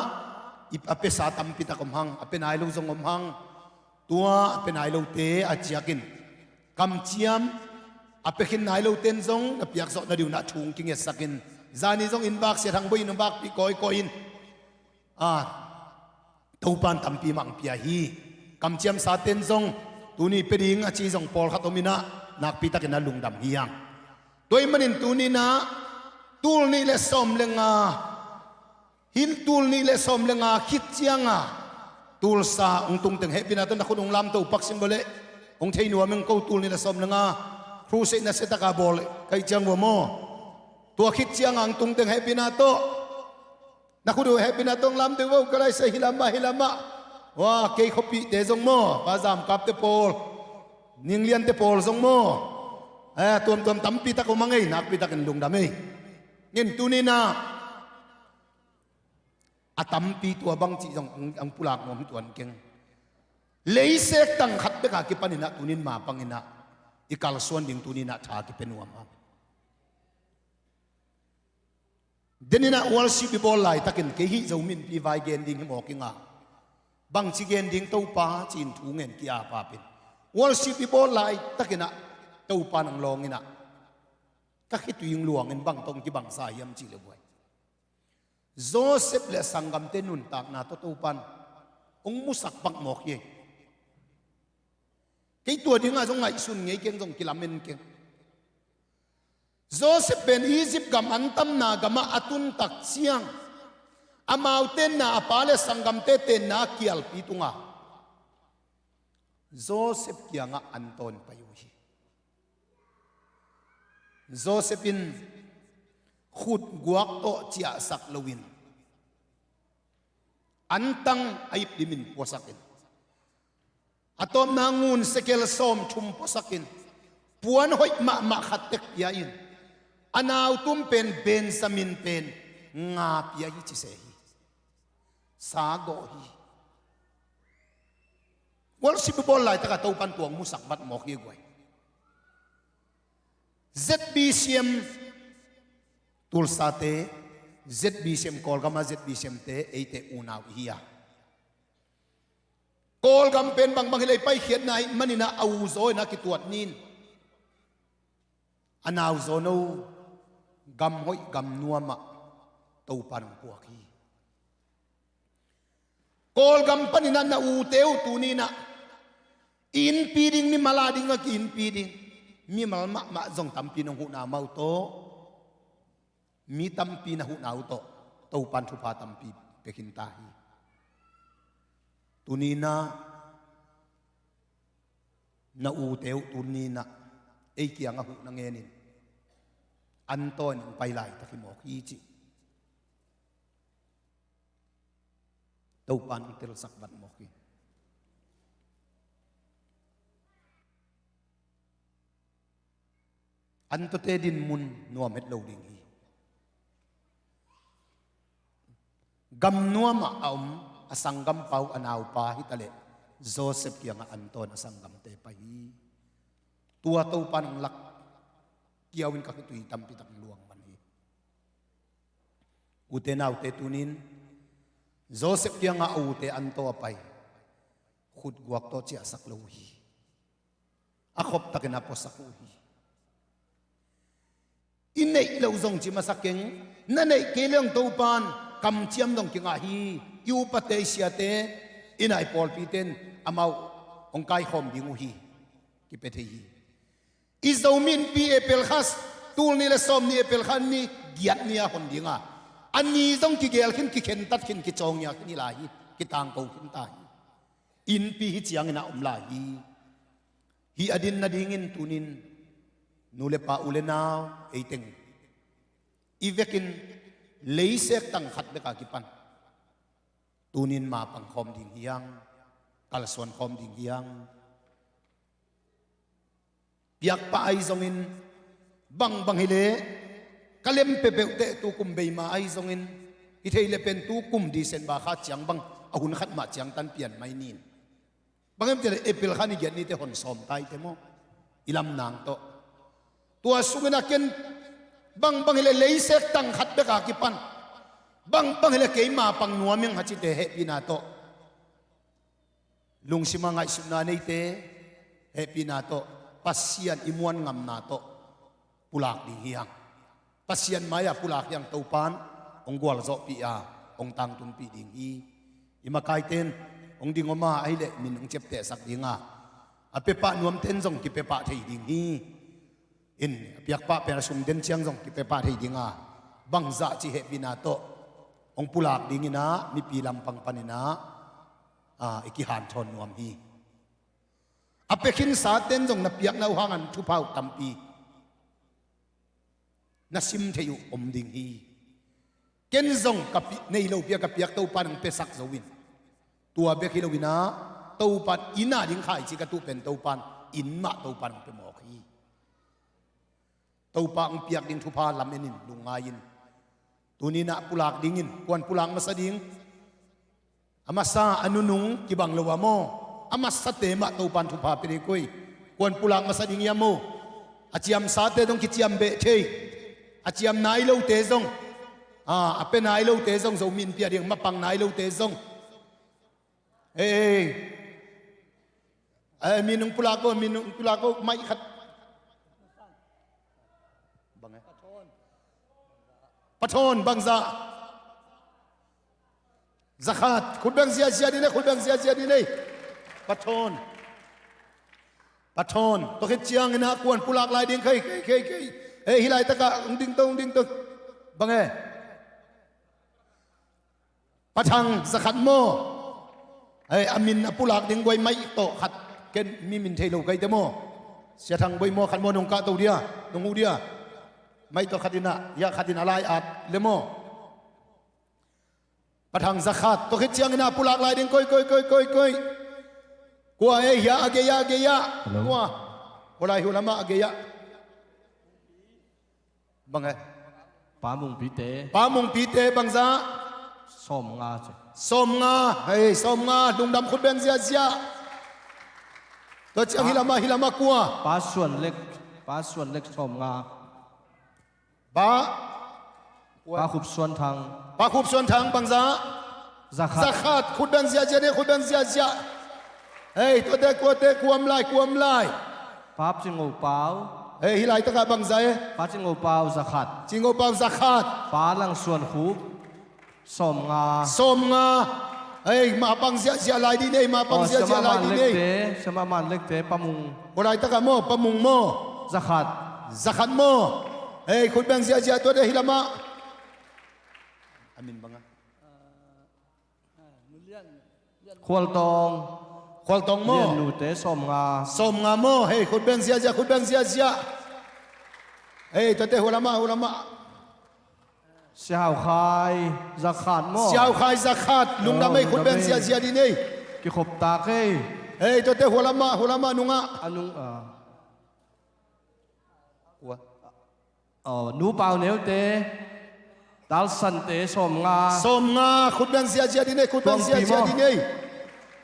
a piasa tampitak om hang, a pia nai lo zong om hang. Tua a pia nai lote a ciakin kamciam a pia khin nai lote in zong na piak zawh nading uh na thu hong kingetsakin, zani zong inn vak siat hang boi in hong vakpih kawikawi in. A Topan tampi mah hong pia hi. Kamciamsate in zong tuni pia ding a ci zong pawlkhat om inah nakpitakin a lungdam hi hang. Tua ahih manin tuninah tul nih le sawm le nga, hih tul nih le sawm le nga khit cianga tulsa hong tungteng hehpihna tawh na khut hong lamto paksin vawleh, hong thei nuam ing ko, tul nih le sawm le nga crusade nasia taka bawl ka hih ciang vua maw. Tua khit cianga hong tungteng hehpihna tawh Na khut uh hehpihna tawh lam deuh vo, ka laisai hi lamah, hi lamah. Wa, kei khuapihte zong maw, Pa Zam Kap te pawl, Ning Lian te pawl zong maw, eh, tuamtuam tampi tak om a ngei, nakpi takin lungdam ei. Ngen tuni-in ah a tampi tua bang cih zong ang, ang pulak nuam hi tuan keng. Leisek tang khat bek a kipanin ah tuni-in mapangin ah i kalsuan ding tuni-in ah tha kipia nuam a. Denin ah worship i bawl laitakin kei hih Zomi Innpi vai gen ding hi mawk ing a, bangci gen ding Topa ci-in thu ngen ki-ap-ap in, worship i bawl laitakin ah Topa nang lawngin ah ka khitui ing luangin bang tawh kibangsa hiam cih leh buai, Joseph le a sanggamte nuntakna tawh Topa in hong musak bang mawk hi. Kei tua dingah zong ngaihsun ngei keng, zong kilamen keng. Joseph pen Egypt gam antamna gamah a tun tak ciang, amau tenna, a pa le sanggamte tenna a kialpi tungah Joseph kiangah an tawn pai uh hi. Joseph in khutguak tawh ciahsak loin, antang a ip dimin puasakin, a tawpna ngun sekel sawmthum puasakin, puan hoih mahmah khat tek pia-in, a nautum pen Benjamin pen nga pia hi ci se hi. Sa gawh hi. Worship i bawl laitakah Topa in tua hong musak vat mawk hi guai. Z B C M, Tulsa-te, Z B C M, Kawlgam a Z B C M-te, eite unau i hi a, Kawlgam pen bangbang hi leh i paikhiatna ahih manin ah a u zaw in ah kituat ni-in, a nau zaw no gam hoih gam nuamah Topa in hong puak hi. Kawlgam panin ah na ute uh tuni-in ah i innpi ding, mimal a ding a ki-innpi ding, mimal mahmah zong tampi in hong huhna amau tawh, mi tampi in a huhna uh tawh Topa in thupha tampi pia khin ta hi. Tuni-in ah na ute uh tuni-in ah ei kiangah huh na ngenin, an tawn hong pai laitak hi mawk hi cih Topa in hong telsak vat mawk hi. An tawte dinmun nuam het lo ding hi. Gam nuamah a om a sanggampa uh, a naupa hi taleh Joseph kiangah an tawn a sanggamte pai hi. Tua Topa in hong lak kiau in ka khitui tampi tak luang man hi. Ute naute, tuni-in Joseph kiangah a ute an tawn a pai, khutguak tawh ciahsak lo uh hi. A khop takin a puasak uh hi. I neih loh zong ci masa keng, na neih kei leh zong Topa in kamciam zong kingah hi. I upate, i siate, i nai pawlpite in amau hong kaikhawm ding uh hi. Kipia thei hi. I Zomi Innpi April kha, tul nih le sawmnih April kha ni giat ni-a hon ding a, a ni zong kigel khin, kikhentat khin, kicawngia khin hi lai hi. Kitangko khin ta hi. Innpi hi ciangin a om lai hi. Hih a din nadingin tuni-in nu le pa, u le nau, ei teng i vekin leisek tang khat bek a kipan tuni-in mapang khawm ding hi hang, kalsuan khawm ding hi hang. Piakpa ahi zongin, bangbang hi leh ka lem peuhpeuh teh tukum bei ma ahi zongin, hi thei leh pen tukum December kha ciang bang a hun khat mah ciang tan pian mai ni. Bang hiam cih leh April kha ni giat ni teh hon sawm ta hi teh maw, i lamnang tawh. Tua sungin a ken bangbang hi leh leisek tang khat bek a kipan, bangbang hi leh kei mapang nuam ing a cite hehpihna tawh, lungsim a ngaihsutna neite hehpihna tawh, Pasian i muan ngamna tawh pulak ding hi hang. Pasian mai-ah pulak hi hang. Topa in hong gualzawhpih a, hong tangtunpih ding hi. I makaite in hong ding om a, ahih leh min hong ciaptehsak ding a, a piapah nuamte in zong kipiapah thei ding hi. In, a piakpah pen a sum den ciang zong kipiapah thei ding a, bangzah cih hehpihna tawh hong pulak dingin ah mipi lampang panin ah, a, i kihanthawn nuam hi. A pia khinsate'n zong na piakna uh hangin thupha uh tampi na sim thei uh om ding hi. Ken zong ka pi-, nei lopi a ka piak Topan hong piasak zo in. Tua bek hi lo in ah, Topan inn a ding khaici ka tuh pen Topan inn mah Topan hong pia mawk hi. Topa hong piak ding thupha lam-en in, lungngai in. Tuni in ah pulak dingin, kuan pulak masa ding? A masa a nunung kibang lo a maw? A masate mah Topan thupha pia ding koi. Kuan pulak masa ding hiam maw? A ciamsate zong kiciam beh thei. A ciam nai lote zong, a, a pia nai lote zong, Zomi in pia ding mapang nai lote zong. Ei, ei, mi nung pulak ko, mi nung pulak ko, maih khat. Bang e? Pathawn, bangzah? Zakhat, khut beng ziazia ding ei, khut beng ziazia ding ei. Pathawn. Pathawn. Tua khit ciangin ah kuan pulak lai ding kei, kei, kei, kei. Ei, hih laitakah hong ding to, hong ding to. Bang e? Pathang, zakhat maw? Ei, a min a pulak ding guai maih tawh khat, ken mi min thei lo kei te maw? Sia Thang Boi maw, khat maw, nong kah to dia, nong uh dia? Maih tawh khat in ah, ya khat in a lai at le maw? Pathang, zakhat, tua khit ciangin ah pulak lai ding koi, koi, koi, koi, koi. Kua ei, hia a gei ah, a gei ah. Hello. Kua? Kua lai, hua lamah a gei ah. Bang e? Pa Mungpite. Pa Mungpite, bangzah? Sawmnga ci. Sawmnga, hei, sawmnga, lungdam, khut beng ziazia. Tua ciang hih lamah, hih lamah kua? Pa Suan Lek, Pa Suan Lek sawmnga. Pa? Pa Khup Suan Thang. Pa Khup Suan Thang, bangzah? Zakhat. Zakhat, khut beng ziazia ding ei, khut beng ziazia. Hei, tuate, kuate, kuam lai, kuam lai. Pa Cing Ngo Pau. Hei, hih laitakah bangzah e? Pa Cing Ngo Pau, zakhat. Cing Ngo Pau, zakhat. Pa Lang Suan Khup, sawmnga. Sawmnga. Hei, mapang ziahziah lai ding ei, mapang ziahziah lai ding ei. Siamah Man Lekte, Siamah Man Lekte, Pa Mung. Kua laitakah maw, Pa Mung maw? Zakhat. Zakhat maw? Hei, khut beng ziahziah, tuate hih lamah. A min bang a? Khualtawng. Khualtawng maw? Lian Nute sawmnga. Sawmnga maw? Hei, khut beng ziahziah, khut beng ziahziah. Hei, tuate hua lamah, hua lamah. Sia Hau Khai, zakhat maw? Sia Hau Khai, zakhat. Lungdam ei, khut beng ziahziah ding ei. Kikhop tak ei. Hei, tuate hua lamah, hua lamah nungah. A nung, a. Kua? Oh, Nu Pau Neute, Tal Sante sawmnga. Sawmnga, khut beng ziahziah ding ei, khut beng ziahziah ding ei.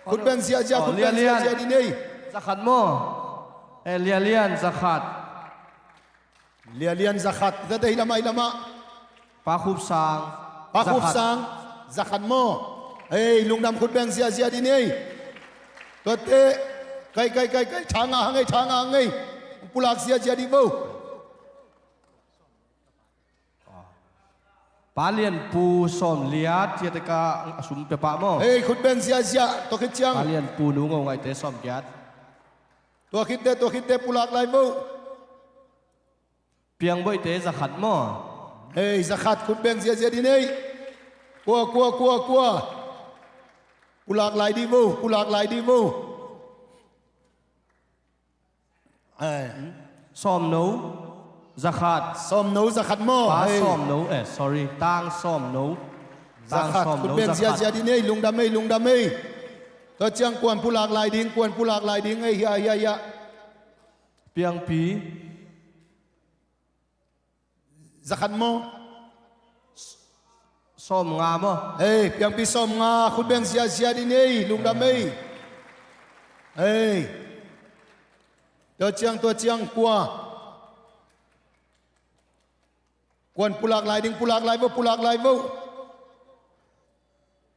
Khut beng ziahziah, khut beng ziahziah ding ei. Zakhat maw? Eh, Lia Lian, zakhat. Lia Lian, zakhat. Tuate hih lamah, hih lamah. Pa Khup Sang. Pa Khup Sang, zakhat maw? Hei, lungdam, khut beng ziahziah ding ei. Tuate, kai, kai, kai, kai, thang a hang ei, thang a hang ei. Pulak ziahziah ding vo. Pa Lian Pu sawmliat, ciatekah a sum pia pah maw? Hei, khut beng ziahziah, tua khit ciang. Pa Lian Pu Nu Ngo Ngaite sawmgiat. Tua khitte, tua khitte, pulak lai vo. Piang Boite zakhat maw? Hei, zakhat, khut beng ziahziah ding ei. Kua, kua, kua, kua? Pulak lai ding vo, pulak lai ding vo. Hei. Sawmno, zakhat. Sawmno, zakhat maw? Pa Sawmno, eh, sorry, Tang Sawmno. Zakhat, khut beng ziahziah ding ei, lungdam ei, lungdam ei. Tua ciang kuan pulak lai ding, kuan pulak lai ding ei, hia, hia, hia. Piangpi. Zakhat maw? Sawmnga maw? Hei, Piangpi sawmnga, khut beng ziahziah ding ei, lungdam ei. Hei. Tua ciang, tua ciang, kua? Kuan pulak lai ding, pulak lai vo, pulak lai vo.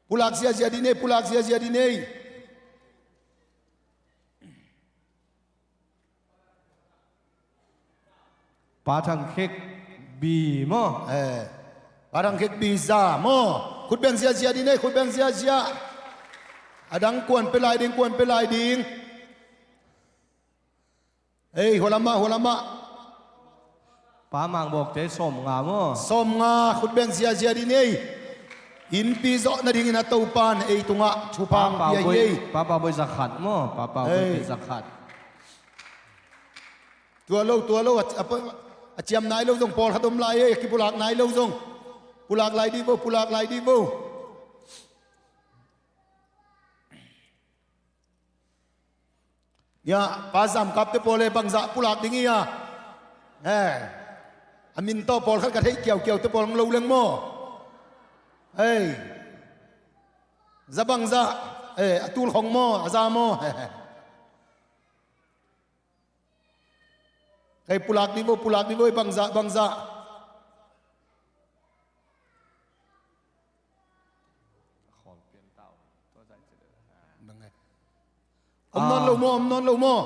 Pulak ziahziah ding ei, pulak ziahziah ding ei. Pa Thang Khek Bi maw? Eh, Pa Thang Khek Bi za maw? Khut beng ziahziah ding ei, khut beng ziahziah. A dang kuan pia lai ding, kuan pia lai ding. Ei, hua lamah, hua lamah. Pa Mang Bawkte sawmnga maw? Sawmnga, khut beng ziahziah ding ei. Innpi zawh nadingin a Topan ei tungah thupha hong pia hi ei. Pa Pau Boi zakhat maw? Pa Pau Boite zakhat. Tua lo, tua lo, a, a, a ciam nai lo zong pawlkhat om lai ei, a kipulak nai lo zong. Pulak lai dih vo, pulak lai dih vo. Ya, Pa Zamkapte pawl e, bangzah pulak ding hi a. Eh, a min tawh pawlkhat ka theih kiaukiaute pawl hong lo leng maw? Hei, za bangzah, eh, a tul khong maw, a za maw? Kei pulak dih vo, pulak dih vo, bangzah, bangzah. Om nawn lo maw, om nawn lo maw?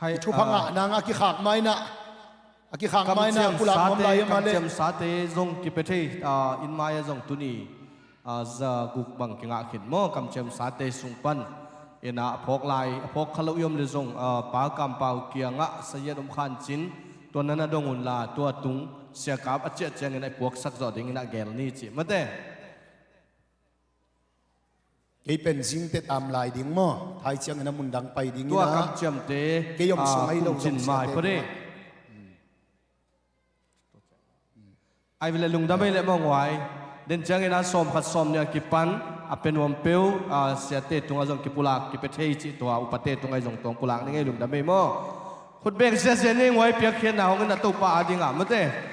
Hai, i thupha ngah nang a kikhak mai na, a kikhak mai na, pulak nuam lai hi mah leh. Kamciamsate zong kipia thei, ah, in mai ah zong tuni, ah, za guk bang kingah khin maw, kamciamsate sung pan. Ina a phawk lai, a phawk kha lo i om leh zong, ah, Pa Kampau kiangah saziat om khan cin, tua na na dong un la, tua tung siakap a ciah ciangin a i puaksak zawh dingin a gel ni cih mate. Kei pen zingte tam lai ding maw? Thai ciangin a mundang pai ding ina. Tua kamciamte, kei om sung ah, ahi lo zong siate mai pade. Ai vele lungdam ei le mawngwai. Den ciangin a sawm khat sawm nih a kipan a pe nuam peu, a siate tungah zong kipulak kipia thei cih tua upate tungah zong tuang pulak ning ei, lungdam ei maw. Khut beng siasia ning, huai piakkhiatna hong in a Topa a dingah mate.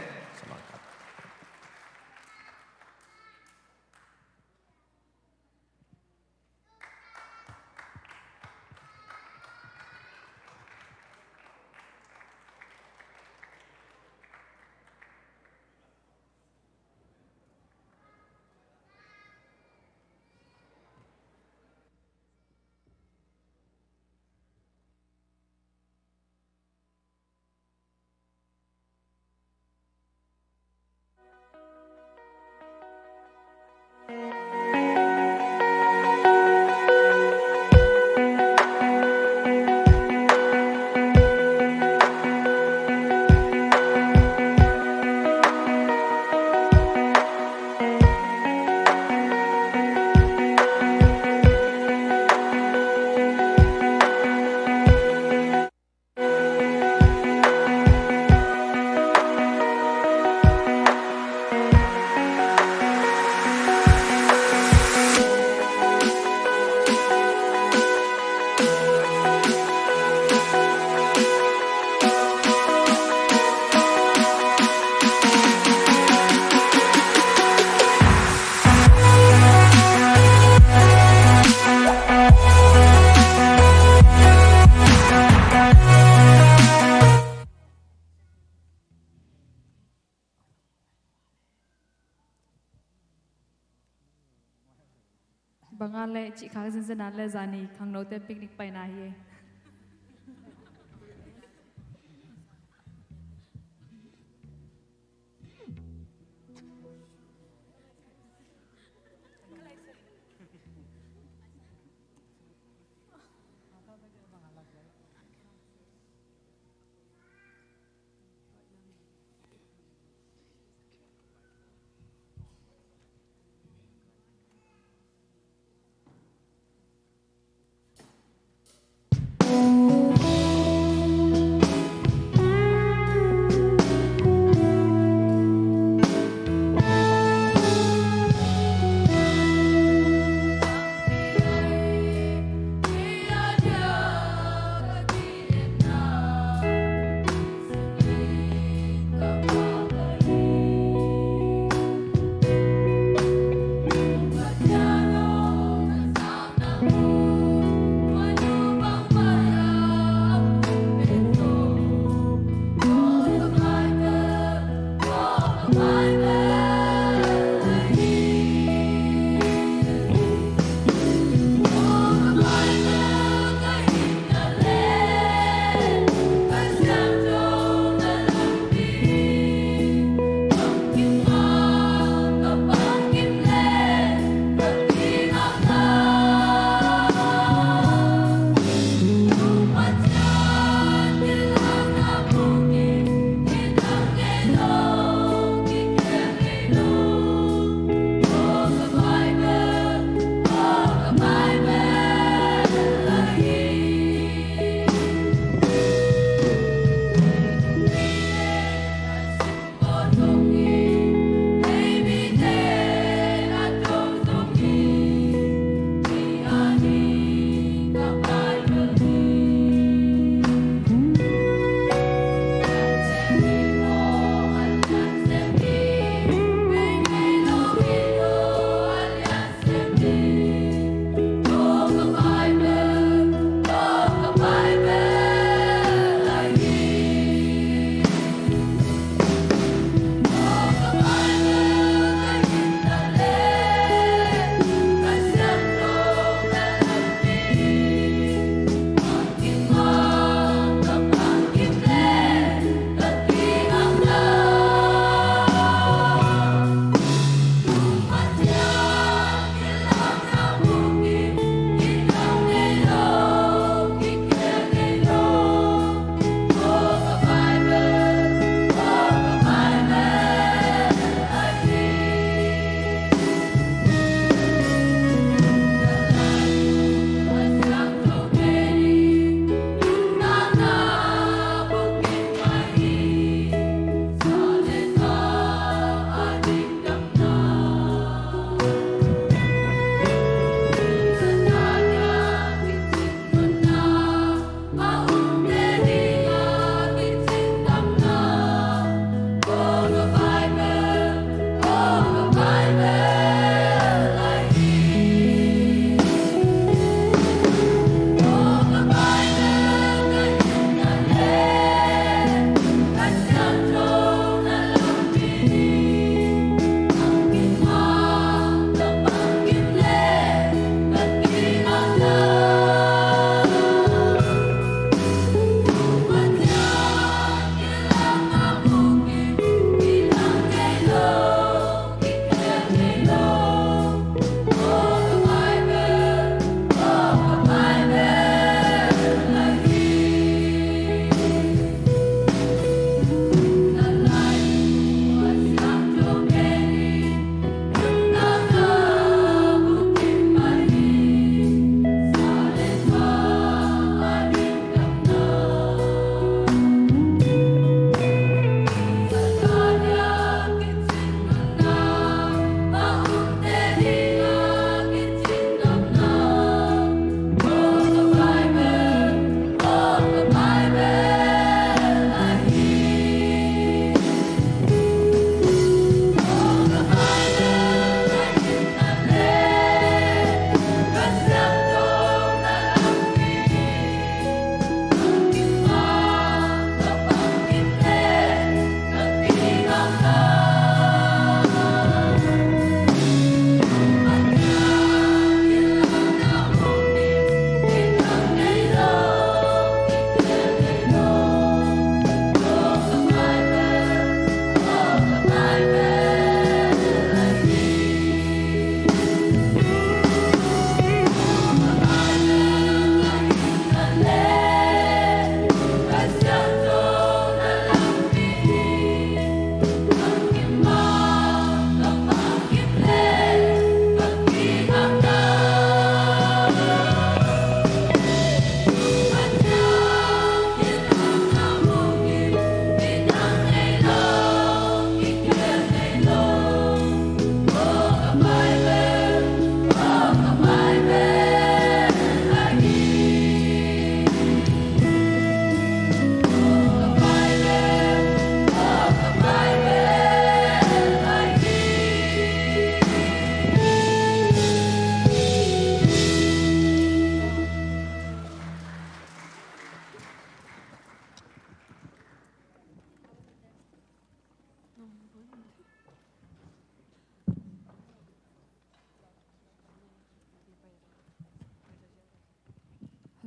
Bang a leh cih khak zenzen a leh zani khangnote picnic paina hi e.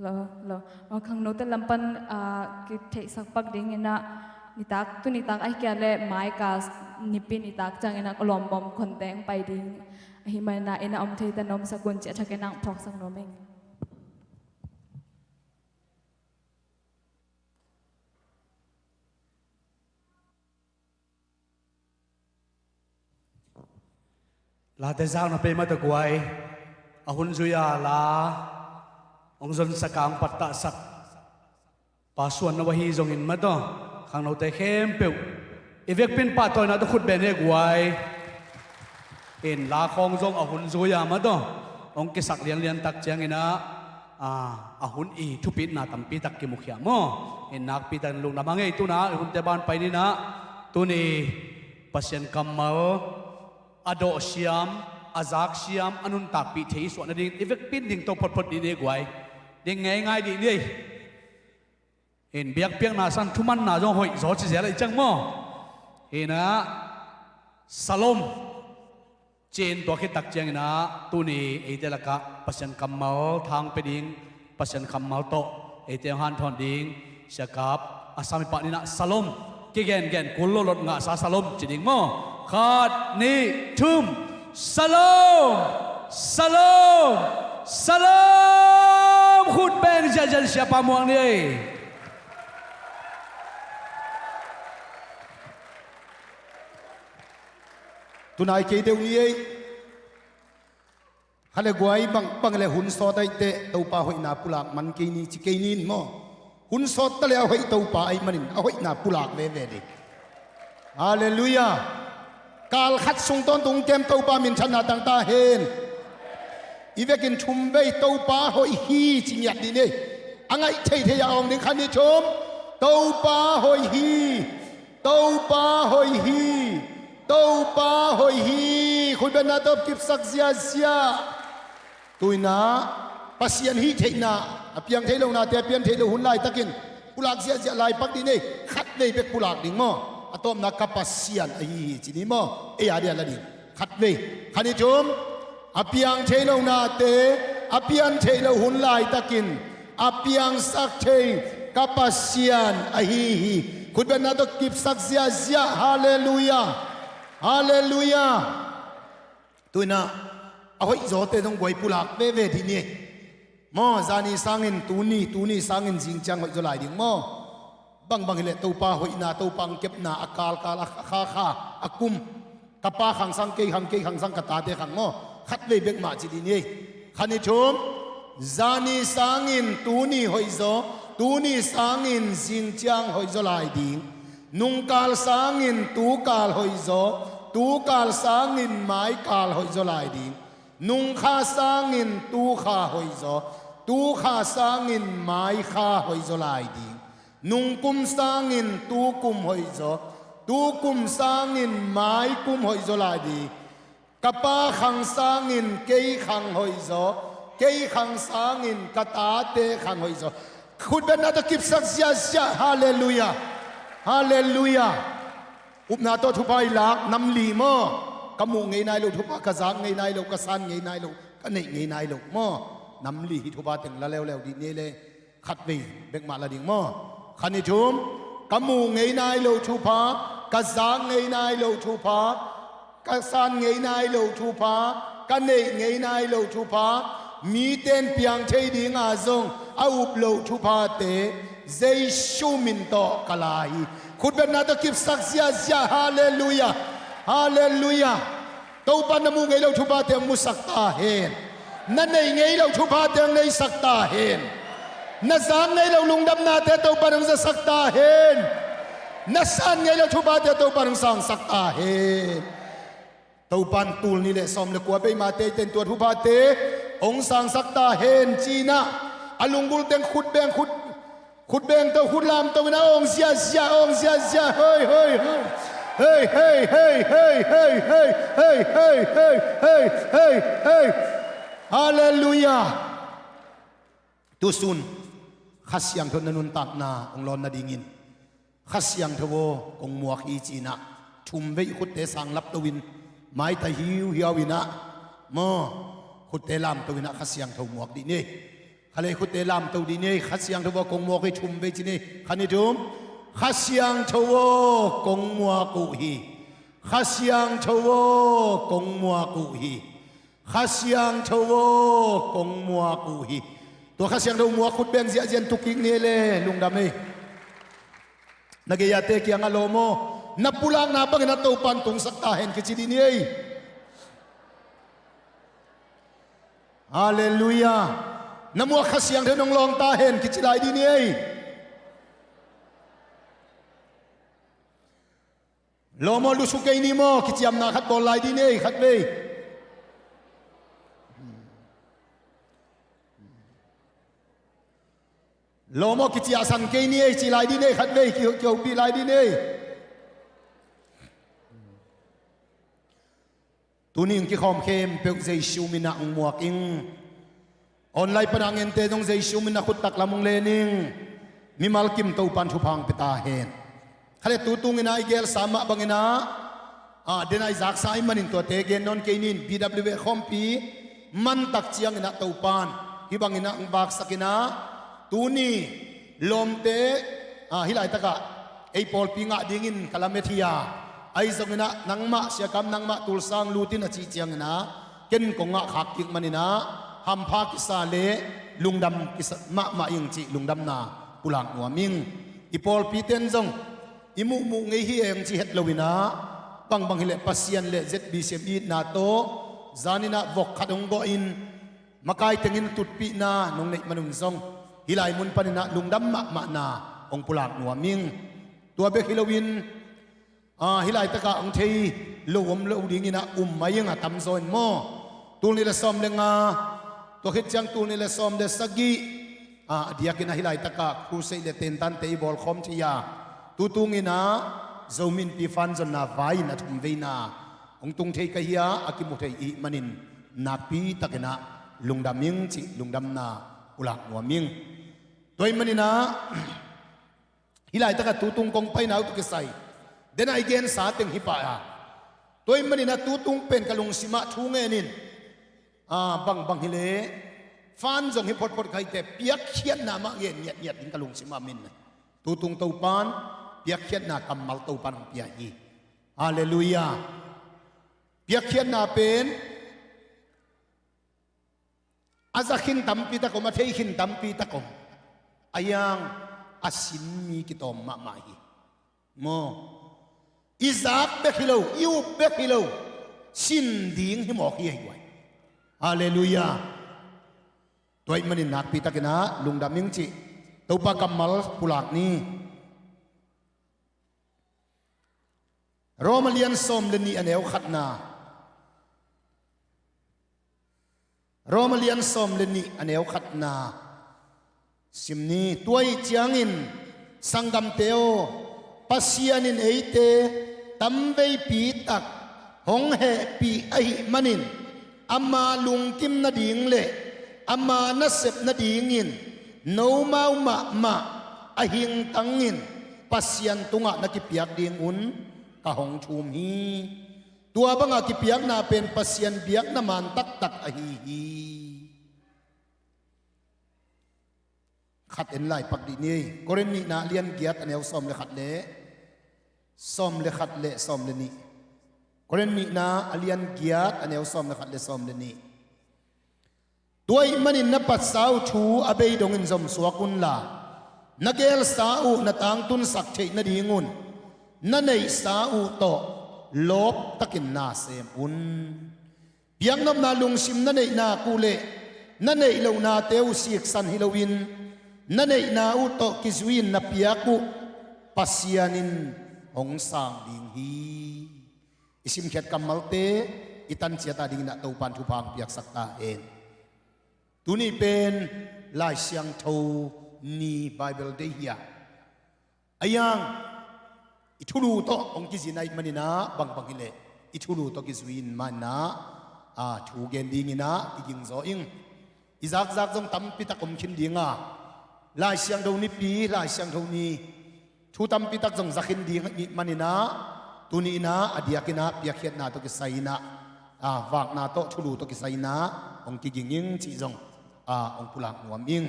Lo, lo. Aw, khangnote lam pan, ah, kitheihsak pak dingin ah, nitak, tu nitak ahih kei leh mai ka nipi nitak ciangin ah lawm bawm khonte hong pai ding. Ahih manin ah inn ah om thei ta nuam sak un ci a thakin ah phawksak nuam ing. Late zakna pei mah tawh guai, a hun zui a la hong zonsak a hong pattahsak pa suan na uh ahi zongin mah tawh, khangnote khempeuh i vekpi in pahtawina tawh khut beng ni guai. In la khawng zong a hun zui a mah tawh hong kisak lianlian tak ciangin ah, a, a hun i thupitna tampi tak kimukhia maw. In nakpi takin lungdam a ngei tuna i hunte ban pai ni in ah, tuni Pasian kammal a dawhsiam, a zaksiam, a nuntakpih thei i suah nading i vekpi in dingto photphot dih ni guai. Ding ngeingai dih ni. In biakpiakna sang thumanna zong hoih zaw ci zel a i ciang maw. In ah, Salom ci-in tua khit tak ciangin ah, tuni eite lakah Pasian kammal thang pia ding, Pasian kammal tawh eite hong hanthawn ding siakap a sami pah ni in ah, Salom kigengen kul lo lot ngahsa Salom ci ding maw. Khat, nih, thum. Salom, Salom, Salom. Khut beng ziahziah in siapa muak ni ei. Tunai kei deuh ni ei. Kha le guai, bang, bang le hun sawt ahih teh Topa hoihna pulak man kei ni ci kei ni in maw. Hun sawt ta le a hoih Topa ahih manin a hoihna pulak veve ding. Halleluiah. Kal khat sung tawntung kem Topa minthanna tang ta hen. I vekin thum vei Topa hoih hi ci ngiat dih ni. A ngaih theithei a awng ding, khat, nih, thum. Topa hoih hi. Topa hoih hi. Topa hoih hi. Khutbetna tawh kipsak ziahziah. Tu in ah Pasian hih theihna, a piang thei lonate a pian theih loh hun laitakin pulak ziahziah lai pak dih ni. Khat vei bek pulak ding maw. A tawpna ka Pasian ahi hi ci ni maw. Ei a dia la ding. Khat vei. Khat, nih, thum. A piang thei lonate a pian theih loh hun laitakin a piangsak thei ka Pasian ahi hi. Khutbetna tawh kipsak ziahziah. Halleluiah. Halleluiah. Tu in ah a hoih zawte zong guai pulak veve dih ni. Maw, zani sangin tuni, tuni sangin zing ciang hoih zaw lai ding maw. Bangbang hileh Topa hoihna, Topa hong kepna a kalkal, a khakha, a kum, ka pa khang sang kei khang, kei khang sang ka tate khang maw. Khat vei bek mah ci dih ni. Khat, nih, thum. Zani sangin tuni hoih zaw, tuni sangin zing ciang hoih zaw lai ding. Nungkal sangin tukal hoih zaw, tukal sangin maikal hoih zaw lai ding. Nungkha sangin tukha hoih zaw, tukha sangin maikha hoih zaw lai ding. Nungkum sangin tukum hoih zaw, tukum sangin maikum hoih zaw lai ding. Ka pa khang sangin kei khang hoih zaw, kei khang sangin ka tate khang hoih zaw. Khutbetna tawh kipsak ziahziah. Halleluiah. Halleluiah. Upna tawh thupha i lak nam li maw. Ka muh ngei nai lo thupha, ka zak ngei nai lo, ka san ngei nai lo, ka neih ngei nai lo maw. Nam li hi thupha teng la leuleu dih ni le. Khat vei bek mah la ding maw. Khat, nih, thum. Ka muh ngei nai lo thupha, ka zak ngei nai lo thupha, ka san ngei nai lo thupha, ka neih ngei nai lo thupha, mite in piang thei dinga zong a up loh thuphate Jesu min tawh ka la hi. Khutbetna tawh kipsak ziahziah. Halleluiah. Halleluiah. Topa na muh ngei lo thuphate hong musak ta hen. Na neih ngei lo thuphate hong neisak ta hen. Na zak ngei lo lungdamnate Topa hong zasak ta hen. Na san ngei lo thuphate Topa hong sangsak ta hen. Topa in tul nih le sawm le kua beimate i ten tua thuphate hong sangsak ta hen ci-in ah, a lunggul teng khut beng khut Khut beng to, khut lam to in a awng ziahziah, awng ziahziah. Hei, hei, hei. Hei, hei, hei. Halleluiah. Tusun Kha Siangtho na nuntakna hong lawn nadingin Kha Siangtho aw kong muak hi ci-in ah thum vei khutte sang lapto in, maita hiuhiau in ah maw, khutte lamto in ah Kha Siangtho muak dih ni. Kha le khutte lamto dih ni ei. Kha Siangtho aw kong muak uh hi, thum vei ci ni ei. Kha ni thum. Kha Siangtho aw kong muak uh hi. Kha Siangtho aw kong muak uh hi. Kha Siangtho aw kong muak uh hi. Tua Kha Siangtho muak khut beng ziahziah in tu kik ni ei le, lungdam ei. Na gei-ate kiangah lawm aw, na pulakna bangin ah Topan tungsak ta hen kici dih ni ei. Halleluiah. Na muak Kha Siangtho in hong lawng ta hen kici lai dih ni ei. Lawm aw, lusu kei ni maw, kiciamna khat bawl lai dih ni ei, khat vei. Lawm aw, kiciahsan kei ni ei, ci lai dih ni ei, khat vei, ki, kihopih lai dih ni ei. Tuni hong kikhawm khempeuh Jesu min ah hong muak ing. Online pan a ngente zong Jesu min ah khut taklam hong len ing. Mimal kim Topan thupha hong pia ta hen. Kha le tu tungin ah i gelsa mah bangin ah, a, den a i zaksa ahih manin tuate gen nawn kei ni in, B W A khawmpi mantak ciangin ah Topan hih bangin ah hong vaksak in ah, tuni lawmte, a, hih laitakah ei pawlpi ngah dingin ka lamet hi a, ahi zongin ah nangmah, Sia Kam, nangmah tulsa hong lut in a cih ciangin ah ken kong ngah khak kik manin ah hampha kisa le lungdam kisa mahmah ing cih lungdamna pulak nuam ing. I pawlpite in zong i muhmuh ngei hi eng ci het loin ah, bangbang hileh Pasian le Z B C M itna tawh zanin ah vok khat hong gawh in, makai tengin tutpihna nong neih manun zong hih lai mun panin ah lungdam mahmahna hong pulak nuam ing. Tua bek hi loin, a, hih laitakah hong thei lo om lo dingin ah um mai ing a, tamzaw in maw. Tul nih le sawm le nga, tua khit ciang tul nih le sawm le sagih, a, a diakin ah hih laitakah crusade le tentante i bawlkhawm thei a, tu tungin ah Zomi Innpi fan zonna vai-in a thum veina hong tung thei ka hi a, a kimu thei i hih manin nakpi takin ah lungdam ing cih lungdamna pulak nuam ing. Tua ahih manin ah, hih laitakah tu tung kong paina uh tawh kisai, den a i gensa teng hi pah a, tua ahih manin ah tu tung pen ka lungsim ah thu ngen in, a, bangbang hileh fan zong hi photphot kha hi teh, piakkhiatna mah ngen ngiatngiat ding ka lungsim ah min. Tu tung Topan piakkhiatna kammal Topan hong pia hi. Halleluiah. Piakkhiatna pen a za khin tampi tak om, a thei khin tampi tak om. A hiang a sin mi kitawm mahmah hi. Maw. I zak bek hi lo, i up bek hi lo, sin ding hi mawk hi ei guai. Halleluiah. Tua ahih manin nakpi takin ah lungdam ing cih Topa kammal pulak ni. Rom a lian sawm le nih a neu khatna. Rom a lian sawm le nih a neu khatna sim ni. Tua ahih ciangin sanggamte aw, Pasian in eite tamveipi tak hong hehpih ahih manin, ama lungkim nading le ama nasep nadingin nomau mahmah a hingtangin Pasian tungah na kipiak dingun ka hong thum hi. Tua banga kipiakna pen Pasian biakna man taktak ahi hi. Khat en lai pak dih ni. Korin nihna a lian giat a neu sawm le khat le sawm le khat le sawm le nih. Korin nihna a lian giat a neu sawm le khat le sawm le nih. Tua ahih manin na patsa uh thu a bei dongin zomsuak unla, na gelsa uh na tangtunsak theih nadingun na neihsa uh tawh lawptakin na sem un. Biaknopna lungsim na neih nak uh le na neih lohnate uh siksan hi loin, na neihna uh tawh kizui-in na piak uh Pasian in hong sang ding hi. I simkhiat kammalte i tan ciat a dingin ah Topan thupha hong piaksak ta hen. Tuni pen Lai Siangtho ni, Bible Day hi a, a hiang i thulu tawh hong kizui ahih manin ah, bangbang hileh i thulu tawh kizui in manin ah, a, thu gen dingin ah kiging zaw ing. I zakzak zong tampi tak om khin ding a, Lai Siangtho nipi, Lai Siangtho ni, thu tampi tak zong za khin ding ahih manin ah, tuni in ah a diakin ah piakkhiatna tawh kisai in ah, a, vakna tawh thulu tawh kisai in ah hong kiging ing cih zong a hong pulak nuam ing.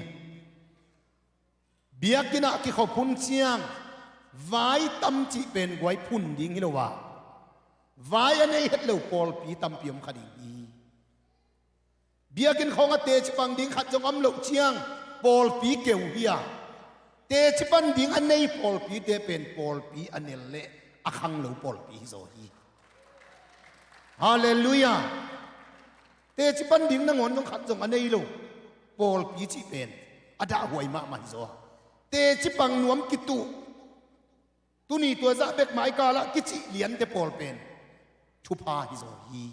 Biakinn ah kikhop hun ciang vai tam cih pen guai phun ding hi lo a, vai a nei het lo pawlpi tampi om kha ding hi. Biakinn khawng a teci pang ding khat zong om loh ciang pawlpi keu hi a, teci pan ding a nei pawlpite pen pawlpi a nel leh a khang lo pawlpi hi zaw hi. Halleluiah. Teci pan ding nangawn zong khat zong a nei lo pawlpi cih pen a dahhuai mahmah hi zaw a, teci pang nuam kituh, tuni tua zah bek maikalah kicih liante pawl pen thupha hi zaw hi.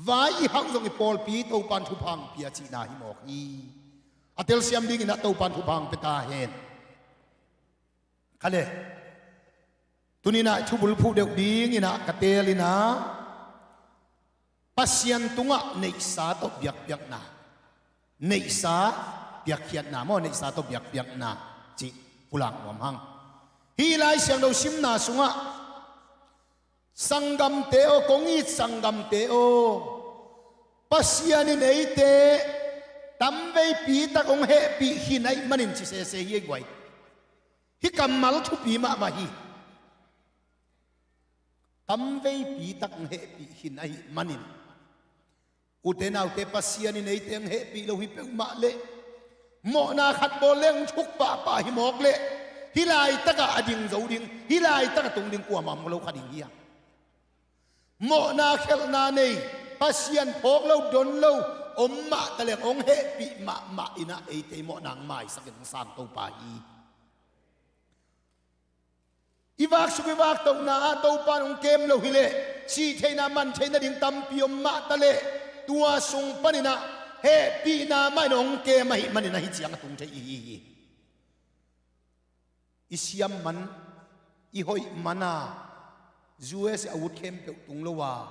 Vai i hauh zong i pawlpi Topan thupha hong pia cihna hi mawk hi. A telsiam dinginah Topan thupha hong pia ta hen. Kha le, tuninah i thubul phuh deuh dinginah ka teelinah Pasian tungah neihsa tawh biakpiakna, neihsa piakkhiatna maw, neihsa tawh biakpiakna cih pulak nuam hang. Hih Lai Siangtho simna sungah, sanggamte aw, kong it sanggamte aw, Pasian in eite tamveipi tak hong hehpih khin ahih manin ci sese hi ei guai. Hih kammal thupi mahmah hi. Tamveipi tak hong hehpih khin ahih manin, ute naute, Pasian in eite hong hehpih lo hi peuhmah leh, mawhna khat bawl leh hong thuk pahpah hi mawk leh, hih laitakah a ding zo ding, hih laitakah tung ding kuamah om lo kha ding hi hang. Mawhna khelhna nei, Pasian phawk lo don lo om mah taleng hong hehpih mahmah inah eite mawhna hong maisakin hong sang Topa hi. I vaksuk i vaktohna ah Topan hong kem lo hileh, sih theihna man theih nading tampi om mah taleh, tua sung paninah hehpihna mah in hong kem ahih manin ahi ciang a tung thei i hi hi. I siam man, i hoih mana, U S A a ut khempeuh tung lo a,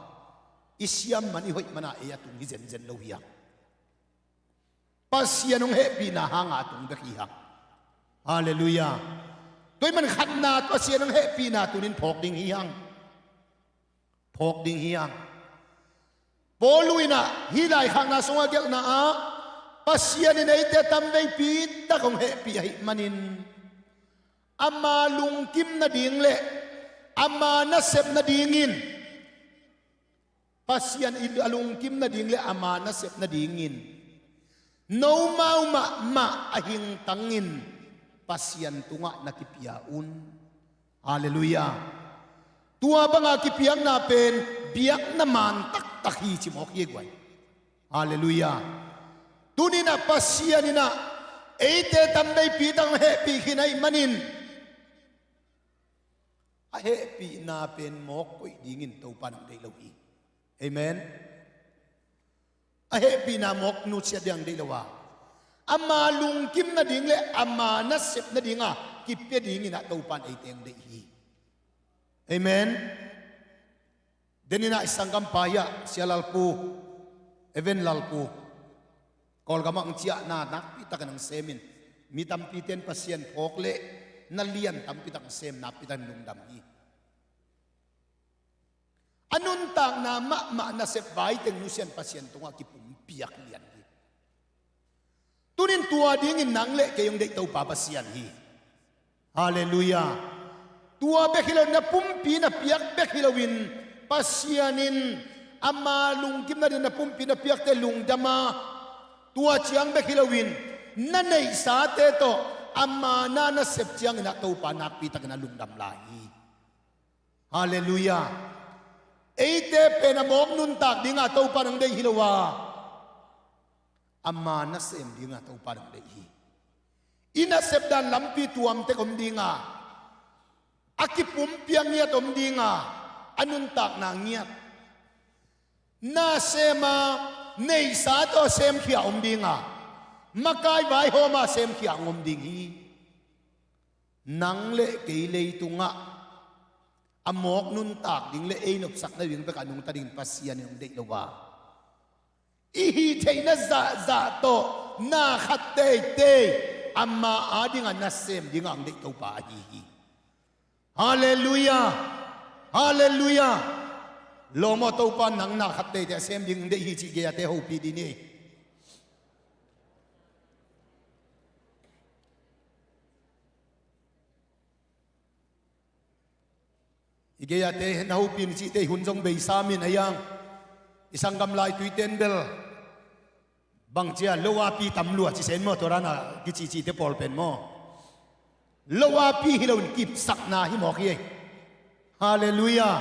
i siam man i hoih mana ei a tung hi zenzen lo hi hang. Pasian hong hehpihna hanga a tung bek hi hang. Halleluiah. Tua ahih man khatna, Pasian hong hehpihna tunin phawk ding hi hang. Phawk ding hi hang. Paul inah hih laikhakna sungah gelhna ah, Pasian in eite tamveipi tak hong hehpih ahih manin, ama lungkim nading leh ama nasep nadingin, Pasian i a lungkim nading leh ama nasep nadingin, nomau mahmah a hingtangin Pasian tungah na kipia un. Halleluiah. Tua banga kipiakna pen biakna maan taktak hi ci mawk hi ei guai. Halleluiah. Tuninah Pasian inah eite tamveipi tak hong hehpih khin ahih manin, a hehpihna pen mawk koih dingin Topa nang deih lo hi. Amen. A hehpihna mawk nusiat ding deih lo a, ama lungkim nading leh ama nasep nadinga kipia dinginah Topan eite hong deih hi. Amen. Deninah i sanggampa hi a, Sia Lalpu, Evan Lalpu, Kawlgamah hong ciahna nakpitakin hong semin, mi tampite in Pasian phawk leh na lian tampitak hong sem, nakpitakin lungdam hi. A nuntakna mahmah nasep vaiteng nusian Pasian tungah kipumpiak lian hi. Tunin tua dingin nang leh kei hong deih Topa Pasian hi. Halleluiah. Tua bek hi loin, na pumpi na piak bek hi loin, Pasian in ama lungkim nading na pumpi na piakte lungdam a, tua ciang bek hi loin, na neihsate tawh ama na nasep ciangin ah Topa nakpitakin a lungdam lai hi. Halleluiah. Eite pen a mawk nuntak dinga Topa nang deih hi lo a, ama nasem dinga Topa nang deih hi. I nasep dan lampi tuamtek om dinga, a kipumpiak ngiat om dinga, a nuntakna ngiat. Nasema neihsa tawh semkhia om dinga, makai vaihawma semkhia hong om ding hi. Nang le kei leitungah a mawk nuntak ding le ei nopsak nading bek a nungta dingin Pasian in hong deih lo a, i hih theihna zahzah tawh na khat teitei ama adinga nasem dinga hong deih Topa ahi hi. Halleluiah. Halleluiah. Lawm aw, Topa nang na khat teitei a sem ding hong deih hi cih gei-ate hopih dih ni. I gei-ate na hopih ni cihte i hun zong beisam in a hiang. I sanggam laitui ten bel bang cia lo api tam lua ci sen maw, tua dana kicihcihte pawl pen maw. Lo api hi loin kipsakna hi mawk hi ei. Halleluiah.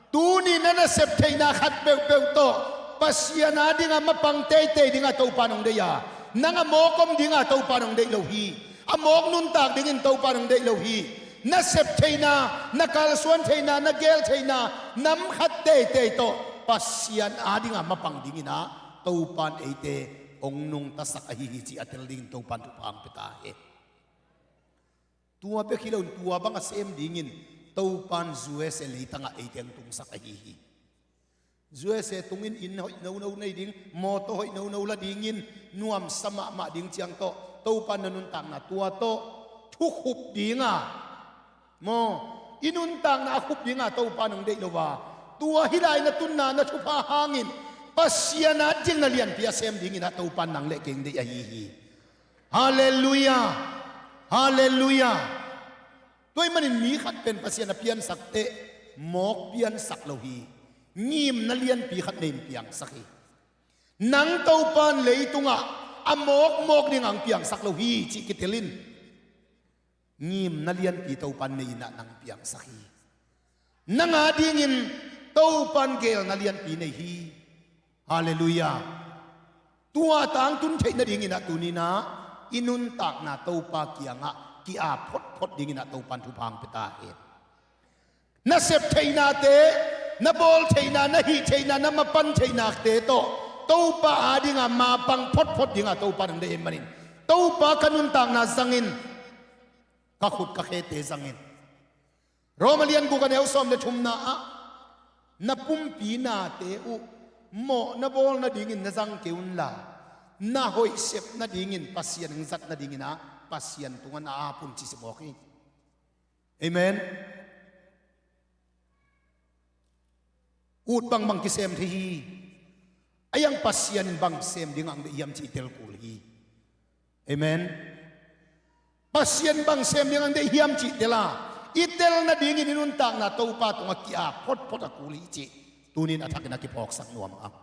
Tuni na nasep theihna khat peuhpeuh tawh Pasian a dinga mapang teitei dinga Topa nong deih a, nang a mawk om dinga Topa nong deih lo hi. A mawk nuntak dingin Topa nong deih lo hi. Na sep theihna, na kalsuan theihna, na gel theihna nam khat teitei tawh Pasian a dinga mapang dingin ah Topan eite hong nungtasak ahi hi cih a tel dingin Topan thupha hong pia ta hen. Tua bek hi loin tua bang a sem dingin Topan U S A leitangah eite hong tungsak ahi hi. U S A tungin inn hoih nono nei ding, mawtaw hoih nono la dingin nuamsa mahmah ding ciang tawh Topan na nuntakna tua tawh thukhup dinga maw, i nuntakna a khup dinga Topan hong deih lo a, tua hi lai na tunna na thupha hangin Pasian a ding na lianpi a sem dingin ah Topan nang le kei hong deih ahi hi. Halleluiah. Halleluiah. Tua ahih manin mi khat pen Pasian a piansak teh mawk piansak lo hi. Ngimna lianpi khat nei in piangsak hi. Nang Topan leitungah a mawkmawk dingah hong piangsak lo hi cih kitel in. Ngimna lianpi Topan nei in ah nang piangsak hi. Nang a dingin Topan gelna lianpi nei hi. Halleluiah. Tua tangtun theih nadingin ah tuni-in ah i nuntakna Topa kiangah ki-ap photphot dingin ah Topan thupha hong pia ta hen. Na sep theihnate, na bawl theihna, na hih theihna, na mapan theihnate tawh Topa a dinga mapang photphot dinga Topa nang deih ahih manin Topa ka nuntakna zangin, ka khut ka khete zangin. Rom a lian guk a neu sawm le thumna ah na pumpi nate uh mawhna bawl nadingin na zang kei unla, na hoih sep nadingin Pasian hong zat nadingin ah Pasian tungah na ap un ci sim mawk hi. Amen. Ut bangbang kisem thei hi. A hiang Pasian in bang sem dingah hong deih hiam cih i tel kul hi. Amen. Pasian bang sem dingah hong deih hiam cih tel a, i tel nadingin i nuntakna Topa tungah ki-ap photphot a kul hi cih tuni-in a thakin a kiphawksak nuam ang.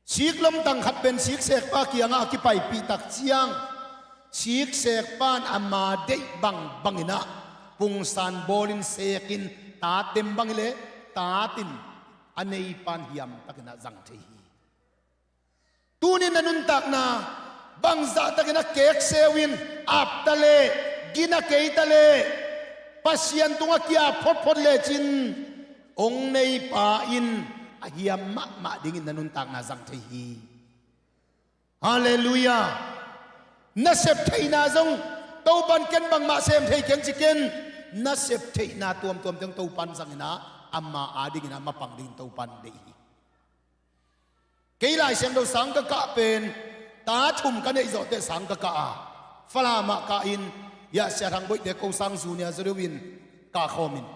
Sik lomtang khat pen siksekpa kiangah a kipaipih tak ciang, siksekpa in ama deih bangbangin ah pungsan bawlin sekin, tat dem bang hi leh tatin a neipa in hiamtakin ah zang thei hi. Tuni-in na nuntakna bangzahtakin a kekseu in, ap ta leh, gina kei ta leh, Pasian tungah ki-ap photphot lecin hong neipa in a hiam mahmah dingin na nuntakna zang thei hi. Halleluiah. Na sep theihna zong Topan ken bangmah sem thei keng ci ken. Na sep theihna tuamtuam teng Topan zangin ah ama a dingin ah mapang dingin Topan deih hi. Kei Lai Siangtho sang ka kah pen ta thum ka neih zawh teh sang ka kah a, Falam ah kah in, hiah Sia Thang Boihte ko sang zu nia zaw deuhin kah khawm in.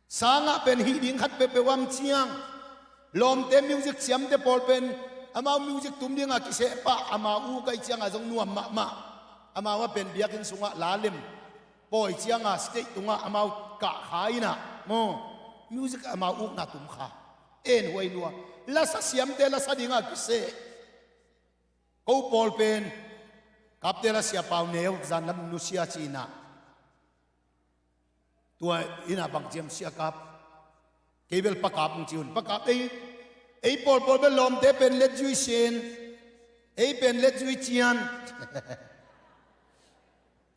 Sangah pen hih ding khat peuhpeuh om ciang, lawmte music siamte pawl pen amau music tum dingah kiseh pah, amau uk ahih ciangah zong nuam mahmah. Amau ah pen biakinn sungah la lem pawi ciangah stage tungah amau kah kha in ah maw, music amau ukna tum kha. En huai lua. Lasa siamte lasa dingah kiseh. Ko pawl pen Kapte la Sia Pau Neu, zan lam nusia ci-in ah. Tua in ah bang ciam Sia Kap. Kei bel Pa Kap hong ci un. Pa Kap ei, ei pawlpawl bel lawmte pen let zui sen. Ei pen let zui cian.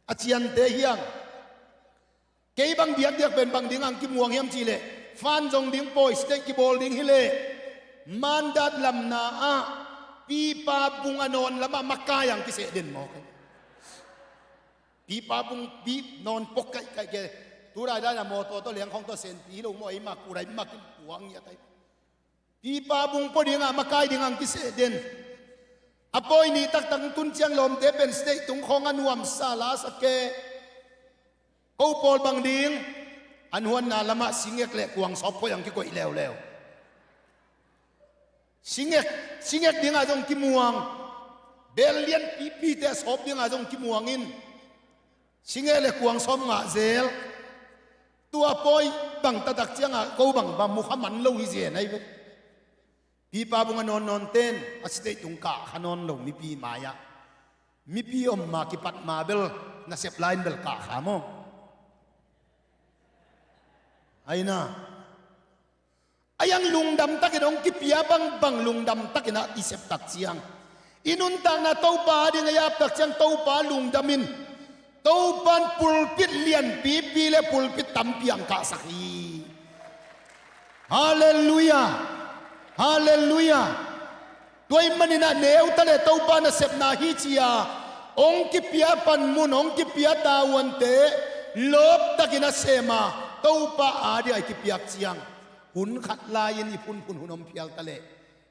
A ciante hiang. Kei bang diakdiak pen bang dingah hong kimuang hiam cih leh, fan zong ding pawi stage kibawl ding hi leh, Mandat lamna ah pipa bung a nawn lamah makai-ah hong kiseh den mawk hi. Pipa bung pi nawn pok kaihkaih ke. Tu daidai na mawtaw tawh lengkhawng tawh senpi hi lo maw, eimah kurai mah kipuang hi a tai. Pipa bung pua dingah makai dingah hong kiseh den. A pawi nih taktak tun ciang lawmte pen stage tung khawng a nuamsa la sa ke. Ko pawl bang ding, an huanna lamah singek le kuang sawp phoih hong kikoih leuleu. Singek, singek dingah zong kimuang. Bel lianpipite a sawp dingah zong kimuang in. Singeh le kuang sawm ngah zel. Tua pawi bang taktak ciangah ko bang bang mukha man lo hi zen ahi ve. Pipa bung a nawnnawn ten a sitei tung kah kha nawn lo mipi mai-ah. Mipi om ma kipat ma bel nasep lai-in bel kah kha maw? Aina. A iang lungdam takin hong kipia bangbang lungdam takin ah i sep tak ciang, i nuntakna Topa ading a i ap tak ciang Topa lungdam in. Topa in pulpit lianpipi le pulpit tampi ang kahsak hi. Halleluiah. Halleluiah. Tua ahih manin ah neu ta le Topa nasepna hi ci-a hong kipia panmun, hong kipia tavuante lawptakin a sem a, Topa ading a i kipiak ciang hun khat lai-in i phunphun hun om phial ta leh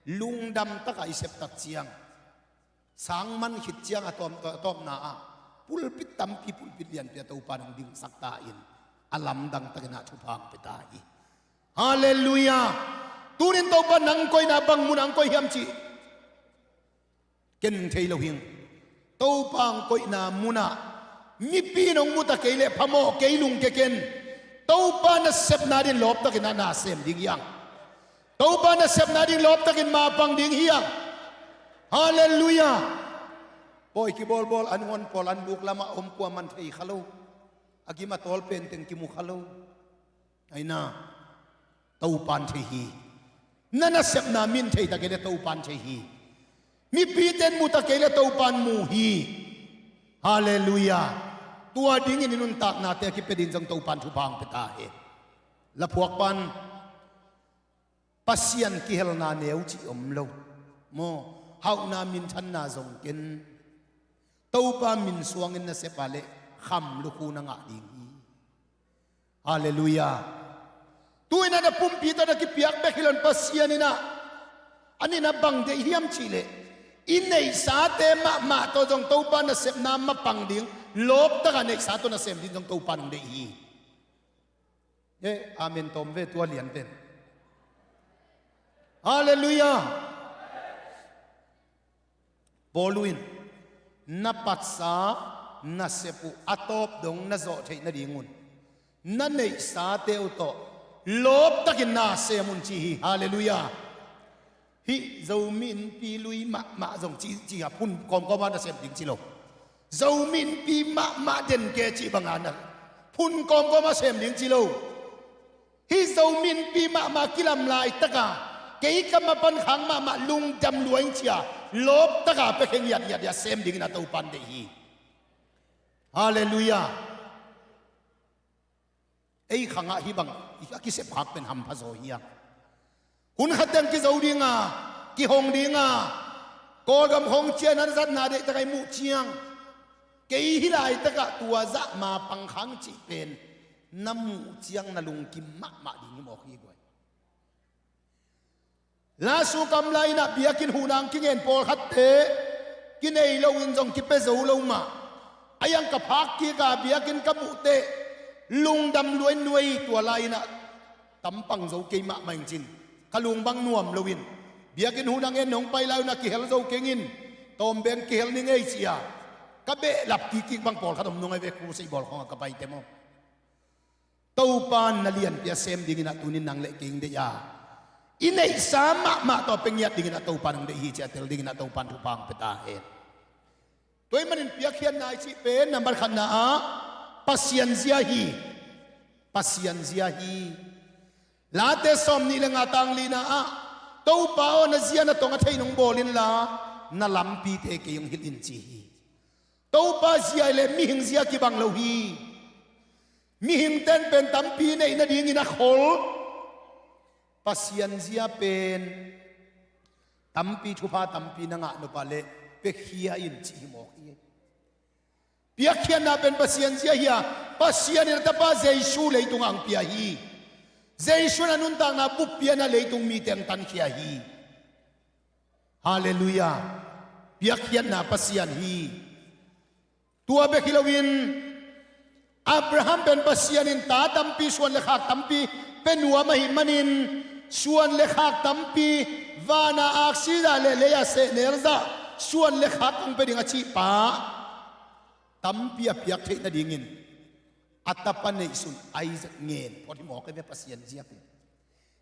lungdam takah i sep tak ciang, sang man khit ciang a tawm, a tawpna ah pulpit tampi, pulpit lianpi ah Topa in hong dingsak ta in, a lamdang takin ah thupha hong pia ta hi. Halleluiah. Tunin Topa nang koihna bang mun ah hong koih hiam cih ken thei lo hing. Topa hong koihna munah mipi in hong mu ta kei leh phamawh kei, lungke ken. Topa nasepna ding lawptakin ah na sem ding hiang. Topa nasepna ding lawptakin mapang ding hiang. Halleluiah. Pawi kibawlbawl an huan pawl an buk lamah om, kua man thei kha lo. A gim a tawl penteng kimu kha lo. Aina, Topa in thei hi. Na nasepna mi in thei ta kei le Topa in thei hi. Mipite in mu ta kei le Topa in mu hi. Halleluiah. Tua dingin i nuntaknate a kipia ding zong Topa in thupha hong pia ta hen. Laphuak pan Pasian kihelna neu cih om lo. Maw, hauhna minthanna zong ken. Topa min suangin na sep a leh kham lukhu na ngah ding hi. Halleluiah. Tu-in ah na pumpi tawh na kipiak bek hi lo-in Pasian in ah, a nihna bang deih hiam cih leh i neihsate mahmah tawh zong Topa nasepna mapang ding, lawptakah neihsa tawh nasem ding zong Topa in hong deih hi. Eh, amen tawm ve, tua lian pen. Halleluiah. Paul in na patsa nasep uh a tawp dong na zawh theih nadingun na neihsate uh tawh lawptakin na sem un ci hi. Halleluiah. Hih Zomi Innpi lui mahmah zong ci, ci a phun kawmkawm a na sem ding ci lo. Zomi Innpi mahmah den ke cih bangah na phun kawmkawm a sem ding ci lo. Hih Zomi Innpi mahmah kilam laitaka kei ka mapan khak mahmah lungdam lua ing ci a lawptaka pia kheng ngiatngiat a sem dingin a Topa in deih hi. Halleluiah. Ei khangah hih bang a kisep khak pen hampha zaw hi a. Hun khat teng kizo dinga, kihong dinga, Kawlgam khong ciah na zatna deihtak a i muh ciang, kei hih laitakah tua zah mapang khang cih pen na muh ciang na lungkim mahmah ding hi mawk hi guai. Lasu kam lai-in ah biakinn huhna kingen pawlkhatte kinei loin zong kipia zo lo mah. A iang ka phak kik a biakinn ka muh teh lungdam luailuai, tua lai-in ah tampang zo kei mahmah ing cin. Ka lung bang nuam loin biakinn huhna ngen nong pai lai-un ah kihel zo keng in, tawm beng kihel ning ei ci a ka behlap kikkik bang pawlkhat om nung ai ve, crusade bawl khawngah ka paite maw. Topa in na lianpi a sem dingin ah tunin nang le kei ing deih a, i neihsa mahmah tawh pia ngiat dingin ah Topa in hong deih hi ci a tel dingin ah Topa in thupha hong pia ta hen. Tua ahih manin piakkhiatna i cih pen nambat khatna ah Pasian zia hi. Pasian zia hi. Late sawmnih le nga tang lina ah, Topa aw, na zia na tong a thei nong bawl inla na lampite kei hong hilh in ci hi. Topa zia le mihing zia kibang lo hi. Mihingte in pen tampi neih nadingin a khol. Pasian zia pen tampi thupha tampi na ngah nop a leh piakhia in cih hi mawk hi. Piakkhiatna pen Pasian zia hi a, Pasian in a tapa Jesu leitungah hong pia hi. Jesu in a nuntakna buppi a na leitung mite hong tankhia hi. Halleluiah. Piakkhiatna Pasian hi. Tua bek hi loin Abraham pen Pasian in ta tampi, suan le khak tampi pia nuam ahih manin, suan le khak tampi, vana aksi zah le lei-a sehnel zah suan le khak kong pia ding a cih pa, tampi a piak theih nadingin a tapa neihsun Isaac ngen phot hi mawk hi ve, Pasian zia pen.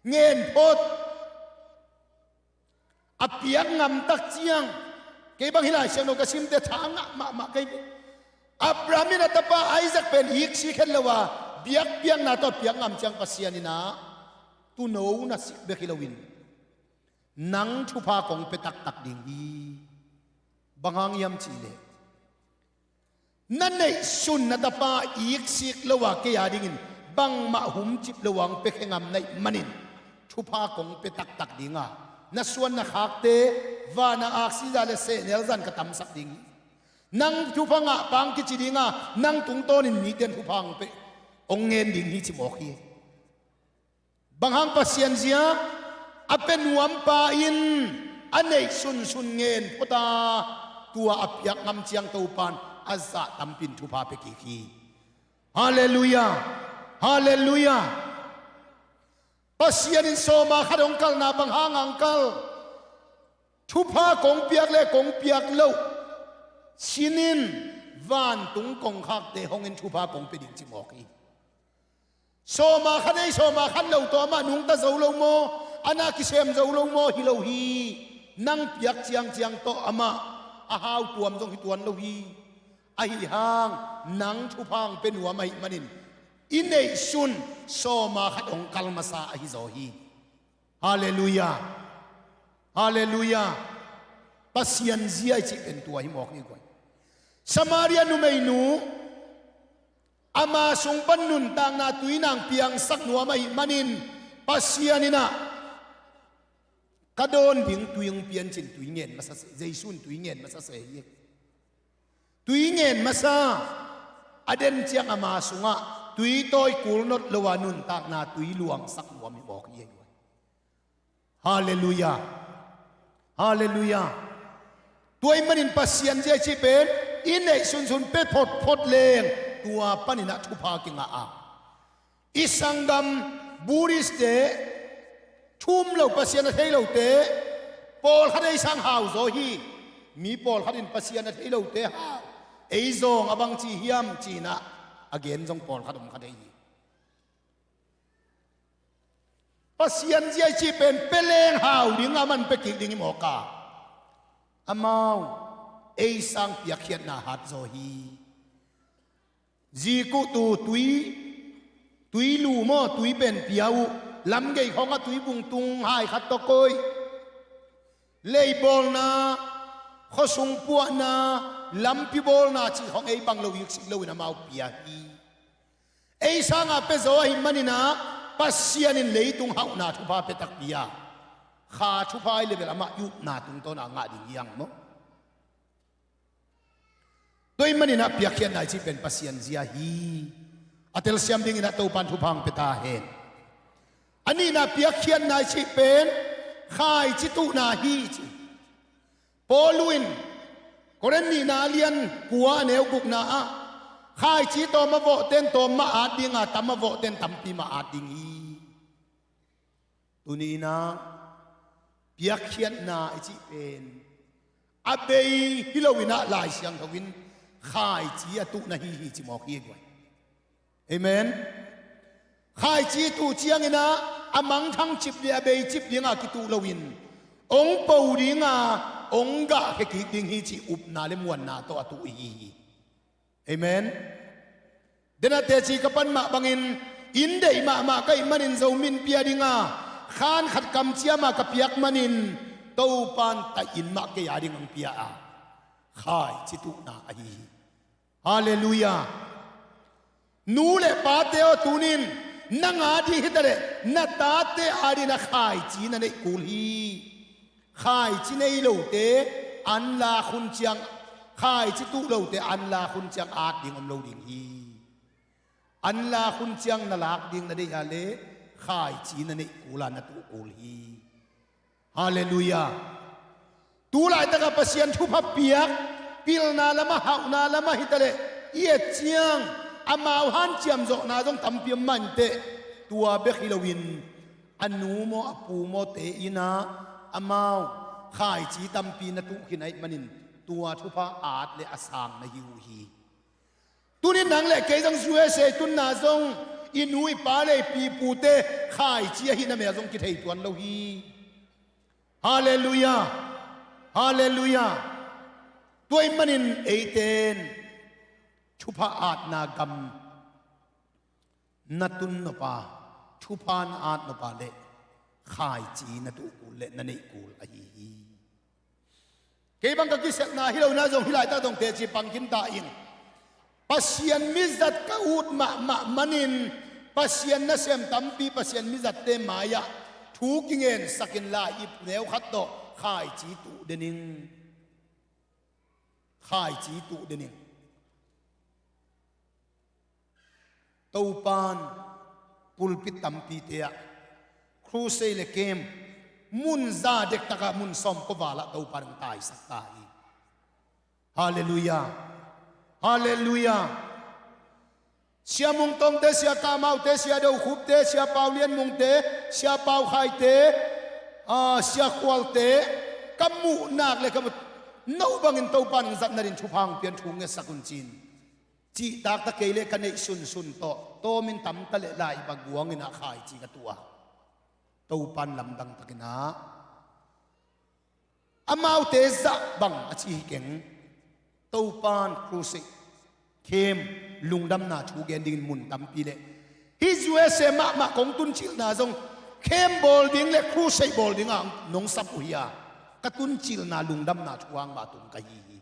Ngen phot. A piak ngam tak ciang, kei bang hih Lai Siangtho ka simte tha ngah mahmah kei ve. Abraham in a tapa Isaac pen iksik het lo a, biakpiakna tawh a piak ngam ciang Pasian in ah tuuno na sik bek hi loin nang thupha kong pia taktak ding hi. Bang hang hiam cih leh na neihsun na tapa iksik lo a kei a dingin bangmah humcip lo a hong pia khe ngam na hih manin thupha kong pia taktak ding a, na suan na khakte van a aksi zah le sehnel zah in ka tamsak ding hi. Nang thupha ngahpa hong kici ding a, nang tungtawnin mite in thupha hong pia, hong ngen ding hi ci mawk hi. Bang hang? Pasian zia a pia nuampa in a neihsunsun ngen phot a, tua a piak ngam ciang Topa in a zah tampi in thupha pia kik hi. Halleluiah. Halleluiah. Pasian in sawma khat hong kalna bang hang hong kal? Thupha kong piak le kong piak loh sin in vantung kongkhakte hong in thupha kong pia ding ci mawk hi. Sawma khat ei, sawma khat lo tawh amah nungta zo lo maw? A na kisem zo lo maw? Hi lo hi. Nang piak ciangciang tawh amah a hau tuam zong hi tuan lo hi. Ahi hang nang thupha hong pia nuam ahih manin i neihsun sawma khat hong kal masa ahi zaw hi. Halleluiah. Halleluiah. Pasian zia i cih pen tua hi mawk hi guai. Samaria numeinu ama sung pan nuntakna tui nang piangsak nuam ahih manin Pasian in ah ka dawn ding tui hong piancin tui ngen masa se, Jesu in tui ngen masa se hi. Tui ngen masa a den ciang ama sungah tui tawi kul not lo a nuntakna tui luangsak nuam hi mawk hi. Halleluiah. Halleluiah. Tua ahih manin Pasian zia i cih pen i neihsunsun pia photphot leng tua panin ah thupha kingah a, i sanggam Buddhist-te, thu um lo, Pasian a thei lote, pawlkhat ei sang hau zaw hi. Mi pawlkhat in Pasian a thei lote hau, ei zawng a bang ci hiam ci-in ah a gen zong pawlkhat om kha thei hi. Pasian zia i cih pen pia leng hau ding a, man pia kik ding hi mawk a, amau ei sang piakkhiatna hat zaw hi. Zikuhtu tui, tui lu maw, tui pen pia uh, lam gei khawngah tui bung tung hai khat tawh koih. Leibawlna, khuasung puahna, lampi bawlna cih khawng ei bang lo iksik loin amau pia hi. Ei sanga pia zaw ahih manin ah Pasian in leitung hauhna thupha pia takpi a, kha thupha i level amah i upna tungtawn a ngah ding hi hang maw? Tua ahih manin ah piakkhiatna i cih pen Pasian zia hi. A telsiam dingin ah Topa in thupha hong pia ta hen. A nihna piakkhiatna i cih pen khaici tuhna hi ci. Paul in Korin nihna a lian kua a neu gukna ah khaici tawm a vawhte in tawm mah at ding a, tam a vawhte in tampi mah at ding hi. Tuni in ah piakkhiatna i cih pen a bei hi loin ah Lai Siangtho in khaici a tuhna hi hi ci mawk hi guai. Amen. Khaici tuh ciangin ah a mangthang cip le a bei cip dingah kituh loin hong po ding a, hong gahkhia kik ding hi cih upna le muanna tawh a tuh hi hi. Amen. Dena teci ka pan mah bangin inn deih mahmah ka hih manin Zomi inn pia ding a, khan khat kamciam a ka piak manin Topa in taih inn mah kei a ding hong pia a, khaici tuhna ahi hi. Halleluiah. Nu le pate aw, tunin nang a ding hi taleh na tate a dingin a khaici na neih kul hi. Khaici nei lote an lak hun ciang, khaici tuh lote an lak hun ciang at ding om lo ding hi. An lak hun ciang na lak ding na deih a leh khaici na neih kul a na tuh kul hi. Halleluiah. Tu laitakah Pasian thupha piak, pilna lamah, hauhna lamah hi taleh i et ciang amau hanciam zawhna zong tampi om mah inteh. Tua bek hi loin a nu maw, a pu mawte in ah amau khaici tampi na tuh khin ahih manin tua thupha at le a sang na hi uh hi. Tunin nang le kei zong U S A tunna zong i nu i pa le i pi i pute khaici ahihna mel zong kithei tuan lo hi. Halleluiah. Halleluiah. Tua ahih manin eite in thupha atna gam na tun nop a, thupha na at nop a le khaici na tuh kul le na neih kul ahi hi. Kei bang ka kiselna hi lo na zong hih laitak dong teci pang khin ta ing. Pasian mizat ka ut mahmah manin Pasian nasem tampi Pasian mizatte mai-ah thu kingensak in lai-ip neu khat tawh khaici tuh den ing. Khaici tuh den ing. Topan pulpit tampite ah crusade le camp mun za dektakah mun sawm kua val ah Topan hong taisak ta hi. Halleluiah. Halleluiah. Sia Mung Tongte, Sia Kah Maute, Sia Do Khupte, Sia Pau Lian Mungte, Sia Pau Khaite, ah, Sia Khualte ka muh nak le ka muh no bangin Topan hong zat nadin thupha hong pia in thu ngetsak un ci-in cihtak ta kei le ka neih sunsun tawh tawmin tam ta le lai-ip a guangin ah khaici ka tuh a, Topan lamdang takin ah amaute zah bang a ci hi keng. Topan crusade camp lungdamna thu gen dingin mun tampi le hih U S A mahmah kong tuncilna zong camp bawl ding le crusade bawl dingah nong sap uh hi a, ka tuncilna lungdamna thu hang mah tung ka hi hi.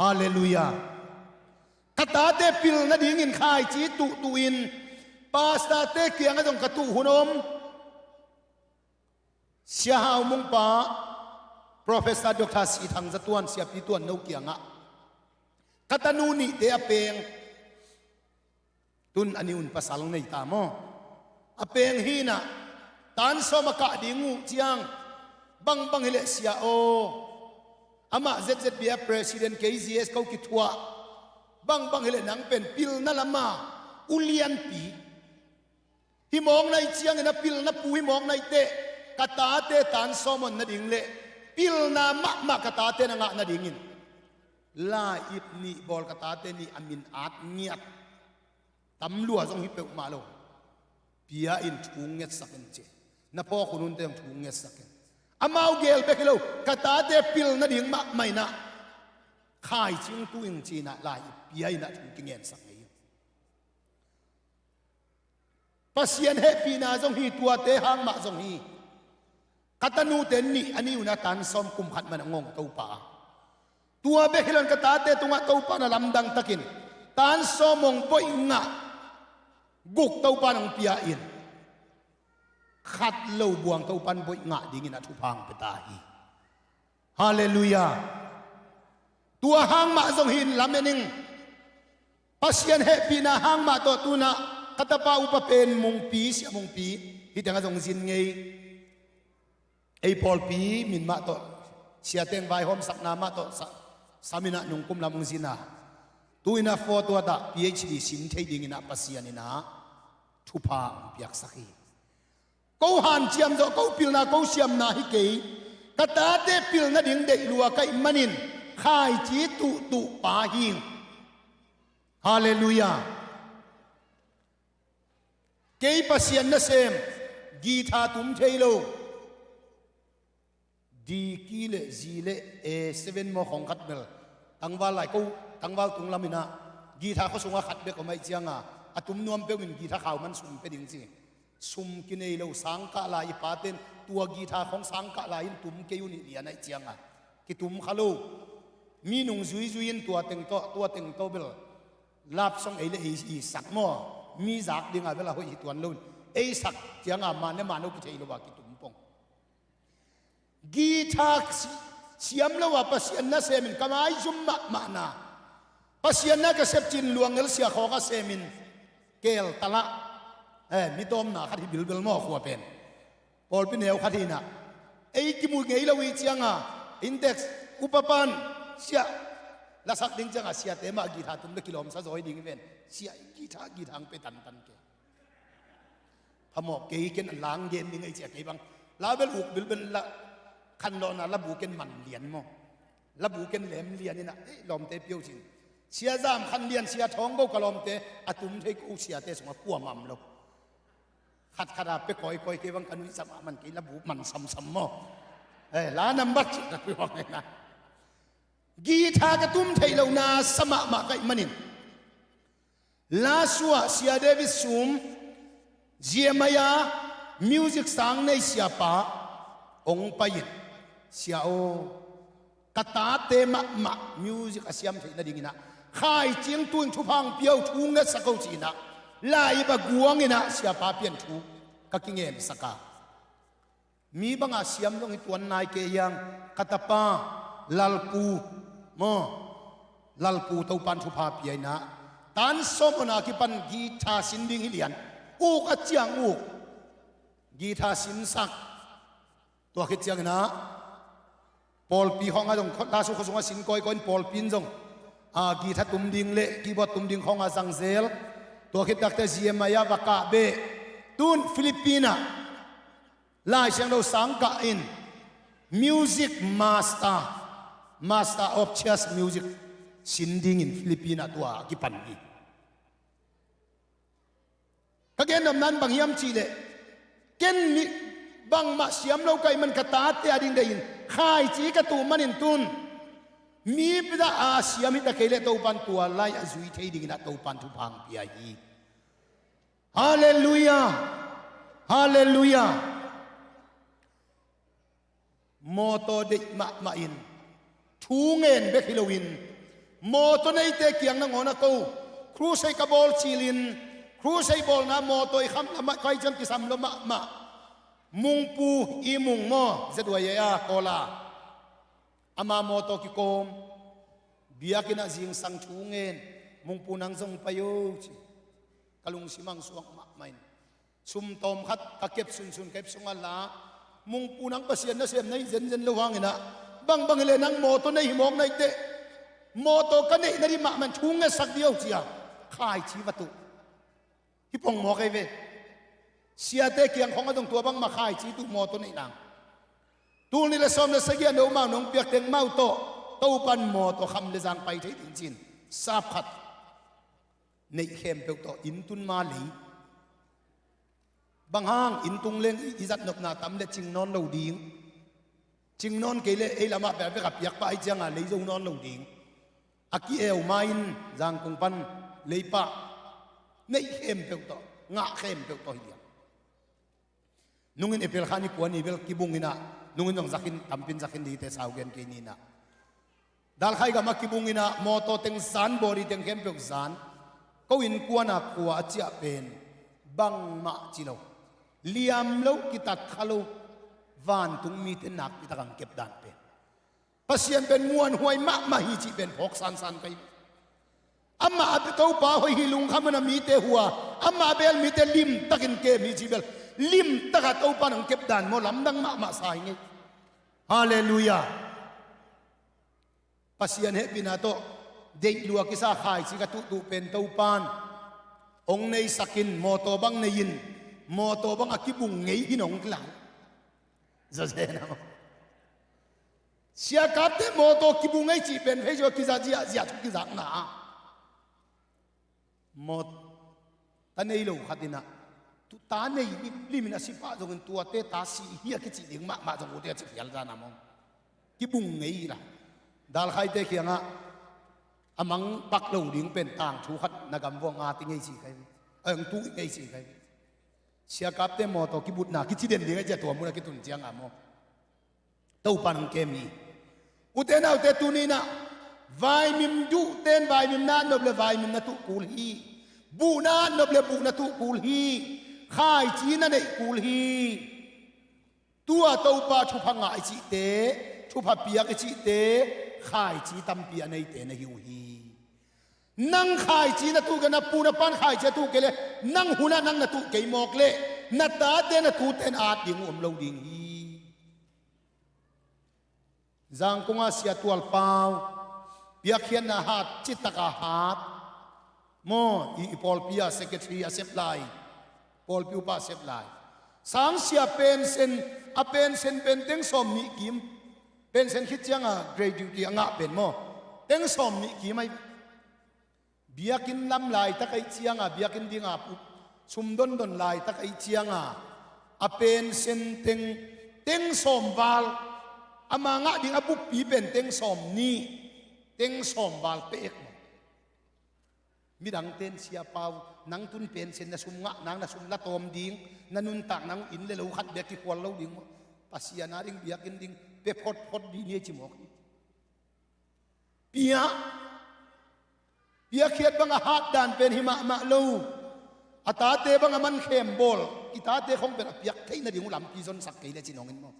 Halleluiah. Ka tate pil nadingin khaici tuhtuh in pastorte kiangah zong ka tuh hun om. Sia Hau Mung pa, Professor Doctor Si Thang Za Tuan, Siapi Tuan No kiangah ka tanu nihte a peng, tun a nih un pasal nei ta maw? A peng hi-in ah tan sawm a kah ding uh ciang bangbang hileh sia aw, amah Z Z B a president, kei G S ko kithuah, bangbang hileh nang pen pilna lama ulianpi hi mawk na hih ciangin a pilna pu hi mawk na hih teh ka tate tan sawm on nading le pilna mahmah ka tate na ngah nadingin lai-ip nih bawl ka tate nih a min at ngiat. Tam lua zong hi peuhmah lo. Pia in thu ngetsak in ci. Na phawk hunhunte zong thu ngetsak in. Amau gel bek hi lo, ka tate pil nading mahmah in ah khaici hong tuh ing ci-in ah lai-ip pia in ah thu kingensak ngei hi. Pasian hehpihna zong hi, tuate hang mah zong hi. Ka tanute nih a nih un ah tan sawm kum khat man a ngong Topa. Tua bek hi lo in ka tate tungah Topa na lamdang takin tan sawm hong boih ngah guk Topa nong pia in khat lo buang Topa in boih ngah dingin a thupha hong pia ta hi. Halleluiah. Tua hang mah zong hi in lamen ing. Pasian hehpihna hang mah tawh tu-in ah ka tapa upa pen Mungpi, Sia Mungpi, hih tengah zong zin ngei. Ei pawlpi min mah tawh, siate hong vaihawmsakna mah tawh sa, sam in ah nungkum lam hong zin a, tu-in ah Fort Worth ah P H D sim thei dingin ah Pasian in ah thupha hong piaksak hi. Ko hanciam zawh, ko pilna, ko siamna hi kei. Ka tate pil nading deih lua ka hih manin khaici tuhtuh pa hi ing. Halleluiah. Kei Pasian nasem, guitar tum thei lo. D key le G le A seven maw khawng khat bel tangval lai ko, tangval tung lam in ah guitar khua sungah khat bek om ahih ciangin a tum nuam peuh in guitar khau man sum pia ding ci. Sum kinei lo, sangkah lai i pate'n tua guitar khawng sangkah lai in tum kei un, i lian ahih ciangin kitum kha lo. Mi nung zuizui in tua teng tawh, tua teng tawh bel love song ei le ei i sak maw, mi zak dingin bel a hoih hi tuan lo in ei sak ciangin man le man lo kithei lo a kitum pong. Guitar si-, siam lo a Pasian nasem in ka maizum mahmahna, Pasian na ka sepcin luangngel sia khawng a sem in keel talah, eh, mi tawmna khat hi bilbel maw khua pen. Pawlpi neu khat hi in ah ei kimu ngei lo i ciangin index upa pan sia lasak ding ciangin siate mah guitar tum le kilawmsa zaw hi ding hi ven. Sia guitar, guitar hong pe tantan ke. Phamawh kei ken a lang gen ding ei cia kei bang. La bel uk bilbel la khanlawhna labu ken man lian maw. Labu ken lem lian in ah, eh, lawmte pio cin. Sia Zam Khan Lian, Sia Thawng Go ka lawmte a tum thei ko, siate sungah kuamah om lo. Khatkhat a pia kawikawi kei bang ka nuih zam a man kei la bu man samsam maw. Eh, la nambat cih ka kuih hong hena. Guitar ka tum theih lohna sa mahmah ka hih manin, la suah Sia David Sum, Jeremiah, music sang nei siapa hong pai-in, Sia aw, ka tate mahmah music a siam theih nadinginah khaici in tu-in thupha hong pia o, thu ngetsak o ci-inah laiba guanginah siapa pian thu ka kingensak a, mi banga siam zong hi tuan nai kei hiang, ka tapa Lalpu maw, Lalpu Topan thupha pia inah tan sawm ona kipan guitar sin ding hi lian, uk a ciang uk guitar sinsak. Tua khit cianginah pawlpi khawngah zong, la suah khua sungah sin kawikawi in pawlpi in zong a, guitar tum ding le keyboard tum ding khawngah zangzel. Tua khit takte Jeremiah va kah beh, tun Philippines ah Lai Siangtho sang kah in music master, master of church music sin dingin Philippines ah tua a kipan hi. Ka gen nopna in bang hiam cihleh, ken mi bangmah siam lo ka hih man ka tate a ding deihin khaici ka tuh manin tun mi pia a siam hi ta kei leh Topan tua lai a zui thei dinginah Topan thupha hong pia hi. Halleluiah. Halleluiah. Mawtaw deih mahmah in, thu ngen bek hi loin, mawtaw neite kiang nangawn a ko, crusade ka bawl cilin, crusade bawlna mawtaw i kham lamah kai ciang kisam lo mahmah. Mungpu i mung maw, Z Y A a kawl a, ama mawtaw kikawm, biakinn ah zingsang thu ngen, Mungpu nang zong pai o ci. Ka lungsim ah hong suak mahmah in, sum tawm khat ka kep sunsun ka ip sungah la, Mungpu nang Pasian nasem na hi zenzen lo hanginah, bangbang hileh nang mawtaw nei hi mawk na hi teh, mawtaw ka neih nading mahmah in thu ngetsak dih o ci-a khaici va tuh. Hi pong mawk ei ve. Siate kiang khawngah zong tua bangmah khaici tuh mawtaw neih nang. Tul nih le sawm le sagih a nomau nong piak teng mau tawh Topan mawtaw kham le zang pai thei ding ci-in sap khat neih khempeuh tawh inn tun ma lei. Bang hang inn tung leng i zat nopna tam le cing nawn lo ding. Cing nawn kei le ei lamah beh a vek a piak pah ahi cianga lei zo nawn lo ding. A ki-eu ma in Zangkung pan leipah neih khempeuh tawh, ngah khempeuh tawh hi liang. Nungin April kha ni kua ni bel kibung inah, nungin zong zakhin, tampin zakhin dite sau gen kei ni inah. Dalkhai gamah kibung inah mawtaw teng zan, body teng khempeuh zan. Ko innkuana khua a ciah pen bangmah ci lo, liam lo, kitat kha lo, vantung mite nakpi tak hong kepdan pen Pasian pen muanhuai mahmah hi cih pen phawk sansan ka hi. Amah a Topa hoih hi lungkham in a mite hua, amah a beel mite limtakin kem hi cih bel limtaka Topa in hong kepdan maw, lamdang mahmah sa hi ngei. Halleluiah. Pasian hehpihna tawh deih lua kisa khaici ka tuhtuh pen Topan hong neisakin mawtaw bang nei-in, mawtaw bang a kibung ngei hi nong kilai. Zazen aw. Siakapte mawtaw kibung ei cih pen phei zua kiza ziahziah thu kizakna. Mawtaw ta nei lo khat inah tu ta nei limlim in a si pah zongin tuate ta si hi a kicih ding mahmah zong ute a ci phial zana maw. Kibung ngei hi la. Dalkhaite kiangah a mang pak lo ding pen tangthu khat na gam vuang a ti ngei ci kai. Ang tu ngei ci kai. Siakapte mawtaw kibutna kici den ding a cia tua mun a kitun cianga maw. Topan hong kem hi. Ute naute, tuni inah vaimim duhte in vaimim na nop le vaimim na tuh kul hi. Buh na nop le buh na tuh kul hi. Khaici na neih kul hi. Tua Topa thupha ngah i cihte, thupha piak i cihte, khaici tampi a neite na hi uh hi. Nang khaici na tuh kei, na pu na pan khaici a tuh kei le, nang hunah nang na tuh kei mawk le, na tate na tute in at ding uh om lo ding hi. Zangkung a Sia Tual Pau, piakkhiatna hat, citaka hat. Maw, i, i pawlpi a secretary a sep lai, pawlpi upa a sep lai. Sangsia pension, a pension pen teng sawm nih kim. Pension khit cianga gratuity a ngah pen maw, teng sawm nih kim ahi. Biakinn lam laitak ahih cianga, biakinn dinga sum dondon laitak ahih cianga, a pension teng, teng sawm val, ama ngah ding a buppi pen teng sawm nih, teng sawm val pek maw. Midangte in, "Sia Pau, nang tun pension na sum ngah nang, na sum la tawm ding, na nuntak nang inn le lo khat bek kikhual lo ding maw? Pasian a ding biakinn ding pia photphot dih ni," ci mawk hi. Pia, piakkhiat bang a hat dan pen hi mahmah lo. A tate bang a man khem bawl, i tate khong pen a piak theih nading uh lampi zonsak kei le ci nong in maw.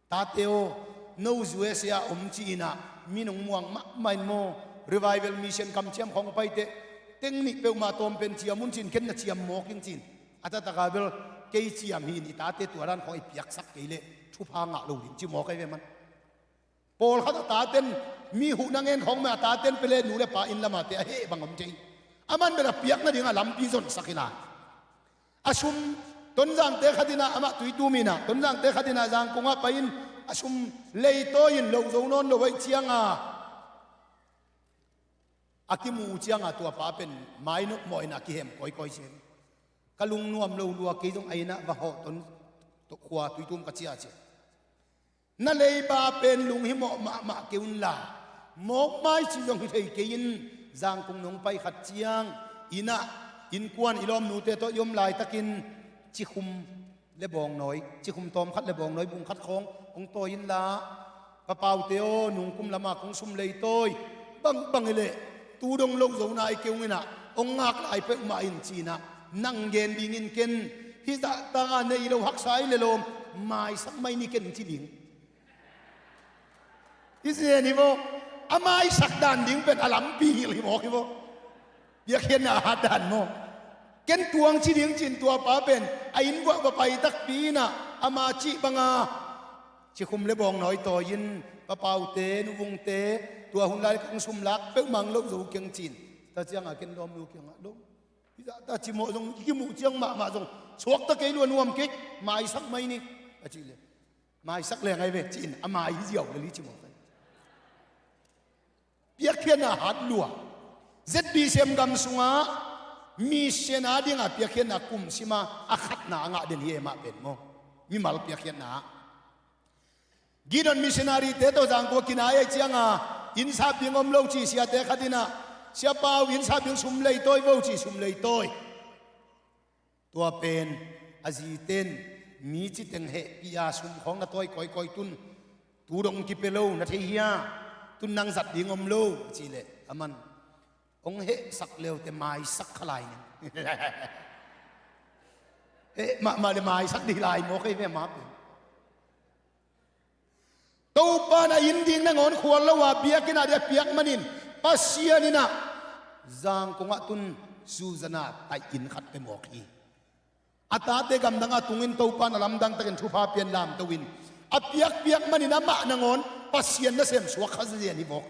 Tate aw, no U S A ah om ci-in ah, mi nong muang mahmah in maw, Revival Mission kamciam khong paite, teng nih peuhmah tawm pen ciam un ci-in, ken na ciam mawk ing ci-in. A taktak a bel, kei ciam hi-in, i tate tua dan khong i piaksak kei leh thupha ngah lo ding ci mawk ahi ve man. Pawlkhat a taten, mi huhna ngen khong mah a taten pia leh nu le pa inn lamate a heh bang om thei. A man bel a piak nading a lampi zonsak hi lai. A sum, Tonzangte khat in ah, amah Tuitum in ah, Tonzangte khat in ah Zangkong ah pai-in a sum leitawi-in lo zo nawn lo ahih cianga, a kimu uh cianga tua pa pen mainop mawh in a kihem kawikawi ci. Ka lungnuam lo lua, kei zong a inn ah va hawh, Ton, khua Tuitum ka ciah ci. Na leiba pen lunghimawh mahmah kei unla, mawkmai cih zong hi thei kei in, Zangkong nong pai khat ciang, inn ah, innkuan i lawmnute tawh i om laitakin cikhum le bawngnawi, cikhum tawmkhat le bawngnawi bungkhat khawng hong tawi inla, "Pa Paute aw, nungkum lama kong sum leitawi bangbang hi leh, tu dong lo zo nai kei ung in ah, hong ngak lai peuhmah in," ci-in ah, nang gen dingin ken, hih zahta a nei lo haksa hi leh lawm, maisak mai ni ken ci ding. I zen hi maw? A maisak dan ding pen a lampi hilh hi mawk hi maw? Biakhiatna a hat dan maw? Ken tuang ci ding ci-in tua pa pen a inn vuah va pai takpi in ah, ama cih banga cikhum le bawngnawi tawi-in, "Pa Paute, Nu Vungte, tua hun lai kong sum lak peuhmah lo zo keng," ci-in. Tua cianga ken lawmnu kiangah, "Lawm, hih zahta cimawh zong i kimuh ciang mahmah zong suakta kei lua, nuam kei, maisak mai ni," a cih leh, "Maisak leng ahi ve," ci-in a mai hi ziau lel hi ci mawk hi. Piakkhiatna hat lua. Z B C M gam sungah mission a dinga piakkhiatna kum sima a khatna a ngah den hi e, mah pen maw. Mimal piakkhiatna ah, Gideon missionary-te tawh Zangkong kinai ahih cianga, innsap ding om lo ci siate khat in ah, "Sia Pau, innsap ding sum leitawi vo," ci, sum leitawi. Tua pen a zite in, "Mi citeng hehpih a sum khawng na tawi kawikawi tun, tu dong kipia lo, na thei hia? Tun nang zat ding om lo," a cih leh, a man, "Hong hehsak le uh teh maisak kha lai ning." Heh mahmah le maisak dih lai mawk ahi ve, mah pen. Topa in a inn ding nangawn khual lo a, biakinn a ding a piak manin, Pasian in ah Zangkong ah tun zuzana taih inn khat pia mawk hi. A tate gamdang a tungin Topa in a lamdang takin thupha pia-in lamto in, a piakpiak manin amah nangawn Pasian nasem suak kha zian hi mawk.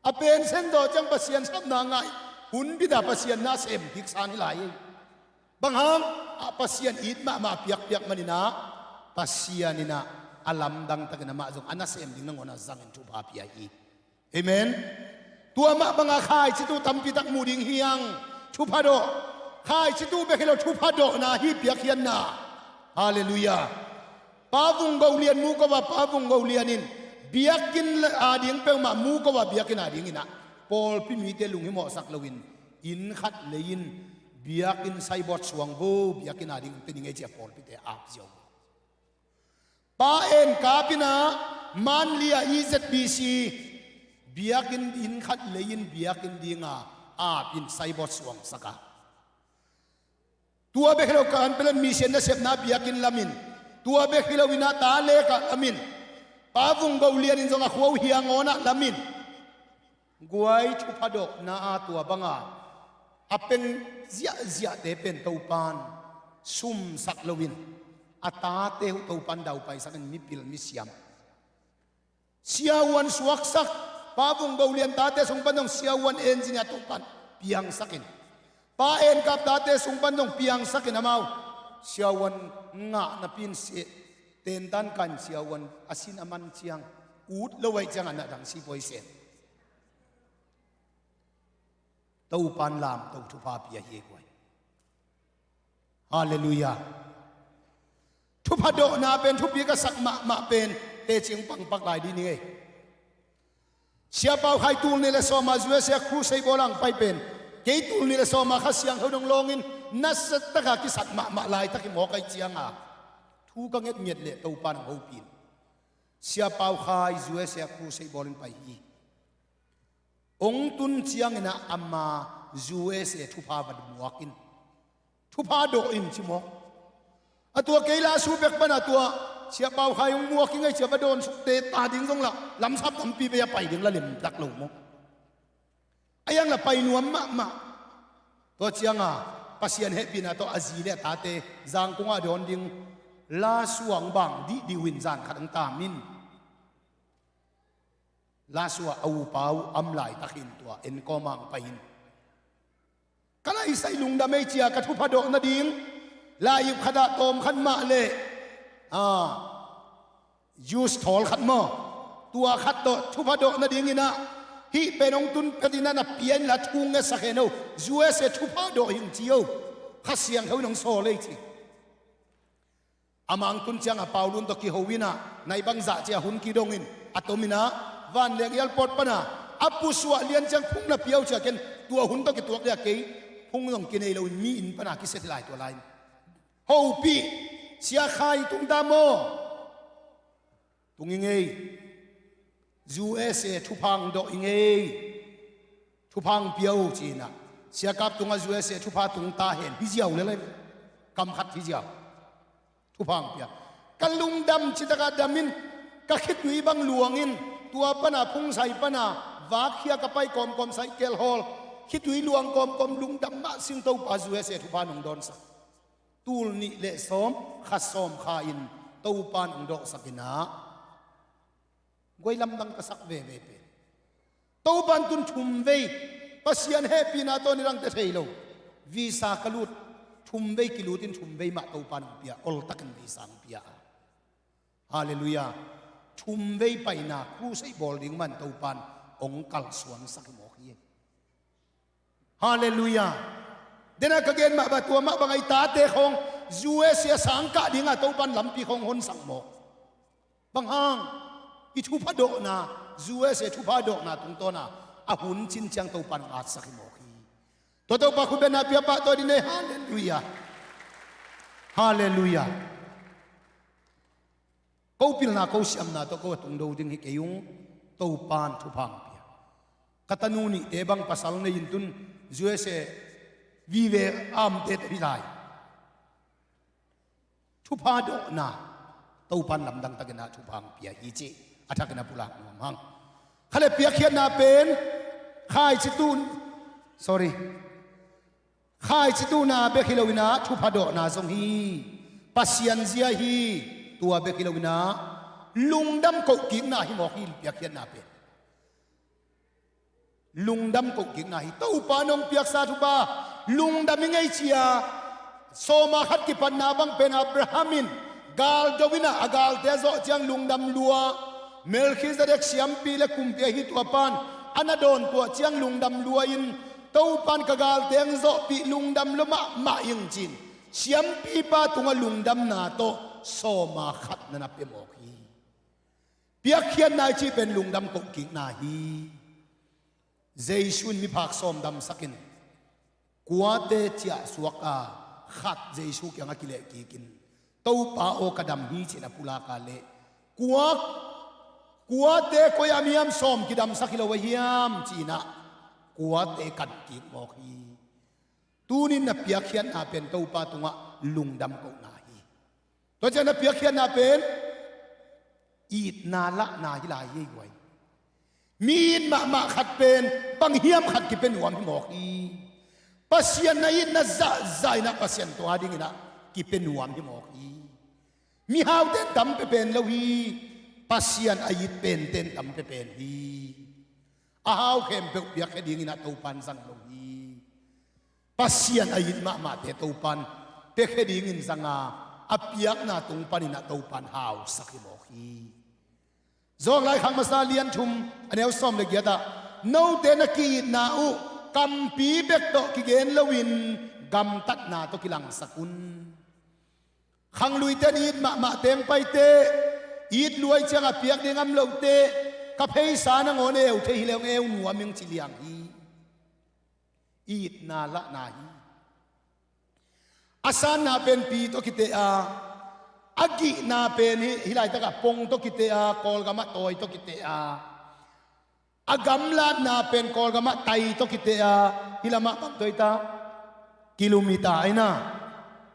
A pension zawh ciang Pasian sapna ngah, hun bit a Pasian nasem kik san hi lai hi. Bang hang? A Pasian it mahmah a piakpiak manin ah, Pasian in ah a lamdang takin amah zong a nasem ding nangawn a zangin thupha pia hi. Amen. Tua mah banga khaici tu tampi tak mu ding hi hang. Thupha dawh. Khaici tu bek hi lo, thupha dawhna hi piakkhiatna. Halleluiah. Pa Vung Go Lian mu ko a, Pa Vung Go Lian in biakinn a ding peuhmah mu ko a, biakinn a dingin ah pawlpi mite lunghimawhsak loin, inn khat lei-in, "Biakinn saibawt suang vo, biakinn a ding pia ning ei," ci-a pawlpite ap ziau. Pa En Kap in ah Manli a E Z B C biakinn inn khat lei-in biakinn dinga ap in saibawt suangsak a. Tua bek hi lo, Kanpetlet mission nasepna biakinn lamin, tua bek hi lo in ah ta lek ah lamin, Pa Vung Go Lian in zong a khua uh Hiangawn ah lamin, guai thupha dawhna a tua banga a peng ziahziahte pen Topan sumsak loin, a tate uh Topan daupaisakin mipil misiam. Siavuan suaksak, Pa Vung Go Lian tate sung pan zong siavuan engineer Topan piangsakin, Pa En Kap tate sung pan zong piangsakin, amau siavuan ngah napi-in si, tentan kan siavuan a sin a man ciang, ut lo ahih ciangah na dang si poi sen. Topan lamto thupha pia hi ei guai. Halleluiah. Thupha dawhna pen thupi ka sak mahmah pen teci hong pangpak lai dih ni ei. Sia Pau Khai tul nih le sawma U S A crusade bawl a hong pai pen, kei tul nih le sawma Kha Siangtho nong lawngin nasataka kisat mahmah laitak hi mawk ahih cianga thu ka ngetnget leh Topan hong hopih in. Sia Pau Khai U S A crusade bawlin pai hi. Hong tun cianginah ama U S A thupha va muak in, thupha dawh in ci mawk. A tua kei Lasu pek pana tua Sia Pau Khai hong muak ing ei cia va dawnsuk teta ding zong lah lamsap tampi bei a pai ding la lemtak lo maw? A iang la pai nuam mahmah. Tua cianga Pasian hehpihna tawh a zi le a tate Zangkongah dawn ding Lasu ah hong bang dihdih uh in zan khat hong tam in. Lasu ah a upa uh om laitak hi in tua en kawma hong pai in. Ka laisai lungdam ei cia ka thupha dawh nading lai-ip khatah tawm khat mah le, ah, juice thawl khat maw, tua khat tawh thupha dawh nadinginah hih pen hong tun petinah na pia inla thu ngetsak hen o. U S A thupha dawh hing ci o. Kha Siangtho in hong sawl ei ci. Amah hong tun cianga Paulun tawh kiho inah nai bangzah cia hun kidongin a tominah vanleng airport pana a pusuah lian ciang phung na pia uh cia ken tua hun tawh kituak dia kei phung zong kinei loin mi inn pana kisia lai tua lai-in. Hopih, Sia Khai tungta maw? Tung ing ei. U S A thupha hong dawh ing ei. Thupha hong pia uh cinah Sia Kap tungah U S A thupha tungta hen hi ziau le lai. Kam khat hi ziau. Thupha hong pia. Ka lungdam citakah damin ka khitui bang luangin tua pana phungsai pana vakkhia ka pai kawmkawm saikel hawl khitui luang kawmkawm lungdam mah sing Topa U S A thupha nong dawnsak. Tul nih le sawm kha sawm kha in Topan hong dawhsak inah guai lamdang ka sak veve pen Topan tun thumvei Pasian hehpihna tawh ni rangte thei lo. Visa ka lut thumvei kilutin thumvei mah Topan hong pia oltakin visa hong pia a. Halleluiah. Thumvei paina crusade bawl ding man Topan hong kalsuansak hi mawk hi. Halleluiah. Dena ka gen mah ba tua mah bang a i tate khawng U S A sangkah dinga Topan lampi khawng honsak mawk. Bang hang i thupha dawhna U S A thupha dawhna tungtawna a hun cin ciang Topan ngatsak hi mawk hi. Tua Topa khutbetna pia pahtawi dih nei. Halleluiah. Halleluiah. Ko pilna ko siamna tawh ko a tungdo ding hi kei ung. Topan thupha hong pia. Ka tanu nihte bang pasal nei in tun U S A vive amte tawh hi lai. Thupha dawhna Topan lamdang takinah thupha hong pia hi cih a thakin a pulak nuam hang. Kha le piakkhiatna pen khaici tuhna, sorry, khaici tuhna bek hi loinah thupha dawhna zong hi. Pasian zia hi. Tua bek hi loinah lungdam kohkikna hi mawk hi piakkhiatna pen. Lungdam kohkikna hi. Topa nong piaksa thupha lungdam i ngei cia. Sawma khat kipatna bang pen Abraham in galdo inah a galte a zawh ciang lungdam lua. Melkhizedek siampi le kumpi ahi tua pan a na dawn tuah ciang lungdam lua in Topan ka galte ang zawhpih lungdam lua mahmah ing cin siampipa tungah lungdamna tawh sawma khat na na pia mawk hi. Piakkhiatna i cih pen lungdam kohkikna hi. Jesu in miphak sawm damsakin kuate ciahsuak a khat Jesu kiangah kilehkikin Topa aw ka dam hi cin a pulak a leh kua, kuate koi-ah mi hiam sawm kidamsak hi lo a hiam cinah kuate kankik mawk hi. Tunin na piakkhiatna pen Topa tungah lungdam kohna hi. Tua ciang na piakkhiatna pen itna lahna hi lai hi ei guai. Mi it mahmah khat pen bang hiam khat kipia nuam hi mawk hi. Pasian na itna zahzah inah Pasian tua dinginah kipia nuam hi mawk hi. Mihaute in tam pepen lo hi. Pasian a it pente in tam pepen hi. A hau khempeuh piakkhia dinginah Topan zang lo hi. Pasian a it mahmahte Topan piakhia dingin zanga a piakna tung paninah Topan hausak hi mawk hi. Zawk lai khak masa lian thum a neu sawm le giatah note na ki-itna uh kampi bek tawh kigen loin gamtatna tawh kilangsak un. Khangluite in it mahmah teng paite, it luai ciang a piak ding om lote, ka pheisa nangawn eu thei hi leng eu nuam ing ci liang hi. Itna lahna hi. A sanna pen pi tawh kiteh a, a gihna pen hi, hih laitakah pong tawh kiteh a, Kawlgamah tawi tawh kiteh a, a gamlatna pen Kawlgamah tai tawh kiteh a, hih lamah bang tawh hi ta, kilometer aina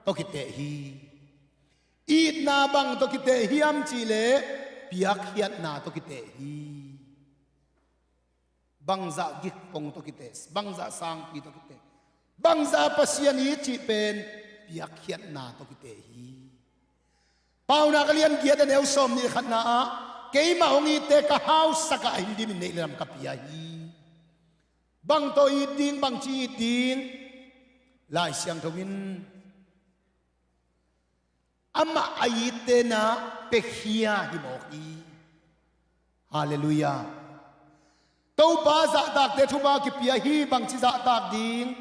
tawh kiteh hi. Itna bang tawh kiteh hiam cihleh piakkhiatna tawh kiteh hi. Bangzah gik pong tawh kiteh, bangzah sangpi tawh kiteh, bangzah Pasian it cih pen piakkhiatna tawh kiteh hi. Paunak a lian giat a neu sawm nih khatna ah, keimah hong itte ka hausak ah a hin dimin neih le lam ka pia hi. Bang tawh it ding, bangci it ding, Lai Siangtho in amah a itte na pekhia hi mawk hi. Halleluiah. Topa zahtakte thupha kipia hi, bangci zahtak ding.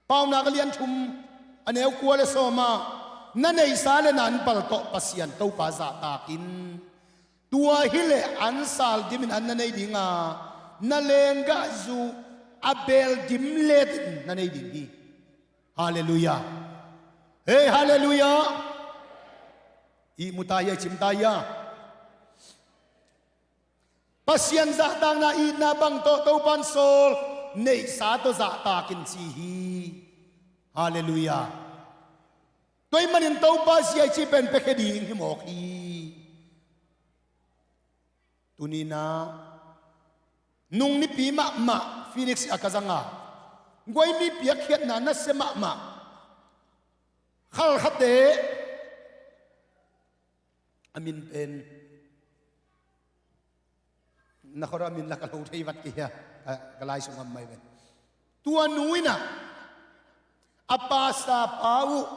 Paunak a lian thum a neu kua le sawm ah, na neihsa le na anpal tawh Pasian Topa zahtak in. Tua hileh ansal dimin an na nei ding a, na lenggah zu a beel dim letin na nei ding hi. Halleluiah. Hei, halleluiah. Ihmu ta hia, i cim ta hia? Pasian zahtakna itna bang tawh Topa in sawl, neihsa tawh zahtak in ci hi. Halleluiah. Tua ahih manin Topa zia i cih pen piakhia ding hi mawk hi. Tuni-in ah, nung nipi mahmah Phoenix ah ka zang a, guai mi piakkhiatna nasia mahmah Khalkhate a min pen, na khuara min la ka lo thei vat kei hia, ka, ka lai sung a om mai ve. Tua nu in ah, a pastor pa uh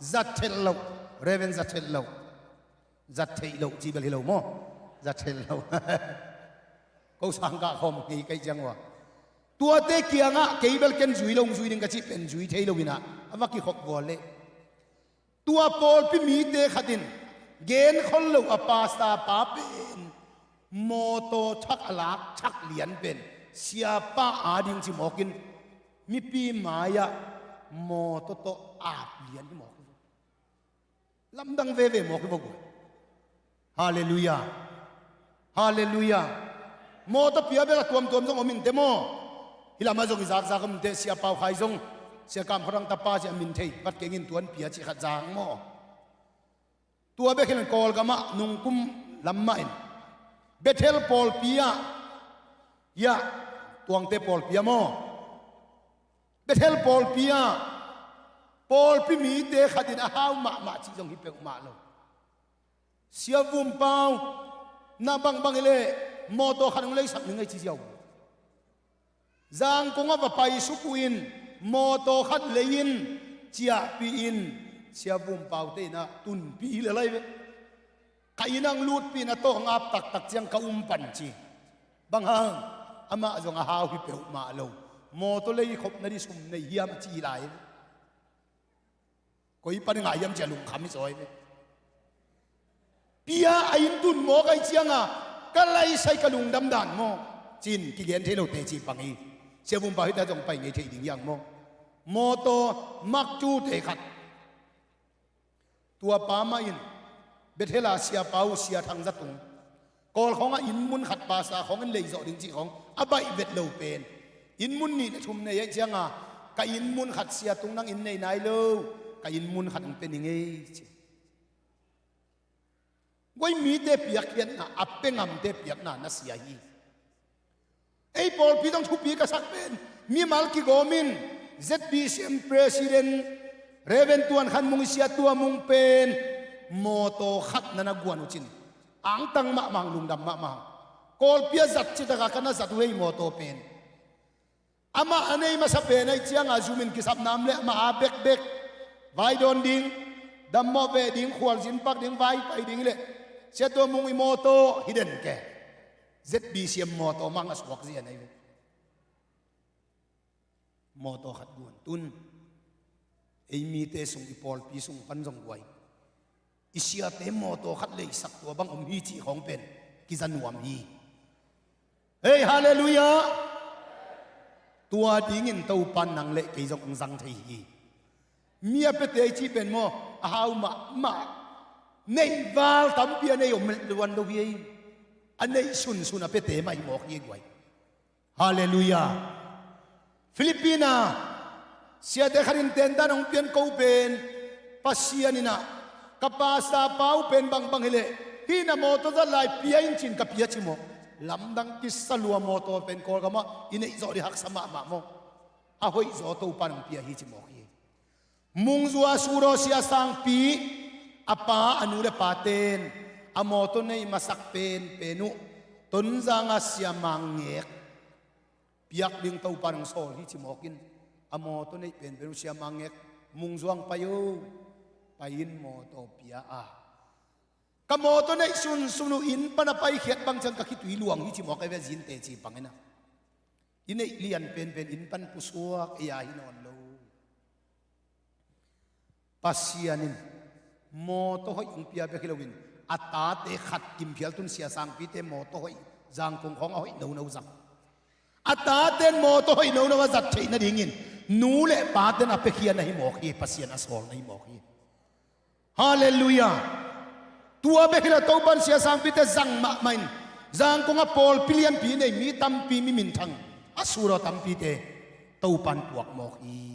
Za Thet Loh, Reverend Za Thet Loh, Za Theih Loh cih bel hi lo maw, Za Thet Loh. Ko sang kah khawm ngei ka hih ciang uh a, tuate kiangah kei bel ken zui lo, hong zui ding ka cih pen zui thei lo in ah, a va kikhop vual leh, tua pawlpi mite khat in genkhol lo a pastor pa pen mawtaw thak a lak thak lian pen siapa ading ci mawk in, mipi mai-ah mawtaw tawh ap lian hi mawk hi. Lamdang veve mawk hi vok uh. Halleluiah. Halleluiah. Mawtaw pia bel a tuamtuam zong om inteh maw? Hih lamah zong i zakzak om inteh, Sia Pau Khai zong, Sia Kam Khuadang tapa cih a min thei vat keng in, tua in pia cih khat zang maw? Tua bek hi lo in Kawlgamah nungkum lam mah in Bethel pawlpi ah, ya, Tuangte pawlpi ah maw, Bethel pawlpi ah pawlpi mite khat in a hau mahmah cih zong hi peuhmah lo. Sia Vum Pau, na bangbang hi leh mawtaw khat hong leisak ning ei ci ziau. Zangkong ah va paisuk uh in, mawtaw khat lei in, ciahpih in, Sia Vum Paute in ah tunpih hi lel lai ve. Ka inn ah hong lutpih in, a tawh hong ap taktak ciang ka um pan ci. Bang hang, amah zong a hau hi peuhmah lo. Mawtaw lei khopna ding sum nei hiam a ci lai ve. Koi pan i ngah hiam ci-a lungkham hi zaw hi ve. Pia a inn tun mawk ahih ciangin ka laisai ka lungdam dan maw, ci-in kigen thei lo teci pang hi. Sia Vum Pau hita zong pai ngei thei ding hi hang maw. Mawtaw Mark two te khat. Tua pa mah in Bethel a Sia Pau, Sia Thang Za Tung, Kawl khawngah inn mun khat pastor khawng in lei zawh ding cih khawng a baih vet lo pen, inn mun nih le thum nei ahih ciangin, ka inn mun khat sia tung nang inn nei nai lo, ka inn mun khat hong pia ning ei ci. Guai mite piakkhiatna, a pia ngamte piakna na sia hi. Ei pawlpi zong thupi ka sak pen, mimal kigawm in, Z B C M President Reverend Tuan Khan Mung, i sia Tua Mung pen mawtaw khat na na guan uh cin, angtang mahmah, lungdam mahmah. Kawlpi a zat citak a ka na zat uh hi mawtaw pen. Amah a nei masa pen ahih ciangin zum in kisapna om leh amah a bekbek vai dawn ding, dammawh veh ding, khualzin pak ding, vai pai ding leh, sia Tua Mung, i mawtaw hi den ke. Z B C M mawtaw mah a suak zia na hi ve. Mawtaw khat guan tun, ei mite sung, i pawlpi sung pan zong guai, i siate mawtaw khat leisak tua bang om hi cih khawng pen kiza nuam hi. Hei, halleluiah. Tua dingin Topan nang le kei zong hong zang thei hi. Mi a piate i cih pen maw, a hau mahmah, neih val tampi a nei om luan lo hi ei. A neih sunsun a piate mah hi mawk hi ei guai. Halleluiah. Philippine ah siate khat in tentan hong pian ko pen, Pasian in ah, ka pastor pa uh pen bangbang hileh hih na mawtaw zat lai pia in cin ka pia ci maw. Lamdang kisa lua, mawtaw pen Kawlgam ah i neih zawh ding haksa mahmah maw. A hoih zaw Topan hong pia hi ci mawk hi. Mungzua Suraw Sia Sangpi, a pa, a nu le paten a mawtaw neih masak penpen uh Tonzang a Sia Mang Ngek piak ding Topan hong sawl hi ci mawkin, a mawtaw neih penpen uh Sia Mang Ngek, Mungzua hong pai o, pai in mawtaw pia a, ka mawtaw neih sunsun uh inn pan a paikhiat bang ciang ka khitui luang hi ci mawk ei ve, zin teci pang in ah. I neih lian penpen inn pan pusuak ei a hi nawn lo. Pasian in mawtaw hoih hong pia bek hi loin, a tate khat kimphial tun Sia Sangpite mawtaw hoih, Zangkong khawng a hoih nono zang. A taten mawtaw hoih nono a zat theih nadingin nu le paten a piakhia na hi mawk hi, Pasian a sawl na hi mawk hi. Halleluiah. Tua bek hi lo, Topan Sia Sangpite zang mahmah in, Zangkong a pawlpi lianpi nei mi tampi, mi minthang, a Suraw tampite Topan puak mawk hi.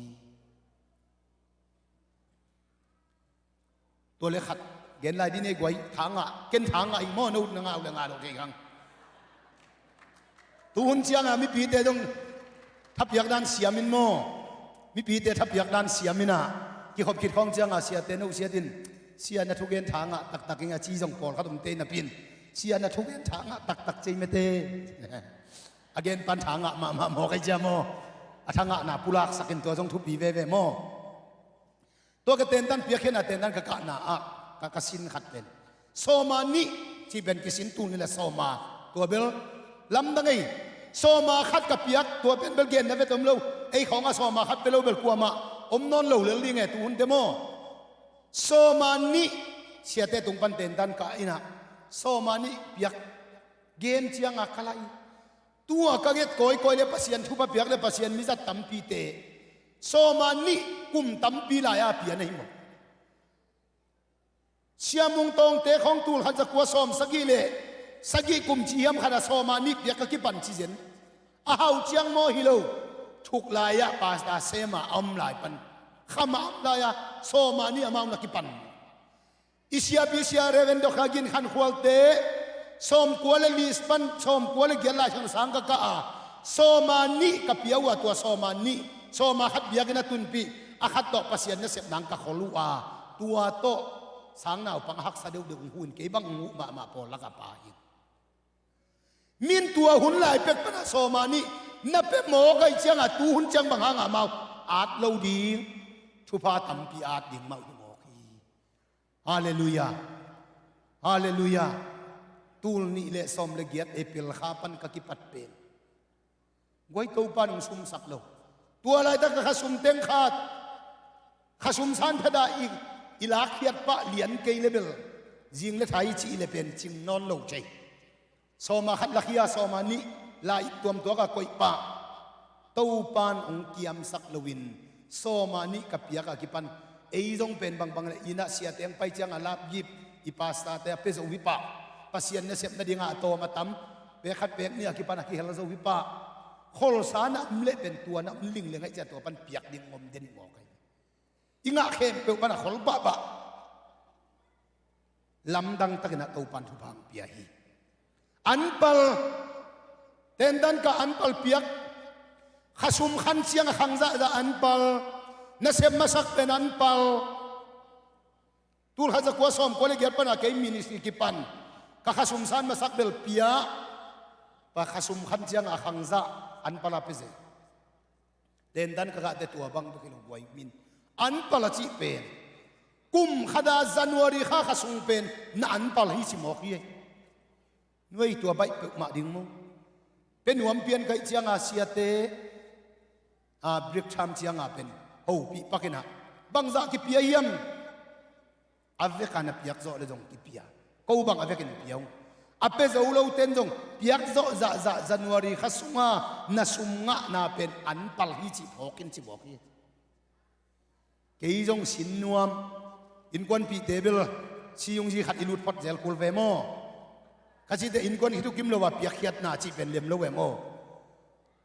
Tua le khat gen lai ding ei guai, tha ngah, ken tha ngah ing maw, no na ngah uh le ngah lo kei kang. Tuhun cianga mipite dong thapiak dan siam in maw. Mipite thapiak dan siam in ah, kikhop khit khawng cianga siate no siat in, sia na thugen tha ngah taktak ing a ci zong pawlkhat om te napi in, sia na thugen tha ngah taktak cei mete. A gen pan tha ngah mahmah maw kei cia maw. A tha ngahna pulaksak in tua zong thupi veve maw. Tua ka tentan piakkhiatna tentan ka kahna ah ka, ka sin khat pen sawma nih cih pen kisin tul ni le sawma, tua bel lamdang ei. Sawma khat ka piak, tua pen bel genna vet om lo. Ei khawng a sawma khat pe lo bel kuamah om nawn lo lel ding e tuhun te maw. Sawma nih siate tung pan tentan ka in ah, sawma nih piak gen cianga ka lai. Tua ka nget kawikawi le Pasian thupha piak le Pasian mizat tampite sawma nih kum tampi lai-a pia na hi maw. Sia Mung Tawngte khawng tul khat za kua sawm sagih le sagih kum ci hiam khat a sawma nih piak ka kipan ci zen. A hau ciang maw hi lo. Thuk lai-ah pastor sema a om lai pan, khama a om lai-ah sawma nih amau na kipan. I siapi Sia Reverend Dokha Gin Khan Khualte sawmkua le li pan sawmkua le giat lai sang sang ka kah a, sawma nih ka pia uh a, tua sawma nih, sawma khat biakinn a tunpih, a khat tawh Pasian nasep nang ka khol uh a, tua tawh sang naupang a haksa deuhdeuh hong hu in, kei bang hong huh mahmah pawl lak a pa hi. Min tua hun lai pek pan a sawma nih na pia mawk ahih cianga tuhun ciang bang hanga amau at lo ding, thupha tampi at ding mah uh hi mawk hi. Halleluiah. Halleluiah. Tul nih le sawm le giat April kha pan ka kipat pen guai, Topan hong sumsak lo. Tua laitak ka khasum teng khat, khasum san pheta i, i lakkhiat pah lian kei le bel, zing le thai cih le pen cing nawn lo cei. Sawma khat lakhia, sawma nih la-it tuamtuak a koih pah. Topan hong kiamsak loin sawma nih ka piak a kipan, ei zong pen bangbang le inn ah siate hong pai cianga lapgip i pastorte a pia zo hi pah. Pasian nasep nadinga a tawm a tam, pek khat pek nih a kipan a kihel zo hi pah. Kholsa na om leh pen tua na om ling le ngaih cia tua pan piak ding om den mawk hi. I ngah khempeuh pan a khol pahpah. Lamdang takin a Topan thupha hong pia hi. Anpal, tentan ka anpal piak. Khasum khan ciang a khang zahzah anpal. Nasep masak pen anpal. Tul khat za kua sawmkua le giat pana kei ministry kipan ka khasum san masak bel pia. Pa khasum khan ciang a khang zah anpal a pia zel. Tentan ka gahte tua bang bek hi lo guai, min anpal a cih pen kum khat a January kha khasum pen na anpal hi ci mawk hi. Nuai, tua baih peuhmah ding maw. Pia nuam pian ka hih cianga siate A, break time cianga pen hopih pakinah bangzah kipia hiam? A veka na piak zawh le zong kipia. Ko bang a vekin pia ung. A pia zo lo ten zong piak zawh zahzah January kha sunga na sum ngahna pen an pal hi cih phawkin ci mawk hi. Kei zong sin nuam. Innkuanpihte bel siyungzi khat i lut phot zel kul ve maw? Kha cite innkuan khit uh kim lo a piakkhiatna cih pen lem lo ve maw?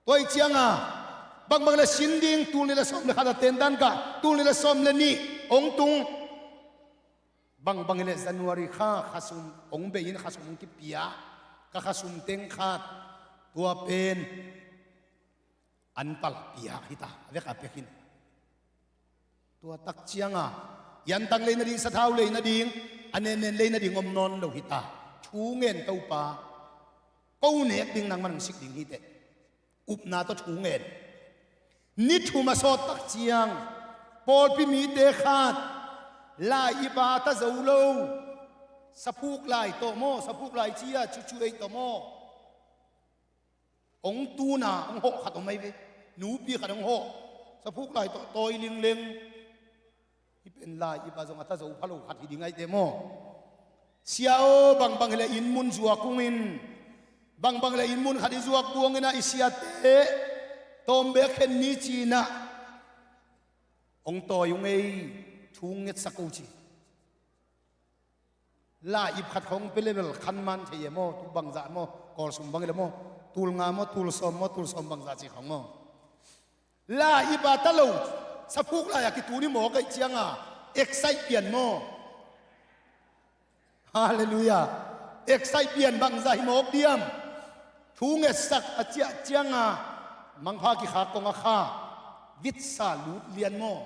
Tua ih cianga bangbang le sin ding, tul nih le sawm le khat a tendan kah, tul nih le sawm le nih hong tung. Bangbang hileh January kha khasum hong bei in khasum hong kipia, ka khasum teng khat tua pen an pal piak hita, a veka pia khin. Tua tak cianga i antang lei nading, sathau lei nading, a nennen lei nading om nawn lo hita. Thu ngen Topa, ko nek ding nangman hong sik ding hiteh. Upna tawh thu ngen. Ni thum a sawt tak ciang pawlpi mite khat lai-ip a ta zo lo, saphuk lai tawh maw, saphuk lai cia cucu ei tawh maw? Hong tuna hong hawh khat om ahi ve. Nupi khat hong hawh, saphuk lai tawh tawi lingleng. Hih pen lai-ip a zong a ta zo pha lo khat hi ding ahi teh maw? Sia aw, bangbang hileh inn mun zuak ung in, bangbang hileh inn mun khat i zuak buang inah i siate tawm beek khen ni cinah hong tawi ung ei, thu ngetsak uh ci. Lai-ip khat khawng pia le bel khan man thei e maw? Tul bangzah maw? Kawlsum bang i le maw? Tul nga maw? Tul sawm maw? Tul sawm bangzah ci khawng maw? Lai-ip a ta lo, saphuk lai-a kitun i mawk aih cianga excite pian maw? Halleluiah. Excite pian bangzah hi mawk diam? Thu ngetsak a ciah cianga mangpha kikhak kong a kha vitsa lut lian maw?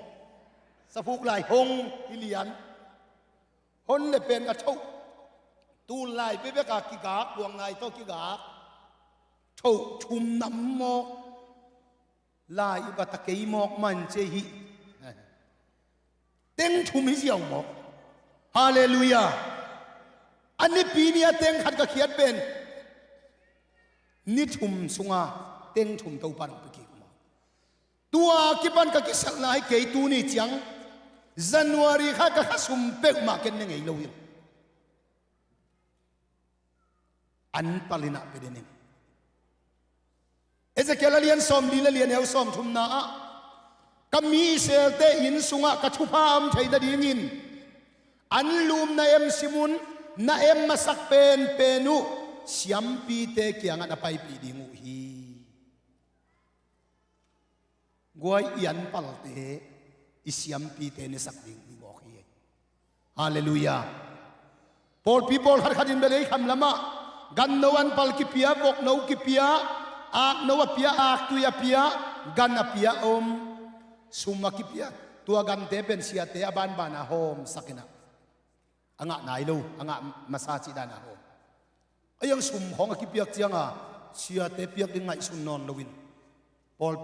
Saphuk lai hong hi lian. Hon le pen a thoh. Tul lai bebeka kigak, buang nai tawh kigak. Thoh thum nam mawk. Lai-ip a ta kei mawk man cia hi. Teng thum hi ziau mawk. Halleluiah. A nipi ni a teng khat ka khiat pen ni thum sunga teng thum Topa nong pia kik mawk. Tua kipan ka kisalna hi kei, tuni ciang January kha ka khasum peuhmah ken ne ngei lo hi. An palinah pia den in. Ezekiel a lian sawm li le lian eu sawm thumna ah ka mi Israelte inn sungah ka thupha om thei nadingin an lumna em simun na em masak penpen uh siampite kiangah na paipih ding uh hi. Guai i an palte i siampite nesak ding hi mawk hi. Halleluiah. Pawlpi pawlkhat khatin bel ei kham lamah ganno an pal kipia, vokno kipia, akno a pia, aktui a pia, gan a pia om, sum a kipia. Tua gante pen siate a banbana hawmsakinah a ngah nai lo, a ngah masa cih dana hawm. A iang sum khawng a kipiak cianga siate piak ding ngaihsun nawn loin pawl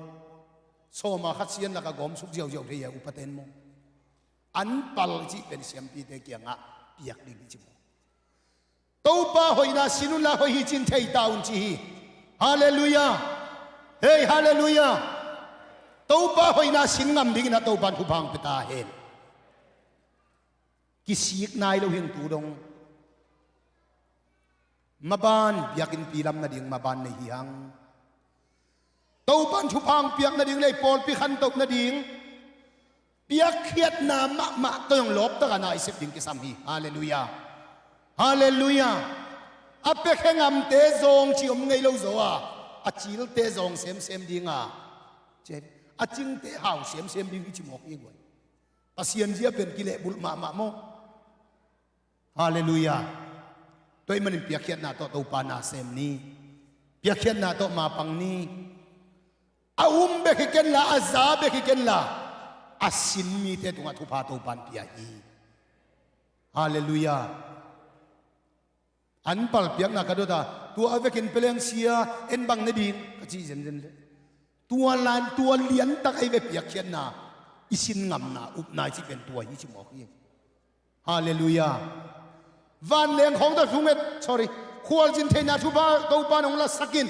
sawma khat sian laka gawmsuk ziauziau thei a upaten maw? An pal cih pen siampite kiangah piak ding hi ci maw? Topa hoihna sin unla hoih hi cin thei ta un ci hi. Halleluiah. Hei, halleluiah. Topa hoihna sin ngam dingin a Topan thupha hong pia ta hen. Kisik nai lo hing tu dong. Maban biakinnpi lam nading maban nei hi hang. Topan thupha hong piak nading le pawlpi khantoh nading piakkhiatna mahmah tawh hong lawptaka na i sep ding kisam hi. Halleluiah. Halleluiah. A piakhia ngamte zawng ci om ngei lo zaw a, a cilte zawng semsem dinga, a cingte hau semsem ding hi ci mawk hi guai. Pasian zia pen kilehbulh mahmah maw? Halleluiah. Tua ahih manin piakkhiatna tawh Topa na sem ni. Piakkhiatna tawh mapang ni. A um bek hi kenla, a za bek hi kenla, a sin mite tungah thupha Topan pia hi. Halleluiah. An palpiakna ka dot a, tua a vekin peleng sia en bang ne ding ka cih zenzen le. Tua lan, tua liantak ahi ve piakkhiatna, i sin ngamna, upna i cih pen tua hi ci mawk hi. Halleluiah. Vanleng khawng tawh thunget, sorry, khualzin theihna thupha Topa nong lasakin.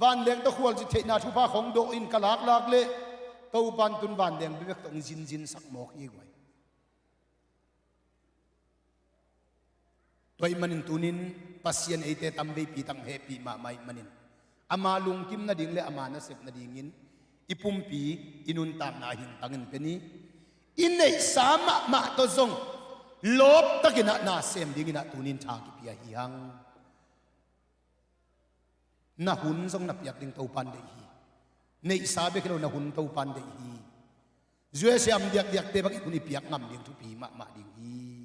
Vanleng tawh khualzin theihna thupha khong dawh in ka laklak leh Topan tun vanleng bebek tawh hong zinzin sak mawk hi guai. Tua ahih manin tunin Pasian eite tamveipi tang hehpih mahmah ahih manin ama lungkim nading le ama nasep nadingin i pumpi, i nuntakna a hingtangin pen i, i neihsa mahmah tawh zong lawptakin ah na sem dingin ah tunin tha kipia hi hang. Na hun zong na piak ding Topan deih hi. Neihsa bek hi lo, na hun Topan deih hi. U S A a om diakdiakte bang i hun i piak ngam ding thupi mahmah ding hi.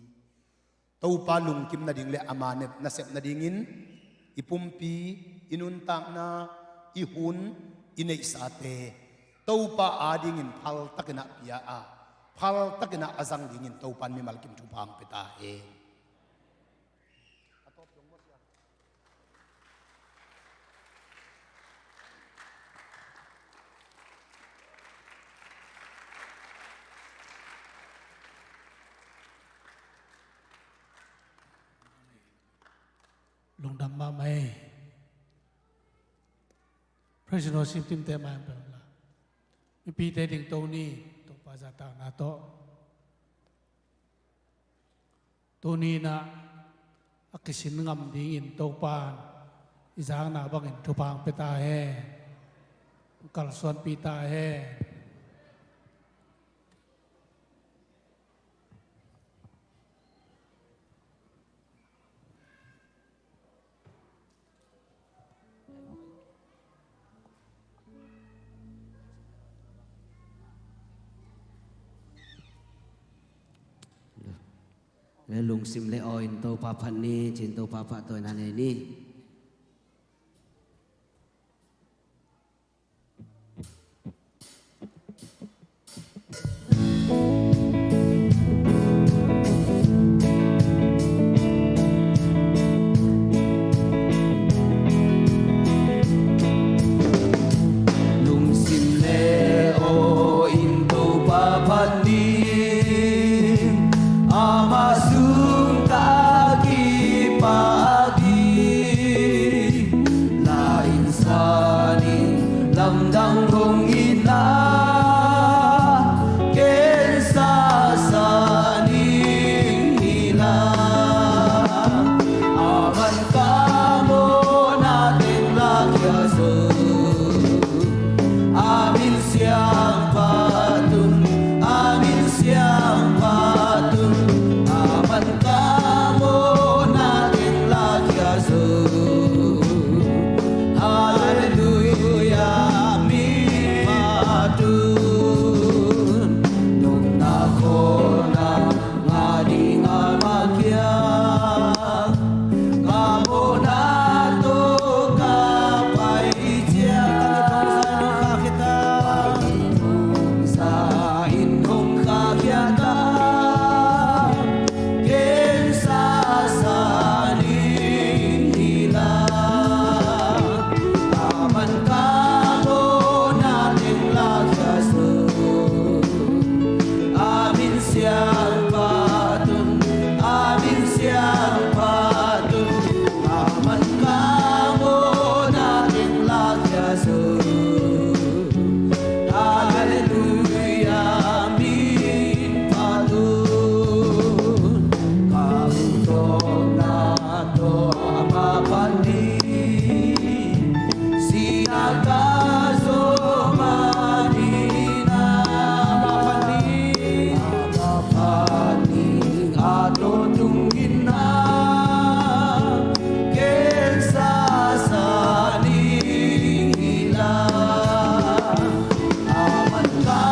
Topa lungkim nading le ama ne-, nasep nadingin i pumpi, i nuntakna, i hun, i neihsate Topa adingin phaltakin ah pia a, phaltakin ah a zang dingin Topan mimal kim thupha hong pia ta hen. Lungdam mahmah ei. Praise and worship team te mai ang pe la. Mipite ding Tony, Topa zahtakna tawh. Tuni-in ah a kisin ngam dingin Topan i zakna bangin thupha hong pia ta hen. Kalsuanpih ta hen. Le lungsim le aw in Topa phat ni, ci-in Topa pahtawi na nei ni. Lungsim le aw in Topa phat ni, ama sung tak i pah ding, la in sa ning, lamdang khong in la, ken sa sa ning hi la. Aman ka mawhna teng la khia zo. A min siangpahtun, a min siangpahtun, aman ka mawhna teng la khia zo. Halleluiah, min pahtun, nopna khawlna ngah ding ama kiang, ka mawhna tawh ka pai ciang, ka khita, sa in hong khahkhia ta, ken sa sa ning hi la. Aman ka mawhna teng la khia zo. A min siangpahtun, a min siangpahtun, aman ka mawhna teng la khia zo. Halleluiah, min pahtun, ka lungdamna tawh ama phat ni, sihna ka zawh manin ah, ama phat ni, ama phat ni, a tawh tung in ah, ken sa sa ning hi la. Aman ka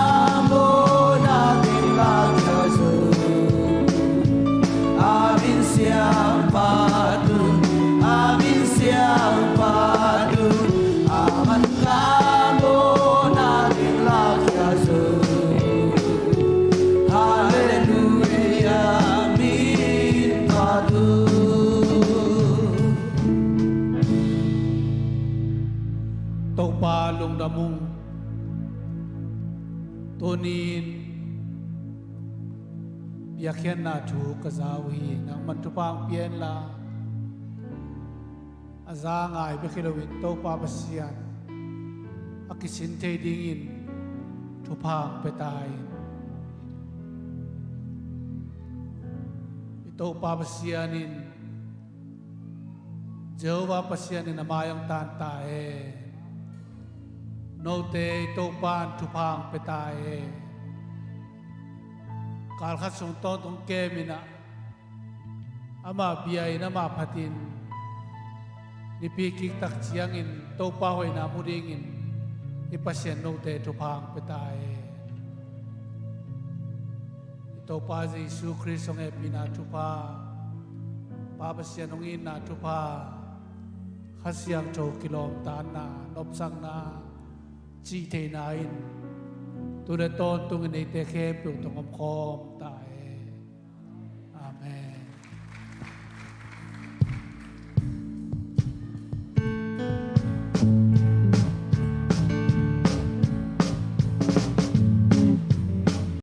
mawhna teng la khia zo. A min siangpahtun, a min siangpahtun, aman ka mawhna teng la khia zo. Halleluiah, min pahtun. Topa lungdam ung. Tuni-in piakkhiatna thu ka za uh hi. Nangman thupha hong pia in la, a za ngai bek hi loin Topa Pasian, a kisin thei dingin thupha hong pia ta in. I Topa Pasian in, Jehovah Pasian in a mai hong tan ta hen. Note i Topa in thupha hong pia ta hen. Kal khat sung tawntung kem in ah, ama bia in ama phatin, nipi kiktak ciangin Topa hoihna mu dingin i Pasian note thupha hong pia ta hen. I Topa Jesu Khrist hong hehpihna thupha, Pa Pasian hong itna thupha, Kha Siangtho kilawmtatna, nopsakna, cih theihna in tu le tawntungin eite khempeuh tawh omkhawm ta hen.